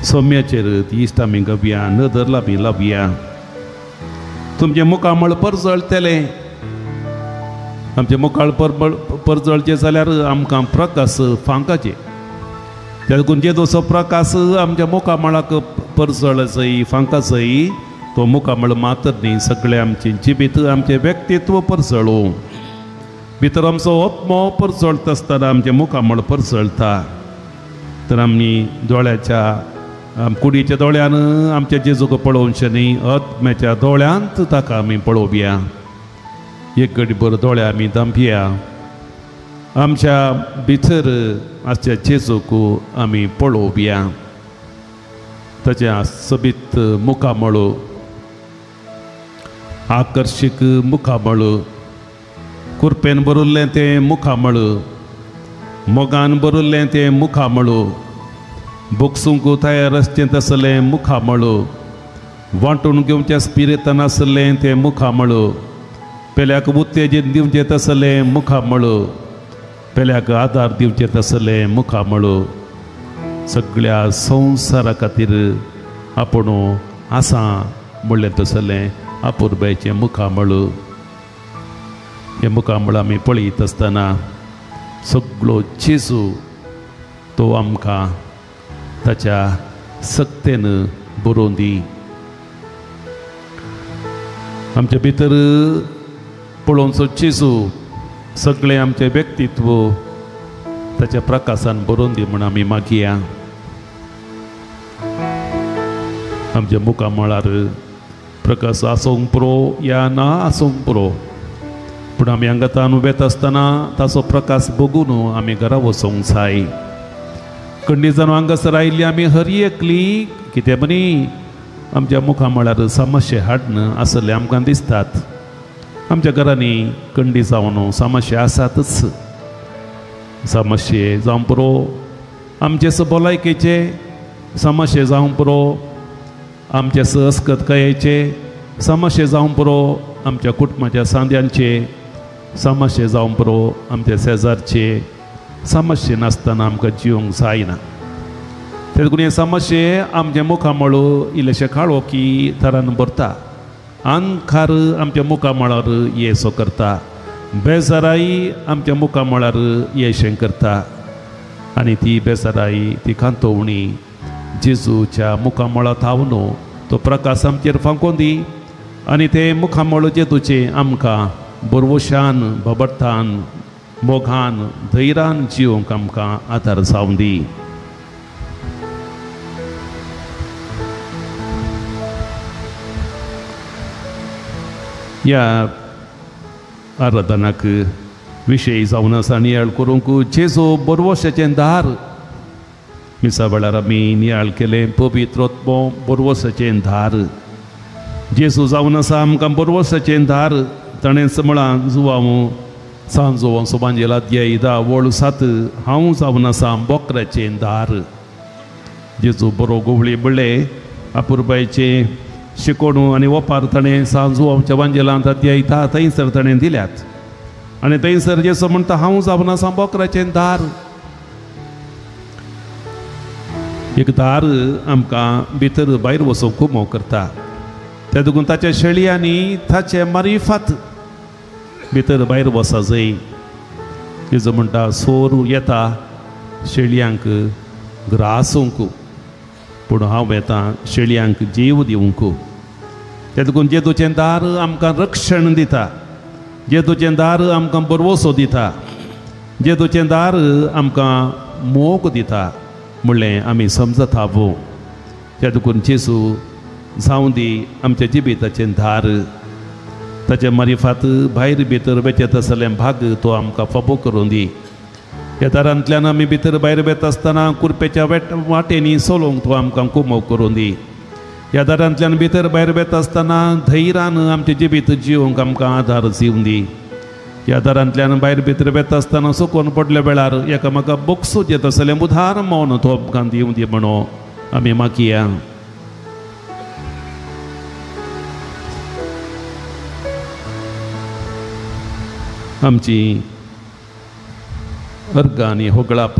सोम्याचेर दिश्ट आमी गवया, नदर आमी लावया. तुमचें मुखामळ परजळटलें. आमचें मुखाळ परजळचें जाल्यार आमकां प्रकाश फांकाचें. त्या जेदोचो प्रकाश आमच्या मुखामळाक परजळचय, फांकाचय, तो मुखामळ मात्र न्ही, सगळें आमचें जिवीत, आमचें व्यक्तित्व परजळो. भितर आमचो आत्मो परजळटा आसतना आमचें मुखामळ परजळटा. तर आमी दोळ्याच्या, कुडीच्या दोळ्यान आमच्या जेजूक पळोवचें न्ही, आत्म्याच्या दोळ्यांत ताका आमी पळोवया. एक घडीभर दोळे आमी दांपया. आमच्या भितर आसच्या जेजूक आमी पळोवया. ताचें सोबीत मुखामळ, आकर्शीक मुखामळ, कुरपेन भरिल्लें तें मुखामळ, मोगान भरिल्लें तें मुखामळ, बोगसूंक तयार आसचें तसलें मुखामळ, वांटून घेवच्या स्पिरितान आसलें तें मुखामळ, पेल्याक उत्तेजन दिवचें तसलें मुखामळ, पेल्याक आदार दिवचें तसलें मुखामळ. सगळ्या संवसारा खातीर आपूण आसा म्हणलें तसलें अपुरबायचें मुखामळ. हें मुखामळ आमी पळयत आसतना सगळो जेजू तो आमकां ताच्या सक्तेन बरोवन दी. आमच्या भितर पळोवचो जेजू सगळें आमचें व्यक्तित्व ताच्या प्रकाशान बरोवन दी म्हूण आमी मागया. आमच्या मुखामळार प्रकाश आसूंक पुरो या ना आसूंक पुरो, पूण आमी हांगातान वेता आसतना ताचो प्रकाश बगून आमी घरा वचोंक जाय. कंडी जावन हांगासर आयिल्ली आमी हर एकली कितें म्हणी आमच्या मुखामळार समस्या हाडन आसले आमकां दिसतात. आमच्या घरांनी कंडी जावन समस्या आसातच. समस्ये जावं पुरो आमचे भलायकेचे, समस्ये जावं पुरो आमचे सहस्कतकायेचे, समस्ये जावं पुरो आमच्या कुटुंबाच्या सांद्यांचे, समस्ये जावं पुरो आमच्या शेजारचे. समस्ये नासतना आमकां जिवंक जायना. तेदून हे समस्ये आमच्या मुखामळ इल्लेशे काळोखी थरान भरता. अंधकार आमच्या मुखामळार येसो करता, बेजाराय आमच्या मुखामळार येशें करता. आनी ती बेजाराय, ती कांतोवणी जेजूच्या मुखामळा थावन तो प्रकाश आमचेर फांकोन दी आनी ते मुखामळ जेजूचें आमकां बरवशान, भबर्थान, मोगान, धैर्यान जिवंक आमकां आदार जावन दी. ह्या आराधनाक विशय जावन आसा नियाळ करूंक जेजू बरवशाचें दार. मिसा वेळार आमी नियाळ केलें पवित्र बरवसाचें दार. जेजू जावन आसा आमकां बरवसाचें दार. ताणेंच म्हळां जुवांव सांजो सोबांजेला अध्याय 10 वळ 7 हांव जावन आसा बोकऱ्याचें दार. जेजू बरो गोवळी म्हणलें अपुरबायचें शिकोण आनी ओपार ताणें सांजुवांच्या वांजेलांत अध्याय 10 थंयसर ताणें दिल्यात. आनी थंयसर जेजू म्हणटा हांव जावन आसा बोकऱ्याचें दार. एक दार आमकां भितर भायर वचूंक कुमो करता. त्या देखून ताच्या शेळयांनी ताचे मारिफात भितर भायर वसा जंय. जेजू म्हणटा सोर येता शेळयांक ग्रासूंक, पूण हांव येता शेळयांक जीव दिवंक. त्या देखून जेजूचें दार आमकां रक्षण दिता, जेजूचें दार आमकां बरवसो दिता, जेजूचें दार आमकां मोग दिता म्हणलें आमी समजता वो. त्या देखून जेजू जावं दी आमच्या जिविताचें दार. ताचे मारिफात भायर भितर वेचेत आसलें भाग तो आमकां फाबो करून दी. ह्या दारांतल्यान आमी भितर भायर वेता आसतना कुरपेच्या वाटेंनी चलोवंक तो आमकां कुमो करून दी. ह्या दारांतल्यान भितर भायर वेता आसतना धैर्यान आमचें जिवीत जिवंक आमकां आदार दिवं दी. ह्या दारांतल्यान भायर भितर वेता आसतना सुकोन पडल्या वेळार एकामेका बोगसूच येता आसलें उदार मौन तो आमकां दिवं दी म्हणून आमी मागया. आमची अर्गां आनी होगळाप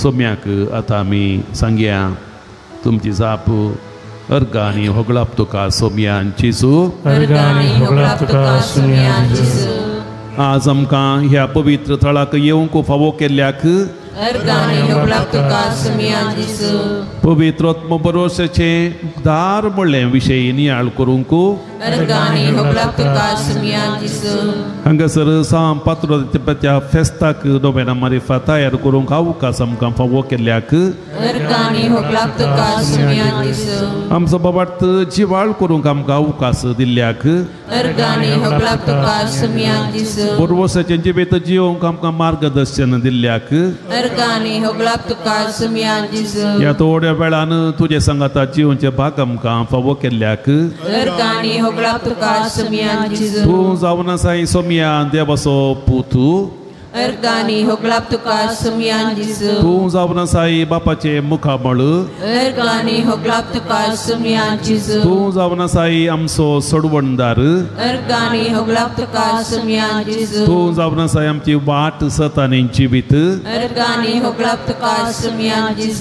सोम्याक आतां आमी सांगया. तुमची जाप अर्गां आनी होगळाप तुका सोम्यान जेजू. आज आमकां ह्या पवित्र थळाक येवंक फावो केल्ल्याक पवित्र आत्मो बरोवपाचें दार म्हणलें विशय नियाळ करूंक हांगासर साम पात्र त्या फेस्ताक नोवेना मारिफा तयार करूंक अवकाश आमकां फावो केल्ल्याक आमचो बाबार्थ जिवाळ करूंक आमकां अवकाश दिल्ल्याक बरवसाचें जिवीत जिवंक आमकां मार्गदर्शन दिल्ल्याक ह्या थोड्या वेळान तुजे सांगाता जिवनचे भाग आमकां फावो केल्ल्याक तूं जावन आसाय सोम्या देवाचो पूत, तूं जावन आसाय बापाचें मुखामळ, तूं जावन आसाय आमचो सोडवणदार, तूं जावन आसाय आमची वाट सत आनी जिवीत,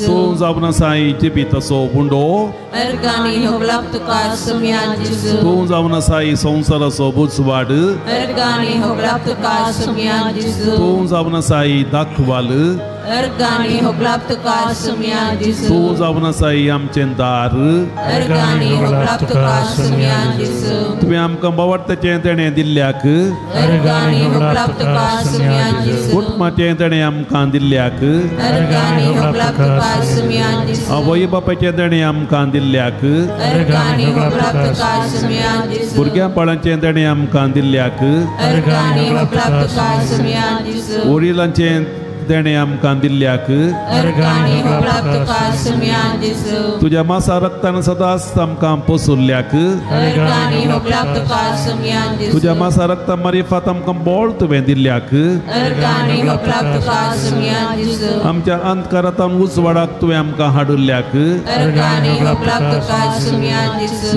तूं जावन आसाय जिवीताचो उंडो, तूं जावन आसाय संवसाराचो बुजवाड, तूं जावन आसाय दाखवाल, तूं जावन आसाय आमचें दार. तुवें आमकां बावडताचें तेणें दिल्ल्याक, कुटुंबाचें तेणें आमकां दिल्ल्याक, आवय बापायचें तेणें आमकां दिल्ल्याक, भुरग्यां बाळांचें तेणें आमकां दिल्ल्याक, वडिलांचें तेणें आमकां दिल्ल्याक, तुज्या मासा रक्तान सदांच आमकां पोसुल्ल्याक, तुज्या मासा रक्ता मारिफात आमकां बोळ तुवें दिल्ल्याक, आमच्या अंधकारांत उजवाडाक तुवें आमकां हाडुल्ल्याक,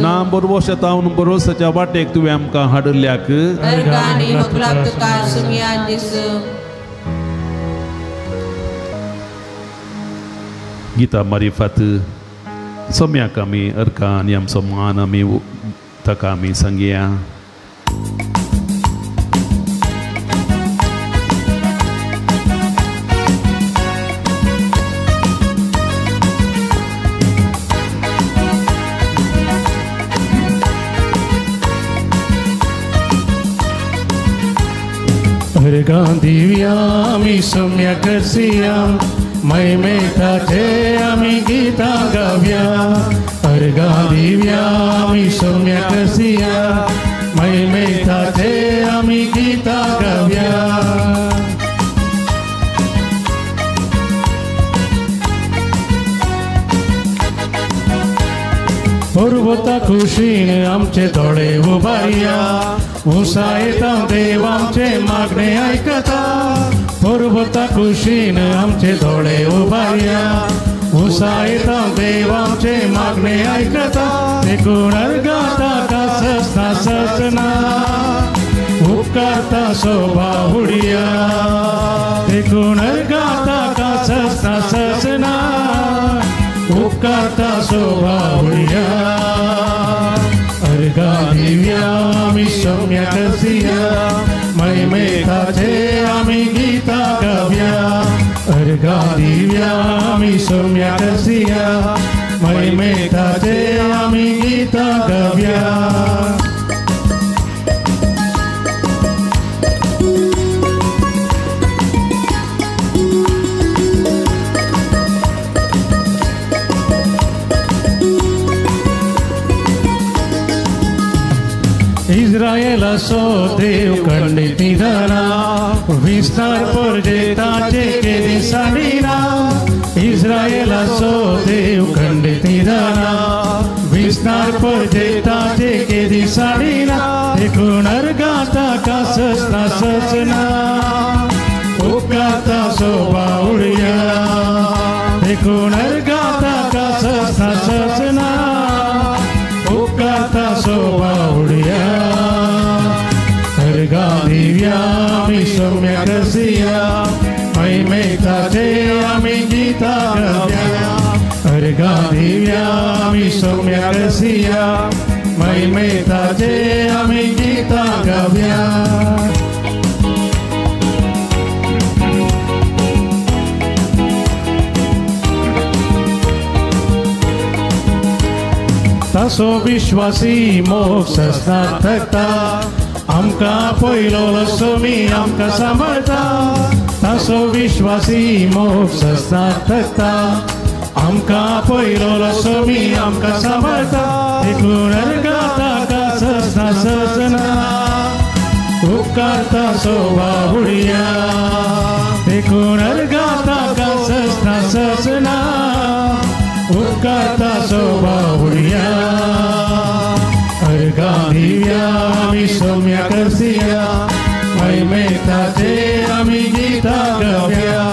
ना बरवशातावन बरोवसाच्या वाटेक तुवें आमकां हाडुल्ल्याक, गीता मारिफात सोम्याक आमी अर्का आनी आमचो मान आमी ताका आमी सांगया. अर्गां दिवया आमी सोम्या करसिया, महिमेताचे आमी गीतां गावया. अर्गां दिवया आमी सोम्या करसिया, महिमेताचे आमी गीतां कुशीन आमचे दोळे उबारया उसायता देव आमचे मागणे आयकता पर्वता कुशीन आमचे दोळे उबारया उसायता देव आमचे मागणे आयकता देखून अर्गाता कासना ससना उपकारता शोभा उडया देखून अर्गाता कासना ससना उपकारता शोभा उडया अर्गा दिव्या आमी सौम्या करसिया महिमेताचे आमी गीता गावया अर्गा दिव्या आमी सौम्या करसिया महिमेताचे आमी गीता गावया. इस्रायलाचो देव खंडीत निधना विस्तार परजेताचे केदी साडिना इस्रायलाचो देव खंडीत निधना विस्तार परजेताचे केदी साडिना देखून अर्गाता कासना ससना उपकारता शोभा उडया देखून अर्गाता कासना ससना उपकारता शोभा उडया अर्गा दिव्या आमी सौम्या करसिया महिमेताचे आमी गीता गावया अर्गा दिव्या आमी सौम्या करसिया महिमेताचे आमी गीता गावया. तासो विश्वासी मोग ससनात थकता आमकां पयलो सोमी आमकां सांबाळता तासो विश्वासी मोग ससनात थकता आमकां पयलो सोमी आमकां सांबाळता देखून अर्गाता कासना ससना उपकारता शोभा उडया देखून अर्गाता कासना ससना उपकारता शोभा उडया अर्गा दिव्या आमी सौम्या करसिया महिमेताचे आमी गीता गावया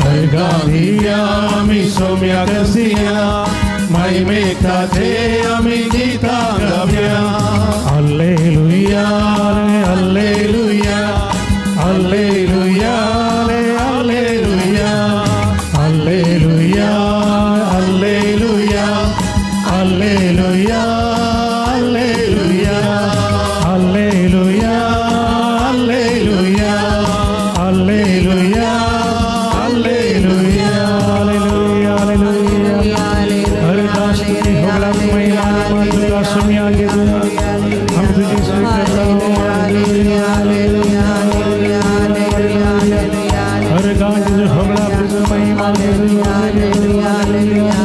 अर्गा दिव्या आमी सौम्या करसिया महिमेताचे आमी Gita गावया. Hallelujah hallelujah hallelujah hallelujah hallelujah hallelujah hallelujah hallelujah hallelujah hallelujah hallelujah hallelujah hallelujah hallelujah. अर्गा स्तुती होगला महिमा तुझा सुम्या हम तुझी स्तुती हालेलुया हालेलुया अर्गा तुझ होगला महिमा हालेलुया हालेलुया.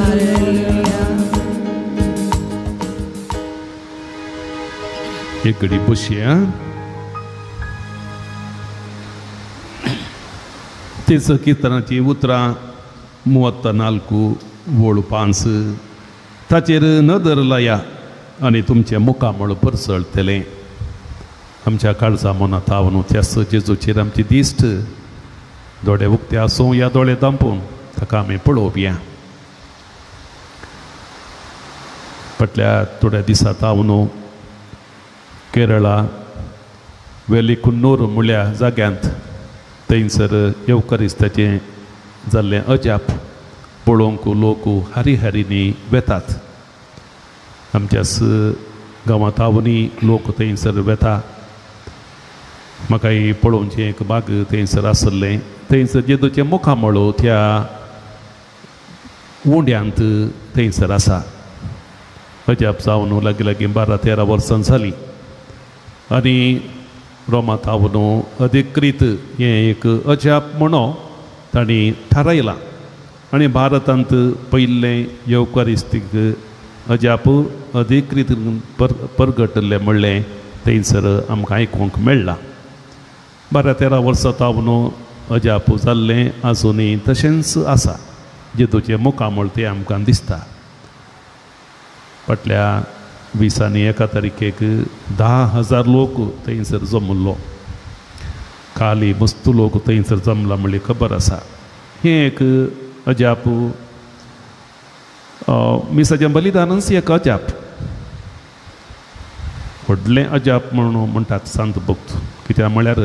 एक घडी बसया. तेच किर्तनाची उतरां 34 वळ 5 ताचेर नदर लाया आनी तुमचें मुखामळ परसळटलें. आमच्या काळजा मना तावन त्याच जेजूचेर आमची दिश्ट दोळे उक्ते आसूं या दोळे दांपून ताका आमी पळोवया. फाटल्या थोड्या दिसां तावन केरळा वेलिकुन्नूर म्हळ्या जाग्यांत थंयसर येवकारिस्ताचें जाल्लें अजाप पळोवंक लोक हारी हारींनी वेतात. आमच्याच गांवांत आवनी लोक थंयसर वेता. म्हाकाय पळोवचें एक बाग थंयसर आसलें. थंयसर जेजूचें मुखामळ त्या उंड्यांत थंयसर आसा. अजाप जावन लागीं लागीं 12-13 वर्सां जालीं आनी रोमांत आवनो अधिकृत हें एक अजाप म्हणून तांणी थारायलां आनी भारतांत पयलें येवकारिस्तीक अजाप अधिकृत परगटल्लें म्हणलें थंयसर आमकां आयकूंक मेळ्ळां. 12-13 वर्सां तावन अजाप जाल्लें आजुनूय तशेंच आसा. जेजूचें मुखामळ तें आमकां दिसता. फाटल्या 20 आनी 1 तारखेक 10,000 लोक थंयसर जमल्लो. खाली मस्त लोक थंयसर जमला म्हणली खबर आसा. हें एक अजाप, मिसाचें बलिदानच एक अजाप, व्हडलें अजाप म्हणून म्हणटात सांत भक्त. कित्याक म्हळ्यार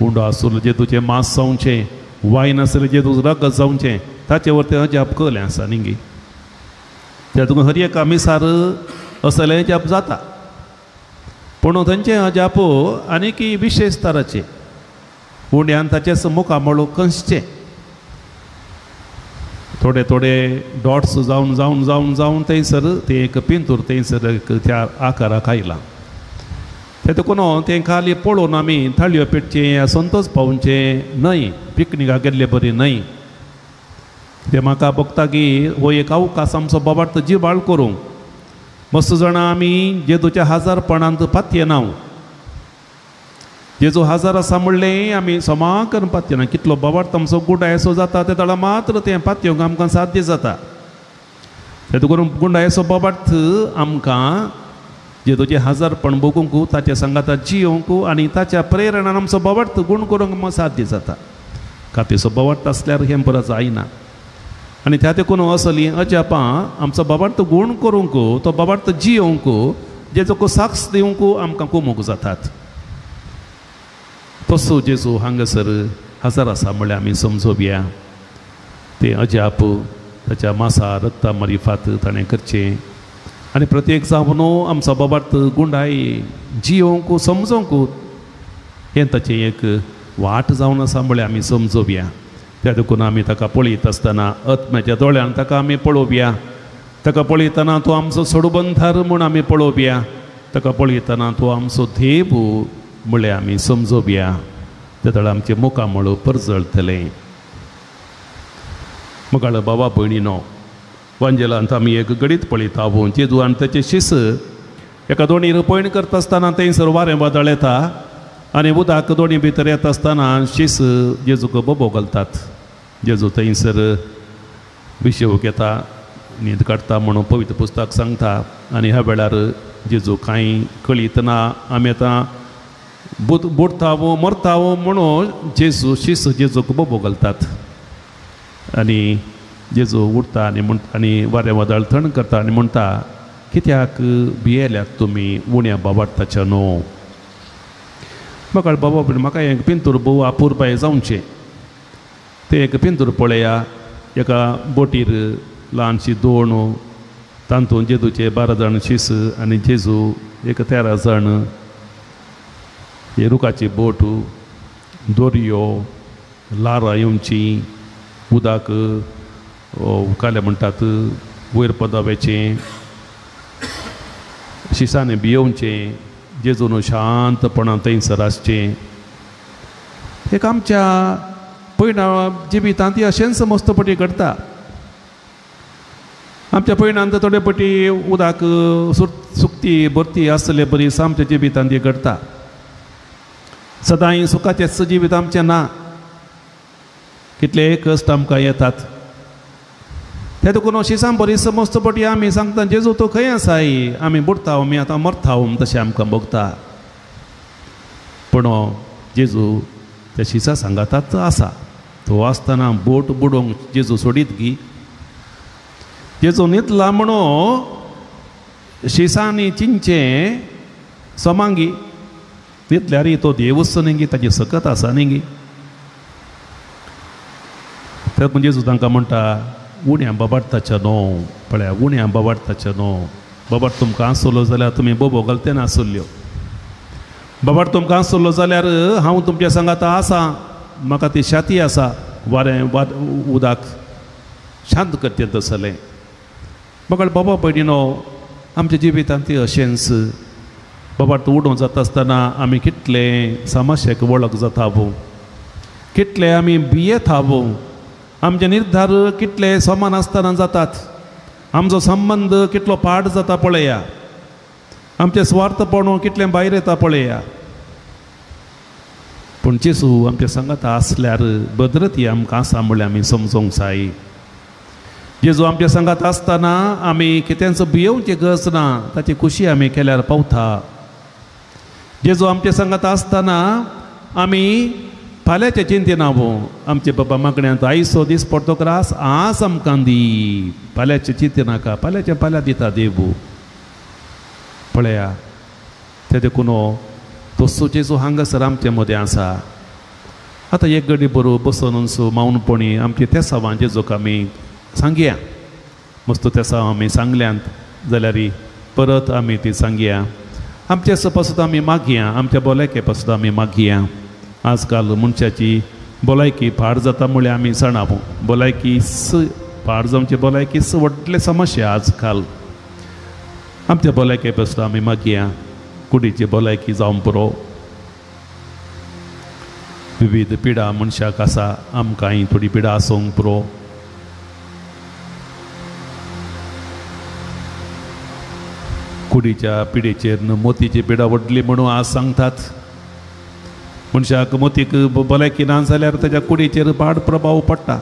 उंडो आसलो जेजूचें मांस जावचें, वायन आसलें जेजूचें रगत जावचें, ताचे वर तें अजाप कलें आसा न्ही गे. त्या तुका हर एका मिसार असलें अजाप जाता, पूण थंयचें अजाप आनीक विशेश तराचें. उंड्यान ताचें मुखामळ कंसचें, थोडे थोडे डॉट्स जावन जावन जावन जावन थंयसर तें एक पिंतूर थंयसर एक त्या आकाराक आयलां. ते देखून तें खाली पळोवन आमी थाळयो पेटचें, संतोष पावचें न्हय, पिकनिकाक गेल्ले बरी न्हय. तें म्हाका भोगता की हो एक अवकाश आमचो बाबार्थ जिबाळ करूंक. मस्त जाणां आमी जेजूच्या हाजारपणांत पातयेना. जेजू हाजार आसा म्हणलें आमी समा करून पातयेना. कितलो बाबार्थ आमचो गुंडायसो जाता ते तळा मात्र तें पातयेवंक आमकां साध्य जाता. ते करून गुंडायसो बाबार्थ आमकां जेजूचें हाजारपण भोगूंक, ताच्या सांगाता जियोवंक आनी ताच्या प्रेरणान आमचो बाबार्थ गूण करूंक आमकां साध्य जाता. कातीचो बाबार्थ आसल्यार हें परत जायना. आनी त्या देखून असली अजापां आमचो बाबार्थ गूण करूंक, तो बाबार्थ जियोवंक, जेजूक साक्ष दिवंक आमकां कुमूक जातात. तसो जेजू हांगासर हजार आसा म्हणल्यार आमी समजोवया. तें अजाप ताच्या मासा रक्ता मारिफात ताणें करचें आनी प्रत्येक जावन आमचो बाबार्थ गुंडाय जियोवंक समजोवंक हें ताचें एक वाट जावन आसा म्हणल्यार आमी समजोवया. त्या देखून आमी ताका पळयत आसतना आत्म्याच्या दोळ्यान ताका आमी पळोवया. ताका पळयतना तो आमचो सोडबंधार म्हूण आमी पळोवया. ताका पळयतना तो आमचो देव म्हणल्यार आमी समजोवया. त्या तळा आमचें मुखामळ परजळटलें. मुखाळ बाबा भयणीनो, वांजेलांत आमी एक गडीत पळयता जेजू आनी ताचे शिस एका दोणीर पयण करता आसतना थंयसर वारें वादळ येता आनी उदक दोणी भितर येता आसतना शीस जेजूक बोबो घालतात. जेजू थंयसर विशेवक येता, न्हीद काडटा म्हणून पवित्र पुस्तक सांगता. आनी ह्या वेळार जेजू कांय कळयतना आमी आतां बुडटा वो मरता वो म्हणून जेजू शीस जेजूक बोबो घालतात. आनी जेजू उठता आनी म्हण आनी वारें वादळ थंड करता आनी म्हणटा, कित्याक भियेल्यात तुमी उण्या बाबार्थाच्या न्हू. म्हाका बाबा म्हाका एक पिंतूर भोव अपुरबाय जावचें. तें एक पिंतूर पळया, एका बोटीर ल्हानशी दोण, तातूंत जेजूचे 12 जाण शीस आनी जेजू एक 13 जाण. ही रुखाची बोट, दोरयो, लारां येवची, उदक काले म्हणटात वयर पदाव्याचें, शिसांनी भियोवचें, जेजून शांतपणान थंयसर आसचें. एक आमच्या पयणा जिवितांत ती अशेंच मस्त पटी घडटा. आमच्या पयणांत थोडे पटी उदक सुकती भरती आसले बरी आमच्या जिवितांत ती घडटा. सदांय सुखाचेंच जिवीत आमचें ना. कितले कश्ट आमकां येतात. ते देखून शिसां बरी मस्त पटी आमी सांगता जेजू तो खंय आसाय, आमी बुडटा, आमी आतां मरता तशें आमकां भोगता. पूण जेजू त्या शिसा सांगातात आसा. तो आसतना बोट बुडोवंक जेजू सोडीत गी. जेजू न्हिदला म्हणून शिसांनी चिंचें समांगी न्हिदल्यार तो देवूच न्ही गी, ताची सकत आसा न्ही गी. त्या जेजू तांकां म्हणटा, उण्या बाबार्थाच्या न्हू, पळया उण्या बाबार्थाच्या न्हू. बाबार्थ तुमकां आसलो जाल्यार तुमी बोबो घालते नासल्यो. बाबार्थ तुमकां आसलो जाल्यार हांव तुमच्या सांगाता आसा, म्हाका ती शाती आसा, वारें उदक शांत करचें तसलें. म्हाका बाबा भयणीनो, आमच्या जिवितांत ती अशेंच बाबार्थ उडोवंक जाता आसतना आमी कितले समस्येक वळख जाता वो, कितले आमी भियेता वो, आमचे निर्धार कितले समान आसतना जातात, आमचो संबंद कितलो पाड जाता पळया, आमचें स्वार्थपण कितलें भायर येता पळया. पूण जेजू आमच्या सांगाता आसल्यार भद्रती आमकां आसा म्हणल्यार आमी समजोंक जाय. जेजू आमच्या सांगात आसतना आमी कितेंच भियोवची गरज ना, ताची खुशी आमी केल्यार पावता. जेजू आमच्या सांगात आसतना आमी फाल्यांचे चिंतिना वो. आमचे बाबा मागण्यांत आयसो दीस पडतो ग्रास आज आमकां दी, फाल्यांचे चिंतिनाका, फाल्यांचे फाल्यां दिता देवू. पळया ते देखून तसो जेजू हांगासर आमचे मदें आसा. आतां एक गडी बरो बसून मावनपणी आमचे तेसांवां जेजूक आमी सांगया. मस्त तेसांव आमी सांगल्यांत जाल्यार परत आमी ती सांगया. आमचे पासून आमी मागया, आमच्या भलायके पासून आमी मागया. आजकाल मनशाची भलायकी पाड जाता म्हळ्यार आमी जाणा. भलायकी पाड जावची भलायकी व्हडली समस्या आजकाल. आमच्या भलायके पासून आमी मागया, कुडीची भलायकी जावंक पुरो. विविध पिडा मनशाक आसा, आमकांय थोडी पिडा आसूंक पुरो. कुडीच्या पिडेचेर मोतीची पिडा व्हडली म्हणून आज सांगतात. मनशाक मोतीक भलायकी ना जाल्यार ताच्या कुडीचेर पाड प्रभाव पडटा.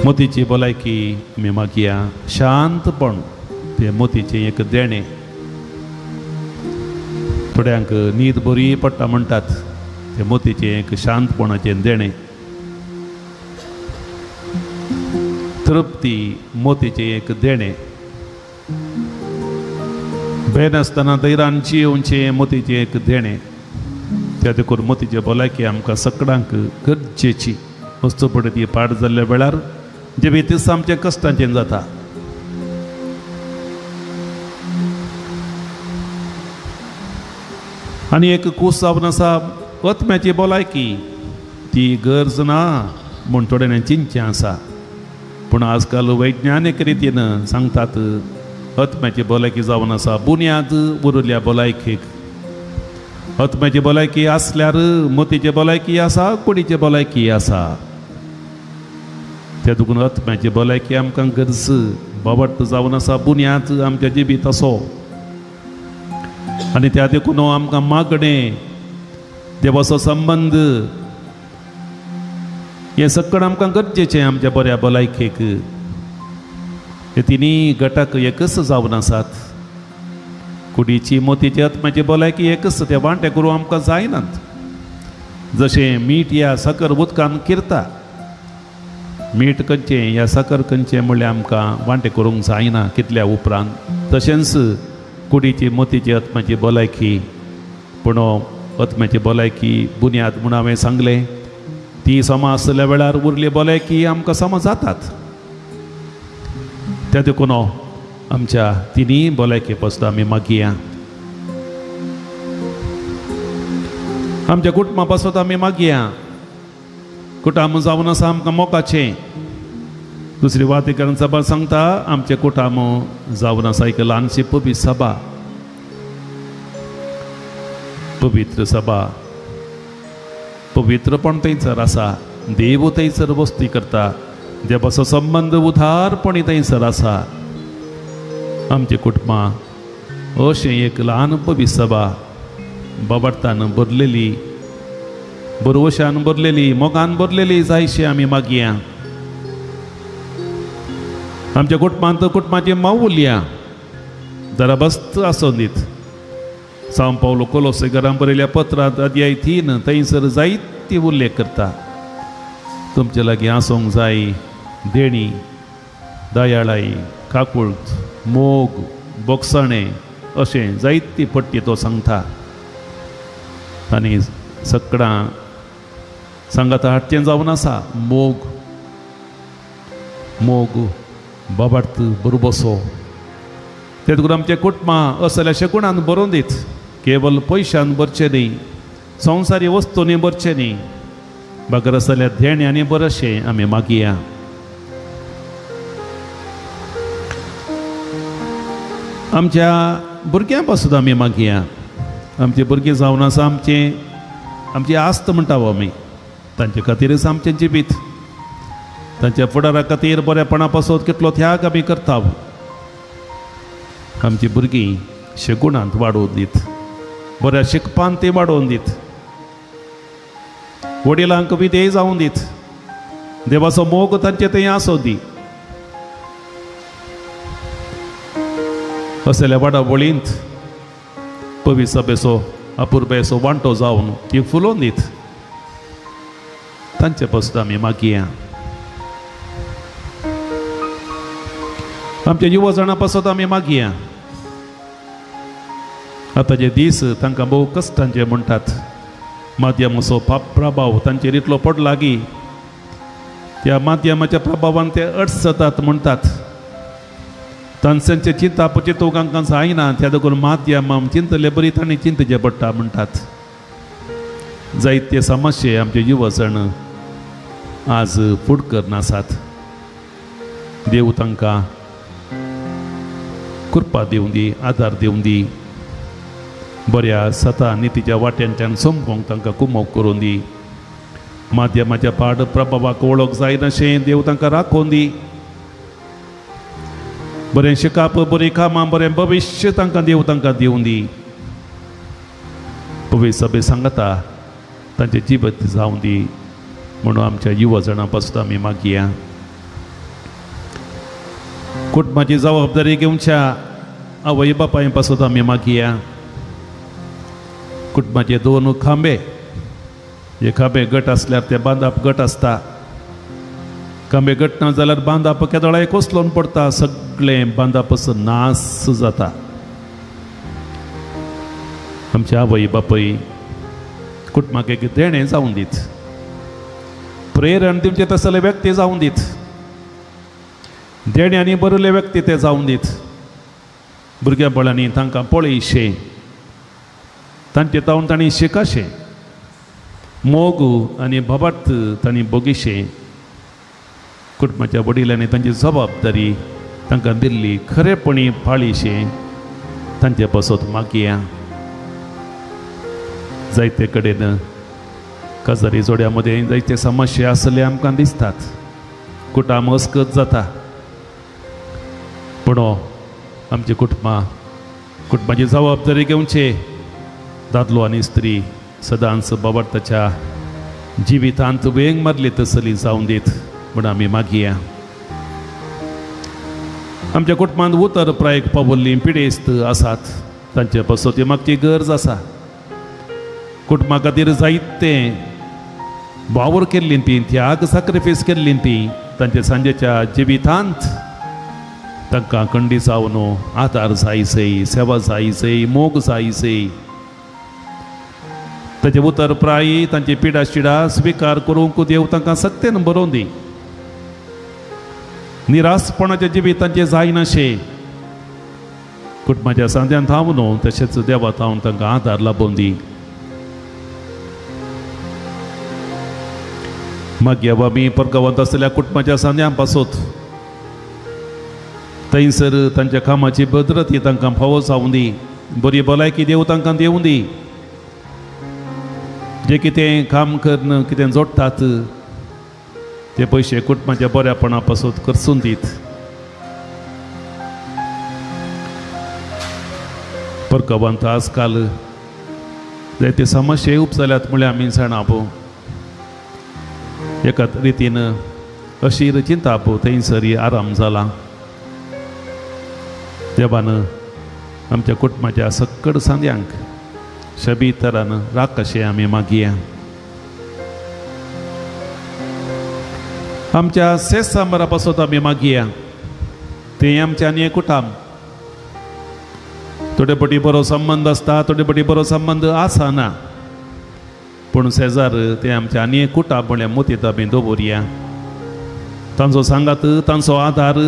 मोतीची भलायकी आमी मागया, शांतपण तें मोतीचें एक देणें. थोड्यांक न्हीद बरी पडटा म्हणटात, तें मोतीचें एक शांतपणाचें देणें. तृप्ती मोतीचें एक देणें. बेनासतना धैर्यान जियोवचें मोतीचें एक देणें. त्या देखून मोतीचे भलायकी आमकां सगळ्यांक गरजेची. वस्तू पडटा ती पाड जाल्ल्या वेळार जिवीत आमचें कश्टांचें जाता. आनी एक कूस जावन आसा आत्म्याची भलायकी, ती गरज ना म्हूण थोड्यांनी चिंतचें आसा. पूण आजकाल वैज्ञानीक रितीन सांगतात आत्म्याची भलायकी जावन आसा बुन्याद उरिल्ल्या भलायकेक. आत्म्याची भलायकी आसल्यार मोतीची भलायकी आसा, कुडीची भलायकी आसा. त्या देखून आत्म्याची भलायकी आमकां गरज बाबट जावन आसा बुन्याद आमच्या जिवीत असो. आनी त्या देखून आमकां मागणें, देवाचो संबंद हें सगळें आमकां गरजेचें आमच्या बऱ्या भलायकेक. हे तिनूय घटक एकच जावन आसात. कुडीची, मोतीची, आत्म्याची भलायकी एकच, ते वांटे करूं आमकां जायनात. जशें मीठ या साकर उदकान किरता, मीठ खंयचें या साकर खंयचें म्हणल्यार आमकां वांटे करूंक जायना कितल्या उपरांत. तशेंच कुडीची, मोतीची, आत्म्याची भलायकी. पूण आत्म्याची भलायकी बुन्याद म्हूण हांवें सांगलें, ती समा आसल्या वेळार उरली भलायकी आमकां समा जातात. त्या देखून आमच्या तिनूय भलायके पासून आमी मागया. आमच्या कुटुंबा पासून आमी मागया. कुटुंब जावन आसा आमकां मोगाचें. दुसरी वातिकरण सभा सांगता आमचें कुटुंब जावन आसा एक ल्हानशी पवित्र सभा. पवित्र सभा, पवित्रपण थंयसर आसा, देव थंयसर वस्ती करता, देवाचो संबंद उदारपणी थंयसर आसा. आमचें कुटुंबां अशें एक ल्हान पवित्र सभा, बाबडतान भरलेली, बरवशान भरलेली, मोगान भरलेली जायशी आमी मागया. आमच्या कुटुंबांत कुटुंबाची मावुलया जरा बस्त आसून दीत. सांव पावलो कोलोसेकारान बरयल्या पत्रांत अध्याय 3 थंयसर जायती उल्लेख करता. तुमचे लागीं आसूंक जाय देणी, दयाळाई, काकुळट, मोग, बोगसणें अशें जायती पट्टी तो सांगता. आनी सगळां सांगाता हाडचें जावन आसा मोग. मोग बाबार्थ बरो बसो. ते देखून आमचें कुटुंबां असल्या शेकुणान बरोवन दीत, केवल पयशान भरचें न्ही, संवसारी वस्तूंनी भरचें न्ही, बगर आसल्या देण्यांनी बरशें आमी मागया. आमच्या भुरग्यां पासून आमी मागया. आमचे भुरगीं जावन आसा आमचें, आमची आस्त म्हणटा आमी, तांचे खातीरच आमचें जिवीत, तांच्या फुडारा खातीर बरेपणा पासून कितलो त्याग आमी करता. आमची भुरगीं शेगुणांत वाडोवन दीत, बऱ्या शिकपान ती वाडोवन दीत, वडिलांक विधेय जावन दीत, देवाचो मोग तांचे थंय आसो दी. असल्या वाडावळींत पवित्र सभेचो अपुरबायेचो वांटो जावन ती फुलोवन दीत तांचे पासून आमी मागया. आमच्या युवा जाणां पासत आमी मागया. आतांचे दीस तांकां भोव कश्टांचे म्हणटात. माध्यमाचो प्रभाव तांचेर इतलो पडला की त्या माध्यमाच्या प्रभावान ते अडचतात म्हणटात. तांचे चिंतप चिंतूंक तांकां जायना, त्या देखून माध्यमां चिंतले बरी तांणी चिंतचें पडटा म्हणटात. जायते समस्ये आमचे युवा जण आज फुड करनासात. देव तांकां कृपा दिवं दी, आदार दिवं दी, बऱ्या सता नितीच्या वाट्यांच्यान समकोंक तांकां कुमोक करून दी. माध्यमाच्या पाड प्रभावाक वळख जायनाशें देव तांकां राखोवन दी. बरें शिकाप, बरीं कामां, बरें भविश्य तांकां देव तांकां दिवं दी. पवित्र सभे सांगता तांचें जिबत जावं दी म्हणून आमच्या युवा जाणां पासून आमी मागया. कुटुंबाची जबाबदारी घेवच्या आवय बापाय पासून आमी मागया. कुटुंबाचे दोन खांबे, हे खांबे गट आसल्यार ते बांदप गट आसता. खांबे गट ना जाल्यार बांदप केदोळाय कोसलोन पडटा, सगळें बांदप नास जाता. आमच्या आवय बापाय कुटुंबाक एक देणें जावन दीत, प्रेरण दिवचें तसले व्यक्ती जावन दीत, देण्यांनी बरयल्ले व्यक्ती ते जावन दीत. भुरग्या बळांनी तांकां पळयशें, तांचे तावन तांणी शिकाशें, मोग आनी भबार्थ तांणी भोगिशें. कुटुंबाच्या वडिलांनी तांची जबाबदारी तांकां दिल्ली खरेपणी पाळीशें तांचे पासत मागया. जायते कडेन काजारी जोड्या मदें जायते समस्या आसले आमकां दिसतात. कुटाम अस्कत जाता, पूण आमची कुटुंबां कुटुंबाची जबाबदारी घेवचे दादलो आनी स्त्री सदांच बाबार्थाच्या जिवितांत वेंग मारली तसली जावन दीत म्हूण आमी मागया. आमच्या कुटुंबांत उतर प्रायक पावल्लीं पिडेस्त आसात, तांचे पासत मागची गरज आसा. कुटुंबा खातीर जायते वावर केल्लीं ती, त्याग सॅक्रिफायस केल्लीं ती, तांच्या सांजेच्या जिवितांत तांकां कंडी जावन आदार जायसय, सेवा जायसय, मोग जायसय. ताचे उतर प्राय तांची पिडा शिडा स्विकार करूंक देव तांकां सक्तेन बरोवन दी. निरासपणाच्या जिवितांचें जायनाशें कुटुंबाच्या सांध्यान थावन तशेंच देवा थावन तांकां आदार लाबोवन दी. मागीर आमी परगांवांत आसलेल्या कुटुंबाच्या सांध्यां पासत थंयसर तांच्या कामाची भद्रती तांकां फावो जावं दी, बरी भलायकी देव तांकां दिवं दी. जे कितें काम करून कितें जोडटात ते पयशे कुटुंबाच्या बऱ्यापणा पासत खर्चून दीत. परगांवांत आजकाल जायते समस्या उपजाल्यात म्हळ्यार आमी जाणा पो. एका रितीन अशीर चिंता पो थंयसर आराम जाला. देवान आमच्या कुटुंबाच्या सक्कड सांद्यांक शबी तरान राख अशें आमी मागया. आमच्या सेसांबरा पासत आमी मागया. तें आमच्या आनी कुटाम थोडे पटी बरो संबंद आसता, थोडे पटी बरो संबंद आसना, पूण शेजार ते आमच्या आनी कुटाम म्हळ्यार मोतीत आमी दवरया. तांचो सांगात, तांचो आदार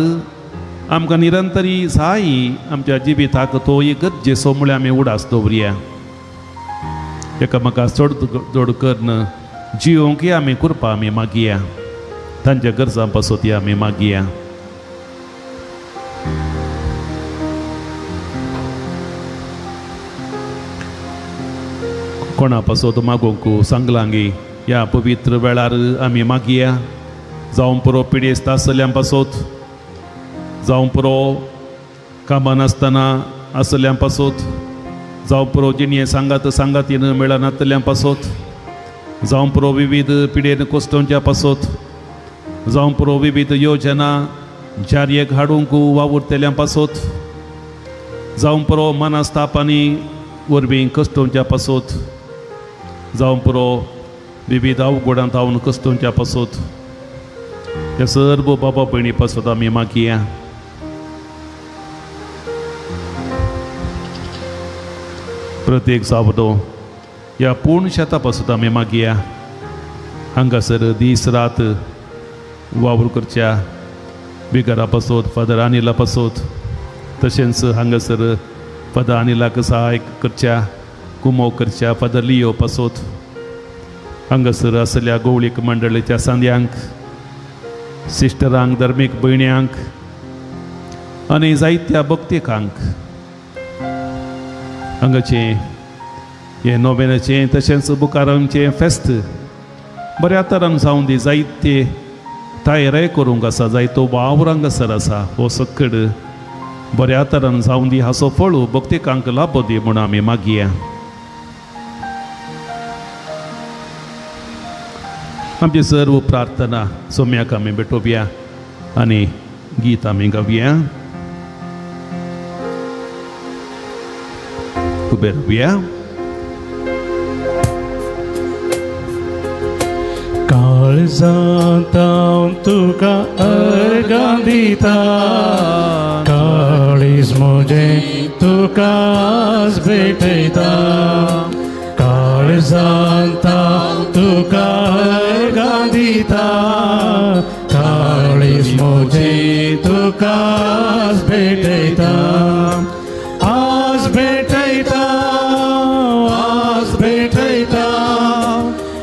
आमकां निरंतरी जाय आमच्या जिविताक तो एक गरजेचो म्हळ्यार आमी उडास दवरया. एकामेका चड जोड करून जियोंक आमी कृपा आमी मागया. तांच्या गरजां पासत आमी मागया. कोणा पासत मागूंक सांगलांगी ह्या पवित्र वेळार आमी मागया. जावं पुरो पिडेस्त आसल्या पासत, जावं पुरो कामां नासतना आसल्या पासत, जावं पुरो जिणें सांगात सांगातीन मेळनातल्या पासत, जावं पुरो विविध पिडेन कोसटोवच्या पासत, जावं पुरो विविध योजना जारयेक हाडूंक वावुरतल्यां पासत, जावं पुरो मनस्तापांनी वरवीं कश्टोंच्या पासत, जावं पुरो विविध अवघडांत हांव कश्टोंच्या पासत, ह्या सर्व बाबा भयणी पासत आमी मागया. प्रत्येक सावदो ह्या पूर्ण शेता पासत आमी मागया. हांगासर दीस रात वावर करच्या बिगारा पासत, फादर अनिला पासत, तशेंच हांगासर फादर अनिलाक सहाय करच्या कुमो करच्या फादर लियो पासत, हांगासर आसल्या गवळीक मंडळीच्या सांद्यांक, सिस्टरांक, धर्मीक भयण्यांक आनी जायत्या भक्तिकांक हांगाचें हें नोवेनाचें तशेंच बुकारांचें फेस्त बऱ्या तरान जावन दी. जायते तयारी करूंक आसा, जायतो वावर हांगासर आसा, हो सक्कड बऱ्या तरान जावन दी. हाचो फळ भक्तिकांक लाबो दी म्हूण आमी मागया. आमची सर्व प्रार्थना सोम्याक आमी भेटोवया आनी गीत आमी गावया. उबे रावया. काळजांत हांव तुका अर्गां दिता, काळीज म्हजें तुका आज भेटयता, काळजांत हांव तुका अर्गां दिता, काळीज म्हजें तुका आज भेटयता, आज भेटयता, आज भेटयता,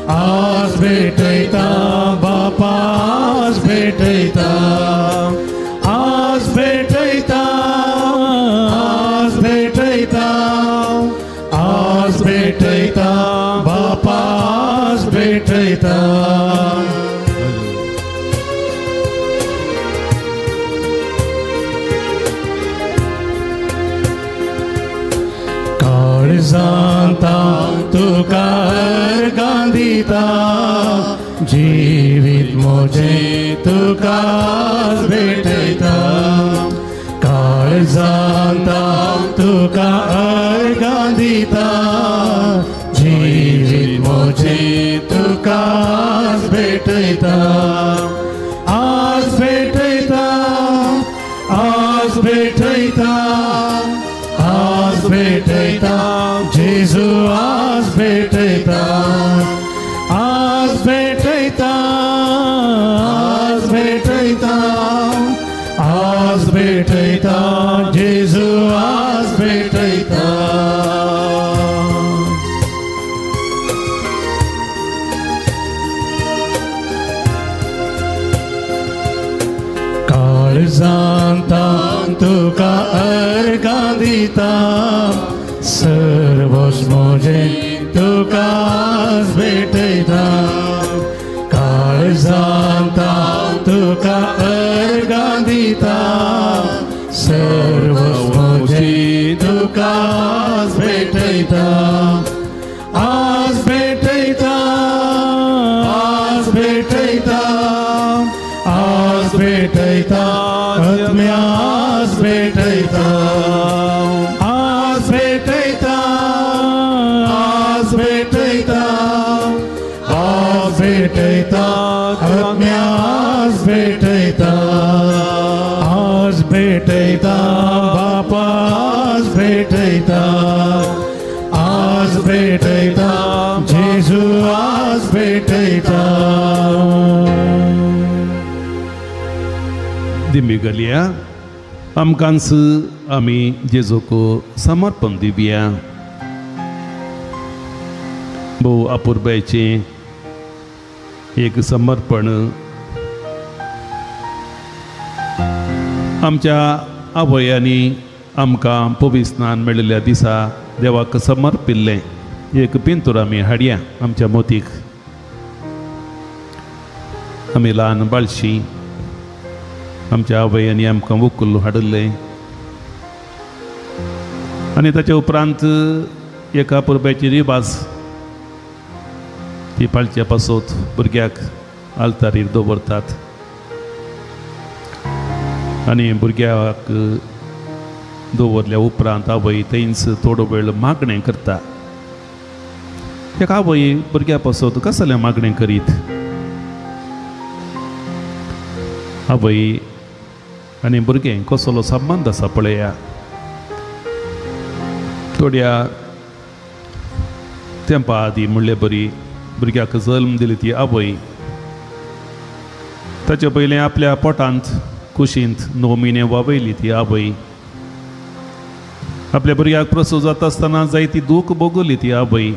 आज भेटयता बापा, आज भेटयता, आज भेटयता, आज भेटयता, आज भेटयता बापा, आज भेटयता. काळजांत हांव तुका अर्गां दिता, जिवीत म्हजें तुका आज भेटयता, काळजांत हांव तुका अर्गां दिता, जिवीत म्हजें तुका आज भेटयता, आज भेटयता, आज भेटयता, आज भेटयता जेजू, आज भेटयता, आज भेटयता, आज भेटयता, आज भेटयता जेजू, आज भेटयता. काळजांत हांव तुका अर्गां दिता, सर्वस्व म्हजें तुका आज भेटयता, काळजांत हांव तुका अर्गां दिता, सर्वस्व म्हजें तुका आज भेटयता, आज भेटयता, आज भेटयता, आज भेटयता आत्म्या, आज भेटयता, आज भेटयता, आज भेटयता, आज भेटयता आत्म्या, आज भेटयता, आज भेटयता बापा, आज भेटयता, आज भेटयता जेजू, आज भेटयता. दिमी गलया आमकांच आमी जेजूक समर्पण दिवया. भोव अपुरबायचें एक समर्पण आमच्या आवयांनी आमकां पविस्नान मेळिल्ल्या दिसा देवाक समर्पिल्लें एक पिंतूर आमी हाडया आमच्या मोतीक. आमी ल्हान बाळशी आमच्या आवयांनी आमकां वकुल हाडिल्लें आनी ताच्या उपरांत एका परबेची रिवाज ती पाळच्या पासत भुरग्याक आल्तारीर दवरतात. आनी भुरग्याक दवरल्या उपरांत आवय थंयच थोडो वेळ मागणें करता. एक आवय भुरग्या पासत कसलें मागणें करीत? आवय आनी भुरगें कसलो संबंद आसा पळया. थोड्या तेंपा आदी म्हणले बरी भुरग्याक जल्म दिली ती आवय ताचे पयलें आपल्या पोटांत कुशींत 9 म्हयने वावयली ती आवय, आपल्या भुरग्याक प्रसूत जाता आसतना जायती दूख भोगली ती आवय.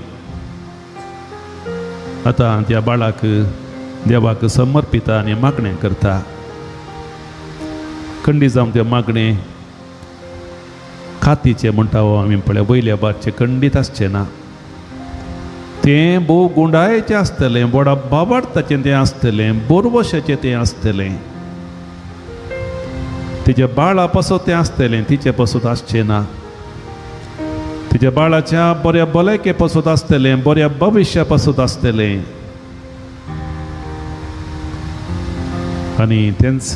आतां त्या बाळाक देवाक समर्पिता आनी मागणें करता. खंडी जावन तें मागणें खातीचें म्हणटा हो आमी पळय वयल्या बारचें खंडीत आसचें ना, तें भोव गुंडायेचें आसतलें, व्हडा बाबार्थाचें तें आसतलें, बोरवशाचें तें आसतलें, तिच्या बाळा पासत तें आसतलें, तिचे पासत आसचें ना, तिच्या बाळाच्या बऱ्या भलायके पासत आसतलें, बऱ्या भविश्या पासत आसतलें. आनी तेंच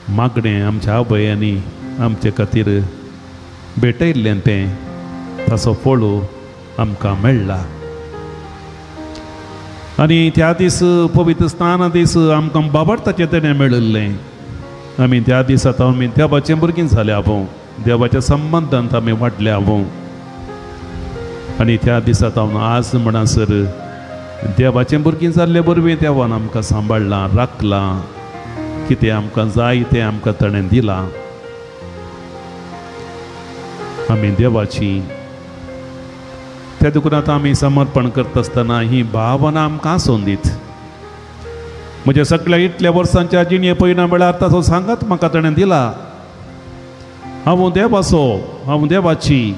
मागणें आमच्या आवयांनी आमचे खातीर भेटयल्लें तें ताचो फळो आमकां मेळ्ळा. आनी त्या दीस पवित्र स्नाना दीस आमकां बाबार्थाचें तेणें मेळिल्लें. आमी त्या दिसा आमी देवाचें भुरगीं जाल्या आपूं, देवाच्या संबंदांत आमी वाडल्या आपूं. आनी त्या दिसा तावन आज म्हणसर देवाचें भुरगीं जाल्ले वरवीं देवान आमकां सांबाळ्ळां, राखलां, कितें आमकां जाय तें आमकां ताणें दिलां. आमी देवाची त्या देखून आतां आमी समर्पण करता आसतना ही भावना आमकां आसून दीत. म्हज्या सगळ्या इतल्या वर्सांच्या जिणे पयना वेळार ताचो सांगात म्हाका ताणें दिला. हांव देवाचो, हांव देवाची.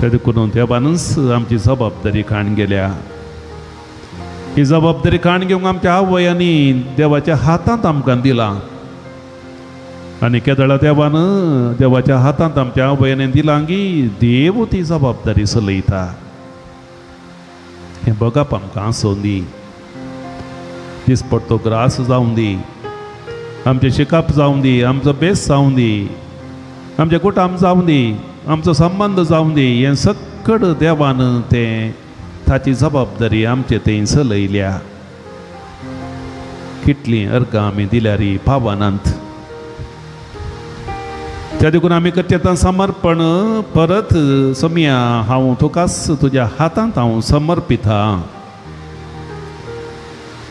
त्या देखून देवानूच आमची जबाबदारी काण गेल्या. ही जबाबदारी काण घेवंक आमच्या आवयांनी देवाच्या हातांत आमकां दिला. आनी केदळा देवान देवाच्या हातांत आमच्या आवयांनी दिलां की देव ती जबाबदारी चलयता. हें बघप आमकां आसूं दी, दिसपडतो ग्रास जावं दी, आमचें शिकप जावं दी, आमचो बेस जावं दी, आमचें कुटुंब जावं दी, आमचो संबंद जावं दी, हें सगळं देवान तें ताची जबाबदारी आमचे थंय चलयल्या. कितलीं अर्गां आमी दिल्यार पावनात. त्या देखून आमी करचें समर्पण परत सोमया हांव तुकाच तुज्या हातांत हांव समर्पिता,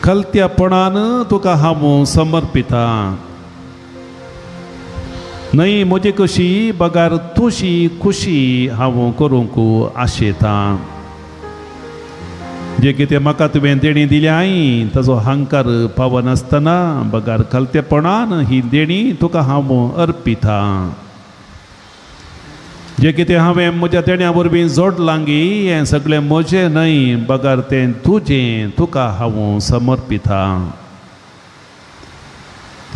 खलत्यापणान तुका हांव समर्पिता. न्हय म्हजी कशी बगार तुजी खुशी हांव करूंक आशेता. जे कितें म्हाका तुवें देणी दिल्याय ताचो हांकार पावनासतना बगार खलतेपणान ही देणी तुका हांव अर्पिता. जे कितें हांवें म्हज्या देण्या वरवीं जोडलां गी हें सगळें म्हजें न्हय बगार तें तुजें, तुका हांव समर्पिता.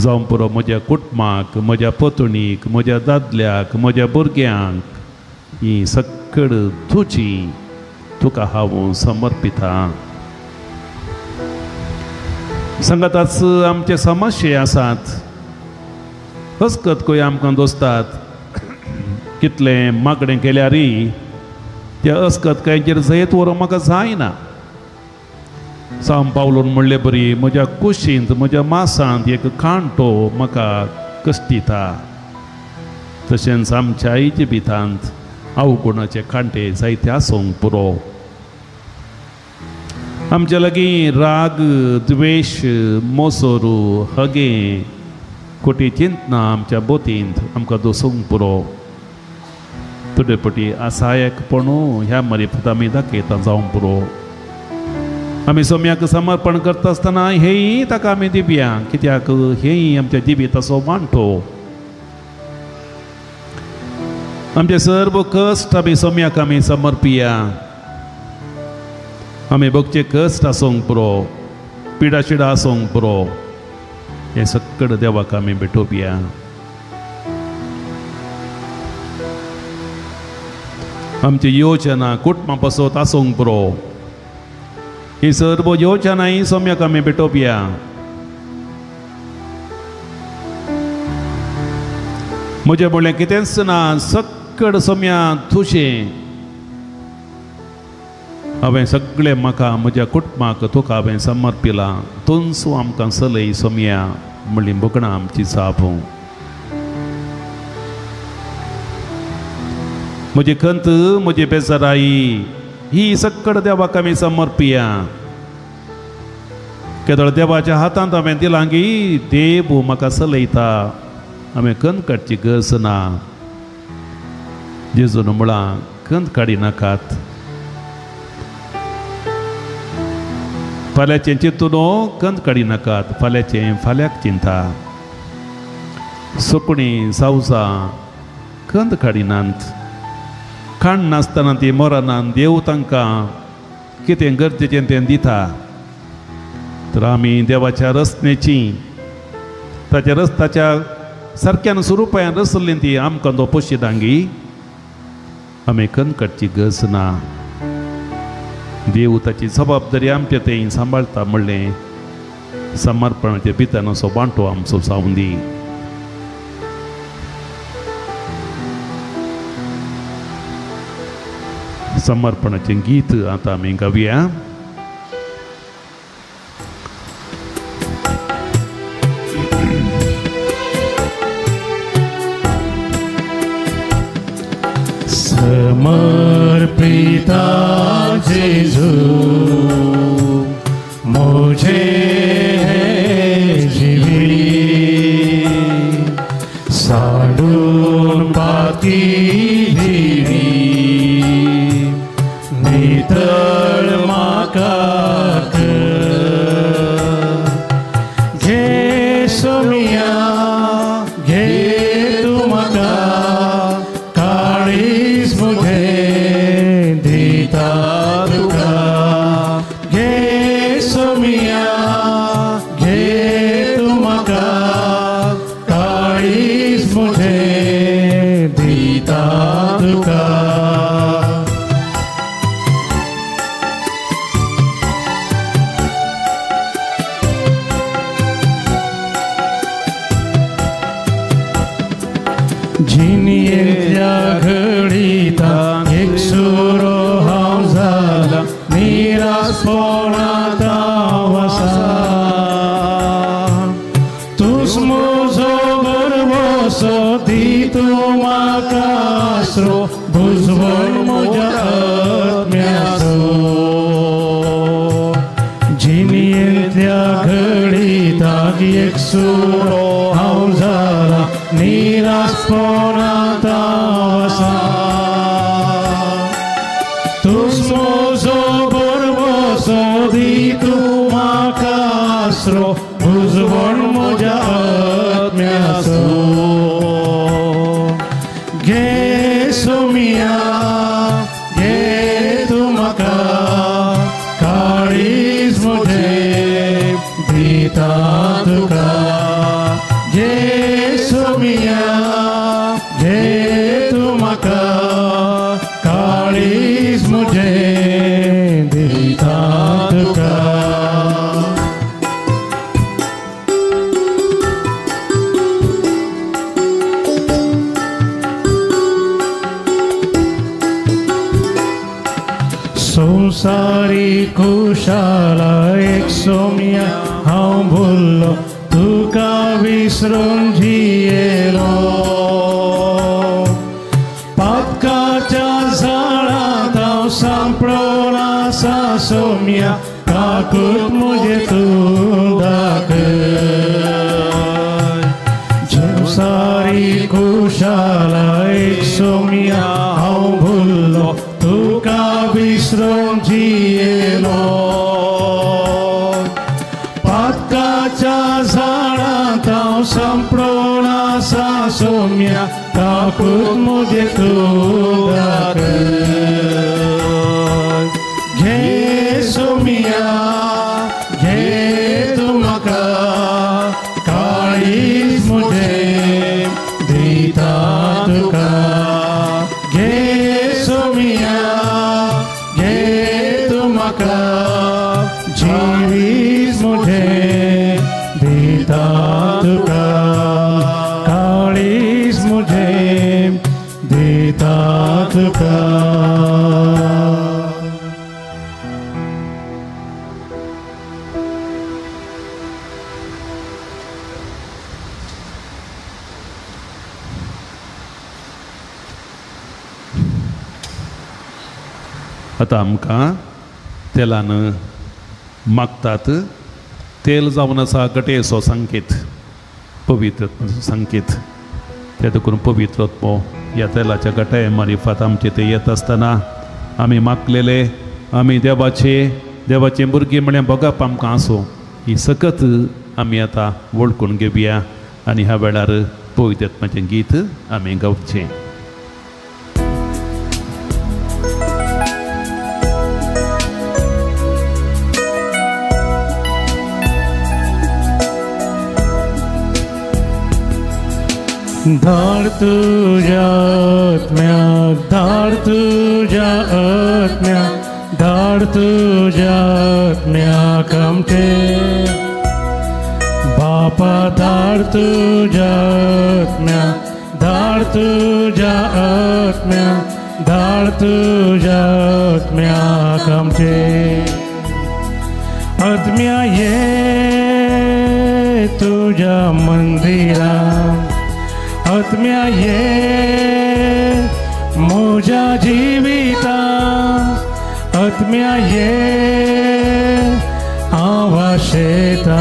जावं पुरो म्हज्या कुटुंबाक, म्हज्या पतणीक, म्हज्या दादल्याक, म्हज्या भुरग्यांक, ही सगळं तुजी, तुका हांव समर्पिता. सांगाताच आमचे समस्ये आसात, हसकत खंय आमकां दोसतात, कितलें मागणें केल्यारय त्या अस्कत कांयचेर जैत व्हरूंक म्हाका जायना. साम पावलोन म्हणले बरी म्हज्या कुशींत म्हज्या मासांत एक कांटो म्हाका कश्टिता. तशेंच आमच्या जिवितांत अवगुणाचे कांटे जायते आसूंक पुरो. आमच्या लागीं राग, द्वेश, मोसोरू, हगे, खोटी चिंतना आमच्या बोतींत आमकां दोसूंक पुरो. थोडे पटी असायकपणू ह्या मरिफत आमी दाखयता जावंक पुरो. आमी सोम्याक समर्पण करता आसतना हेंय ताका आमी दिवया, कित्याक हेंय आमच्या जिविताचो वांटो. आमचे सर्व कश्ट आमी सोम्याक आमी समर्पिया. आमी भोगचे कश्ट आसूंक पुरो, पिडाशिडा आसूंक पुरो, हें सगळें देवाक आमी भेटोवया. आमची योजना कुटुंबा पासत आसूंक पुरो, ही सर्व योजनाय सोम्याक आमी भेटोवया. म्हजें म्हणलें कितेंच ना, सक्कड सोम्या तुजें. हांवें सगळें म्हाका म्हज्या कुटुंबाक तुका हांवें समर्पिलां, तूंच आमकां चलय सोम्या म्हणली भोगणां आमची जाप. म्हजी खंत, म्हजी बेजाराई ही सक्कड देवाक आमी समर्पिया. केदळ देवाच्या हातांत हांवें दिलां की देव म्हाका चलयता, हांवें खंत काडची गरज ना. जेजून म्हळां खंत काडी नाकात, फाल्याचें चिंतून खंत काडी नाकात, फाल्याचें फाल्याक चिंता. सुकणीं सावजां खंत काडिनात, खाण नासतना ती मरनात, देव तांकां कितें गरजेचें तें दिता. तर आमी देवाच्या रचनेची ताच्या रस्त्याच्या सारक्यान स्वरुपान रचल्ली ती आमकां तो पोशिदांगी, आमी खंत काडची गरज ना. देव ताची जबाबदारी आमचे थंय सांबाळटा म्हणलें समर्पणाचे भितर असो वांटो आमचो जावं दी. समर्पणाचें गीत आतां आमी गावया. समर्पिता जेजू मुझे है जीवी, सांडून पाती दिवी नितळ म्हाका कर. घे सोमिया घे तूं म्हाका, काळीज मुझे दिता तुका. घे सोमिया घे तूं म्हाका, काळीज मुझे दिता तुका. जिणयेंतल्या घडिताक एकसुरो हांव जाला, निरासपणांत हांव आसा. तूंच म्हजो भरवंसो, दी तूं म्हाका आसरो, बुजवण म्हज्या आत्म्याचो. जिणयेंतल्या घडिताक एकसुरो हांव जाला, निरासपणांत हांव आसा. तूंच म्हजो भरवंसो, दी तूं म्हाका आसरो, बुजवण म्हज्या आत्म्याचो. घे सोमिया घे तूं म्हाका, काळीज म्हजें दिता तुका. घे सोमिया घे तूं म्हाका, काळीज म्हजें दिता तुका. संवसारी खुशाला एक सोमिया हांव भुल्लो, तुका विसरून जियेलो. पातकाच्या झाडांत हांव सांपडून आसा सोमिया, काकूत म्हजें तूं दाखय. संवसारी खुशाला एक सोमिया हांव भुल्लो, तुका विसरून जियेलो. पातकाच्या झाडांत हांव सांपडून आसा सोम्या, काकूत म्हजें तूं दाखय. घे सोमिया घे तूं म्हाका, काळीज म्हजें दिता तुका. घे सोमिया घे तूं म्हाका, जिवीज म्हजें दिता तुका. काळीज म्हजें आतां आमकां तेलान मागतात. तेल जावन आसा गटेचो संकेत, पवित्र संकेत. ते देखून पवित्रत्व ह्या तेलाच्या गटाये मारिफात आमचे ते येत आसतना आमी मागलेले, आमी देवाचे देवाचे भुरगीं म्हळ्यार भोगप आमकां आसूं ही सकत आमी आतां वळखून घेवया आनी ह्या वेळार पवित्रत्वाचें गीत आमी गावचें. धाड तुझ्या आत्म्याक, धाड तुझ्या आत्म्याक, धाड तुझ्या आत्म्याक आमचे बापा. धाड तुझ्या आत्म्याक, धाड तुझ्या आत्म्याक, धाड तुझ्या आत्म्याक आमचे. आत्म्या ये तुझ्या मंदिरा, आत्म्या ये म्हज्या जिविता, आत्म्या ये हांव आशेता,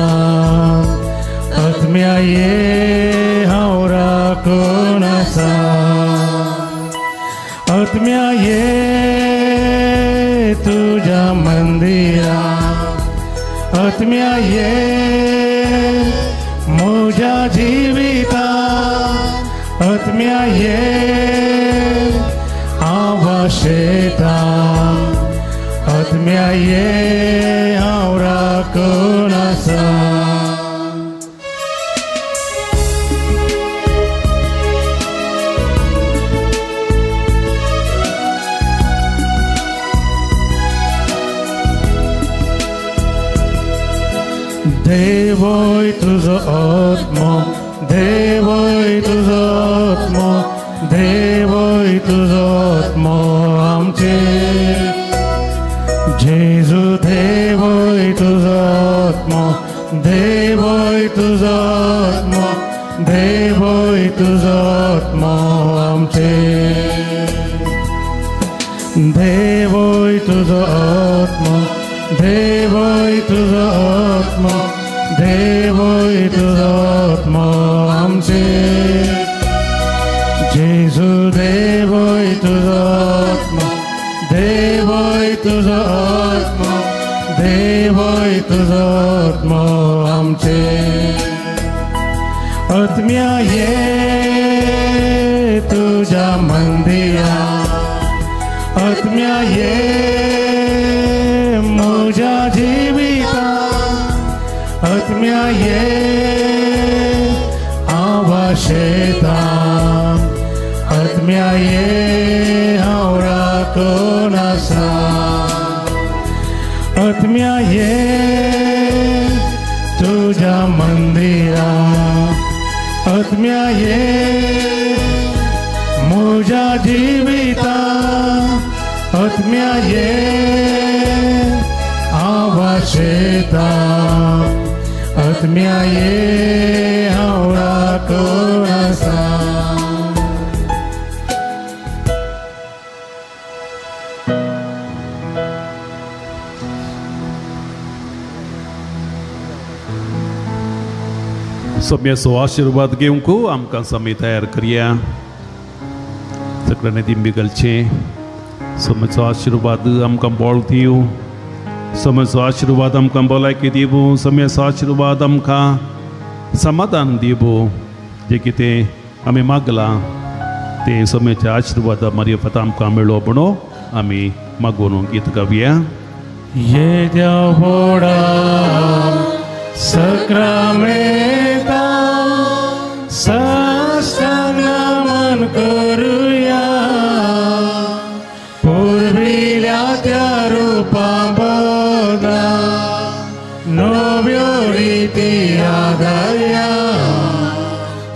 आत्म्या ये हांव राखून आसा. आत्म्या ये तुज्या मंदिरा, आत्म्या ये म्हज्या जिविता, आत्म्या ये हांव आशेता, आत्म्या ये हांव राखून आसा. देवय तुजो आत्मो, देवय तुजो आत्मो, देवय तुजो आत्मो आमचे. जेजू देवय तुजो आत्मो, देवय तुजो आत्मो, देवय तुजो आत्मो आमचे. देवय तुजो आत्मो, देवय तुजो आत्मो, देवय तुजो आत्मो आमचे. जेजू देवय तुजो आत्मो, देवय तुजो आत्मो, देवय तुजो आत्मो आमचे. आत्म्या ये तुझ्या मंदिरा, आत्म्या ये म्हज्या जिविता, आत्म्या ये हांव आशेता, आत्म्या ये हांव राखून आसा. आत्म्या ये तुझ्या मंदिरा, आत्म्या ये म्हज्या जिविता, आत्म्या ये हांव आशेता, आत्म्या ये हांव राखून आसा. सम्याचो आशिर्वाद घेवंक आमकां समी तयार करया. सगळ्यांनी दिंबी घालचें. सम्याचो आशिर्वाद आमकां बळ दिवं, सम्याचो आशिर्वाद आमकां भलायकी दिवं, सम्याचो आशिर्वाद आमकां समाधान दिवं. जें कितें आमी मागलां तें सम्याच्या आशिर्वादा मार्फत आमकां मेळो म्हणून आमी मागून गीत गावया. येद्या व्हडा सक्रामेंता साष्टांग नमन करुया, पुर्विल्या त्या रुपा बदला नव्यो रिती आदारया,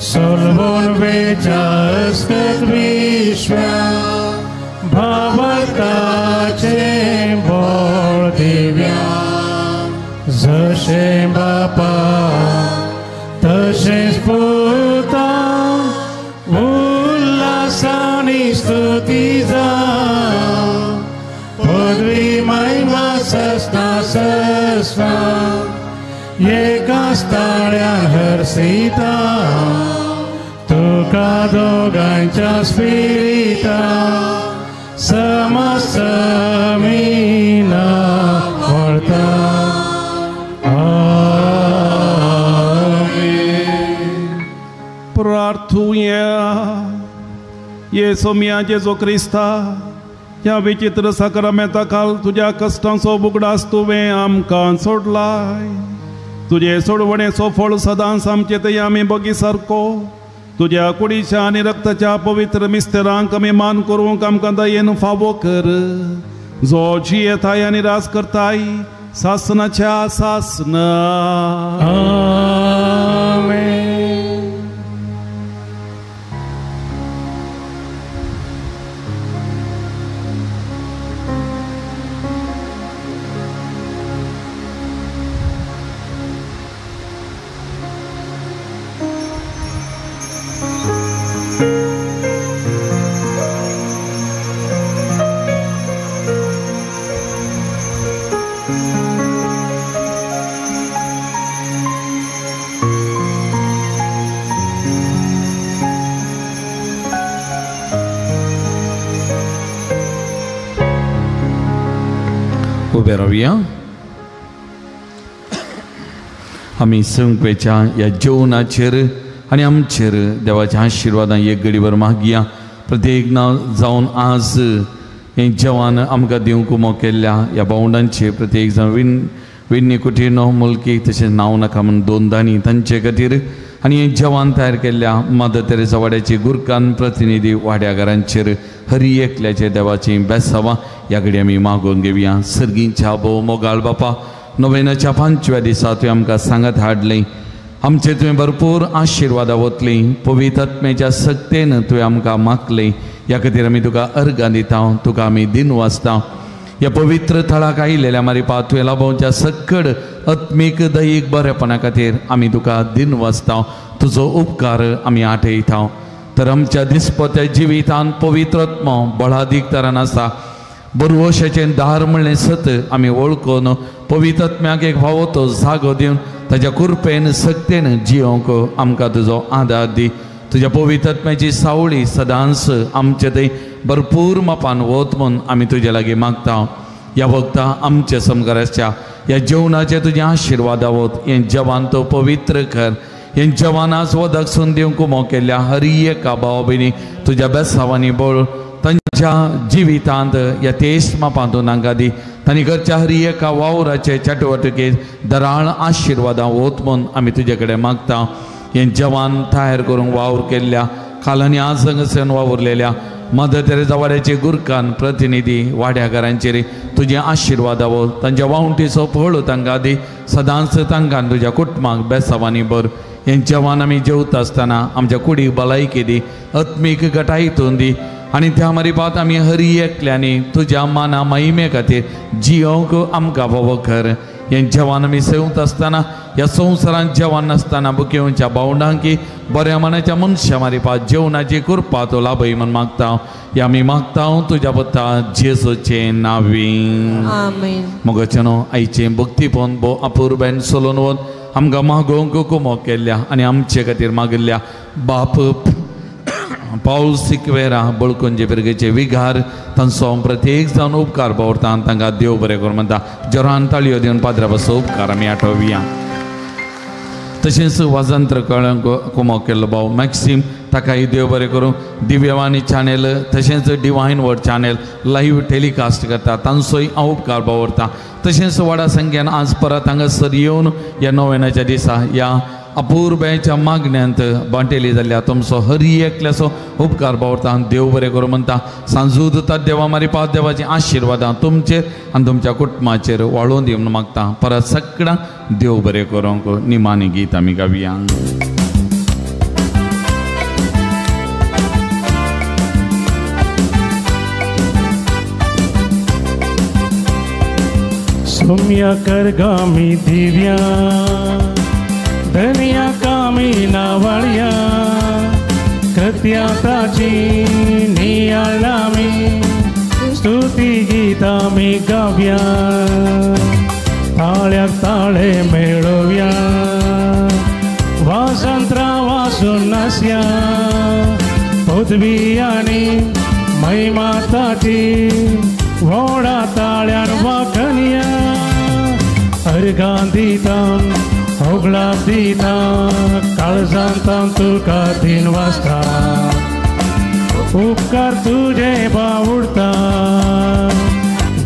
सोलवून वेच्या अस्कत विश्वा. रक्ताचें बळ दिव्या जशें बापा तशेंच पुता उल्हासानी स्तुती जावं पदवी महिमा सस्ना सस्ना एकाच ताळ्यान हर्षिता तुका दोगांच्या स्पिरिता समसमीना वळता. आमेन. प्रार्थुया. येसू मिया जेजू क्रिस्ता ह्या विचित्र साक्रामेंता काल तुज्या कश्टांचो उगडास तुवें आमकां सोडलाय. तुजे सोडवणेचो फळ सदांच आमचे थंय आमी बगी सारको तुज्या कुडीच्या आनी रक्ताच्या पवित्र मिस्तेरांक आमी मान करूंक आमकां दयेन फावो कर जो जियेताय आनी राज करताय सासनाच्या सासना. आमेन. उबे रावया. आमी संकवेच्या ह्या जेवणाचेर आनी आमचेर देवाच्या आशिर्वादान एक घडीभर मागया. प्रत्येक नांव जावन आज हें जेवण आमकां दिवंक उमो केल्ल्या ह्या भावंडांचे प्रत्येक जावन विन्नी कुटिनो मुलकी तशेंच नांव नाका म्हूण दोन दानी तांचे खातीर आनी हें जेवण तयार केल्ल्या मदर तेरेसा वाड्याचे गुरकान प्रतिनिधी वाड्याघरांचेर हरी एकल्याचे देवाची बेसावां ह्या घडी आमी मागोवन घेवया. सर्गींच्या भोव मोगाळ बापा, नोवेनाच्या 5व्या दिसा तुवें आमकां सांगात हाडलें, आमचे तुवें भरपूर आशिर्वादां वतलीं, पवित्र आत्म्याच्या सक्तेन तुवें आमकां मागलें. ह्या खातीर आमी तुका अर्गां दिता, तुका आमी दिन वाचता. ह्या पवित्र थळाक आयिल्ल्या मारिपा तुवें लाभोवच्या सक्कड आत्मीक दैहीक बरेपणा खातीर आमी तुका दिन वाचता, तुजो उपकार आमी आठयता. तर आमच्या दिसपत्या जिवितान पवित्र आत्मो बळादीक तरान आसा. बरवशाचें दार म्हणलें सत आमी वळखून पवित्र आत्म्याक एक फावो तो जागो दिवन ताज्या कृपेन सक्तेन जियोंक आमकां तुजो आदार दी. तुज्या पवित्र आत्म्याची सावळी सदांच आमचे थंय भरपूर मापान वत म्हूण आमी तुजे लागीं मागता. ह्या वखदां आमच्या समकाराच्या ह्या जेवणाचे तुजे आशिर्वादा वत. हें जेवण तो पवित्र कर. हें जेवण आज वदक सून दिवंक उमो केल्ल्या हरी एका भाव भयणी तुज्या बेसावांनी बळ तांच्या जिवितांत ह्या तेज मापांत तांकां दी. तांणी घरच्या हरी एका वावराचे चटवटकेत दराळ आशिर्वादां वत म्हूण आमी तुजे कडेन मागता. हें जेवण तयार करूंक वावर केल्ल्या काल आनी आज हांगासर वावुरलेल्या मदर तेरेसा वाड्याचे गुरकान प्रतिनिधी वाड्याघरांचेर तुजे आशिर्वादा वत. तांच्या वावंटीचो फळ तांकां दी. सदांच तांकां तुज्या कुटुंबाक बेसावांनी भर. हें जेवण आमी जेवता आसतना आमच्या कुडीक भलायकी दी, आत्मीक गटायतून दी आनी त्या मारिपात आमी हरी एकल्यांनी तुज्या माना महिमे खातीर जियोंक आमकां फावो कर. हें जेवण आमी सेवता आसतना ह्या संवसारांत जेवण नासतना बुकेवच्या भावंडांकी बऱ्या मनाच्या मनशां मारिपात जेवणाची कृपा तो लाभय म्हूण मागता. ह्या आमी मागता तुज्या पत्ता जेजूचें नांवी. आमेन. मोगाचें आयचें भक्तीपण भोव अपुरबायेन सोलोवन वत आमकां मागोवंक कुमो केल्ल्या आनी आमचे खातीर मागिल्ल्या बाप पावल सिक्वेरा बळकुंजे पिरगेचे विघार तांचो प्रत्येक जावन उपकार पावरता आनी तांकां देव बरें करूं म्हणटा. जोरान ताळयो दिवन पाद्रा पासून उपकार आमी आठोवया. तशेंच वाजंत्र कळ्यांक कुमो केल्लो भाव मॅक्सीम ताकाय देव बरें करूं. दिव्यवाणी चॅनल तशेंच divine word channel live telecast करता तांचोय हांव उपकार पावरता. तशेंच व्हडा संख्येन आज परत हांगासर येवन ह्या नोवेनाच्या दिसा ह्या अपुरबायेच्या मागण्यांत बांटेली जाल्ल्या तुमचो हरी एकल्याचो उपकार पावरता आनी देव बरें करूं म्हणटा. सांजू दुतात देवा मारी पात देवाची आशिर्वादां तुमचेर आनी तुमच्या कुटुंबाचेर वाळोवन दी म्हूण मागता. परत सगळ्यांक देव बरें करूंक निमाणी गीत आमी गावया. सोम्या करगामी दिव्या धनिया कामी नावाळ्या कृत्या ताची नियाळामी स्तुती गीता मी गाव्या ताळ्याक ताळे मेळोव्या वासंत्रा वासून नासया पदवी आनी महिमा ताची व्हडा ताळ्यान वाखणया अर्घां दिता होगळां दिता काळजांत तुका दिन वाजता उपकार तुजे बावुडता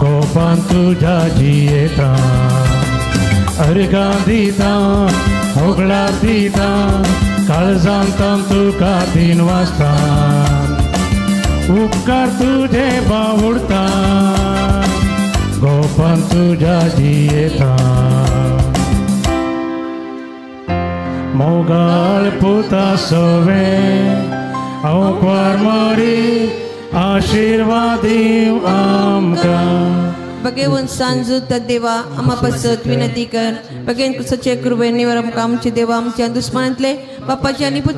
गोपान तुज्या जियेता अर्घां दिता होगळां दिता काळजांत तुका दिन वाजता उपकार तुझे बावुडता गोपान तुज्या जियेता मोगाळ पुता सवे अवक्वार मोरी आशीर्वादी आमकां. भगवंत सांजू देवा आमा पासत विनंती कर. भगवंत सचे कृपेन निवर आमकां आमचे देवा आमच्या दुस्मानांतले बापाचे आनी पुता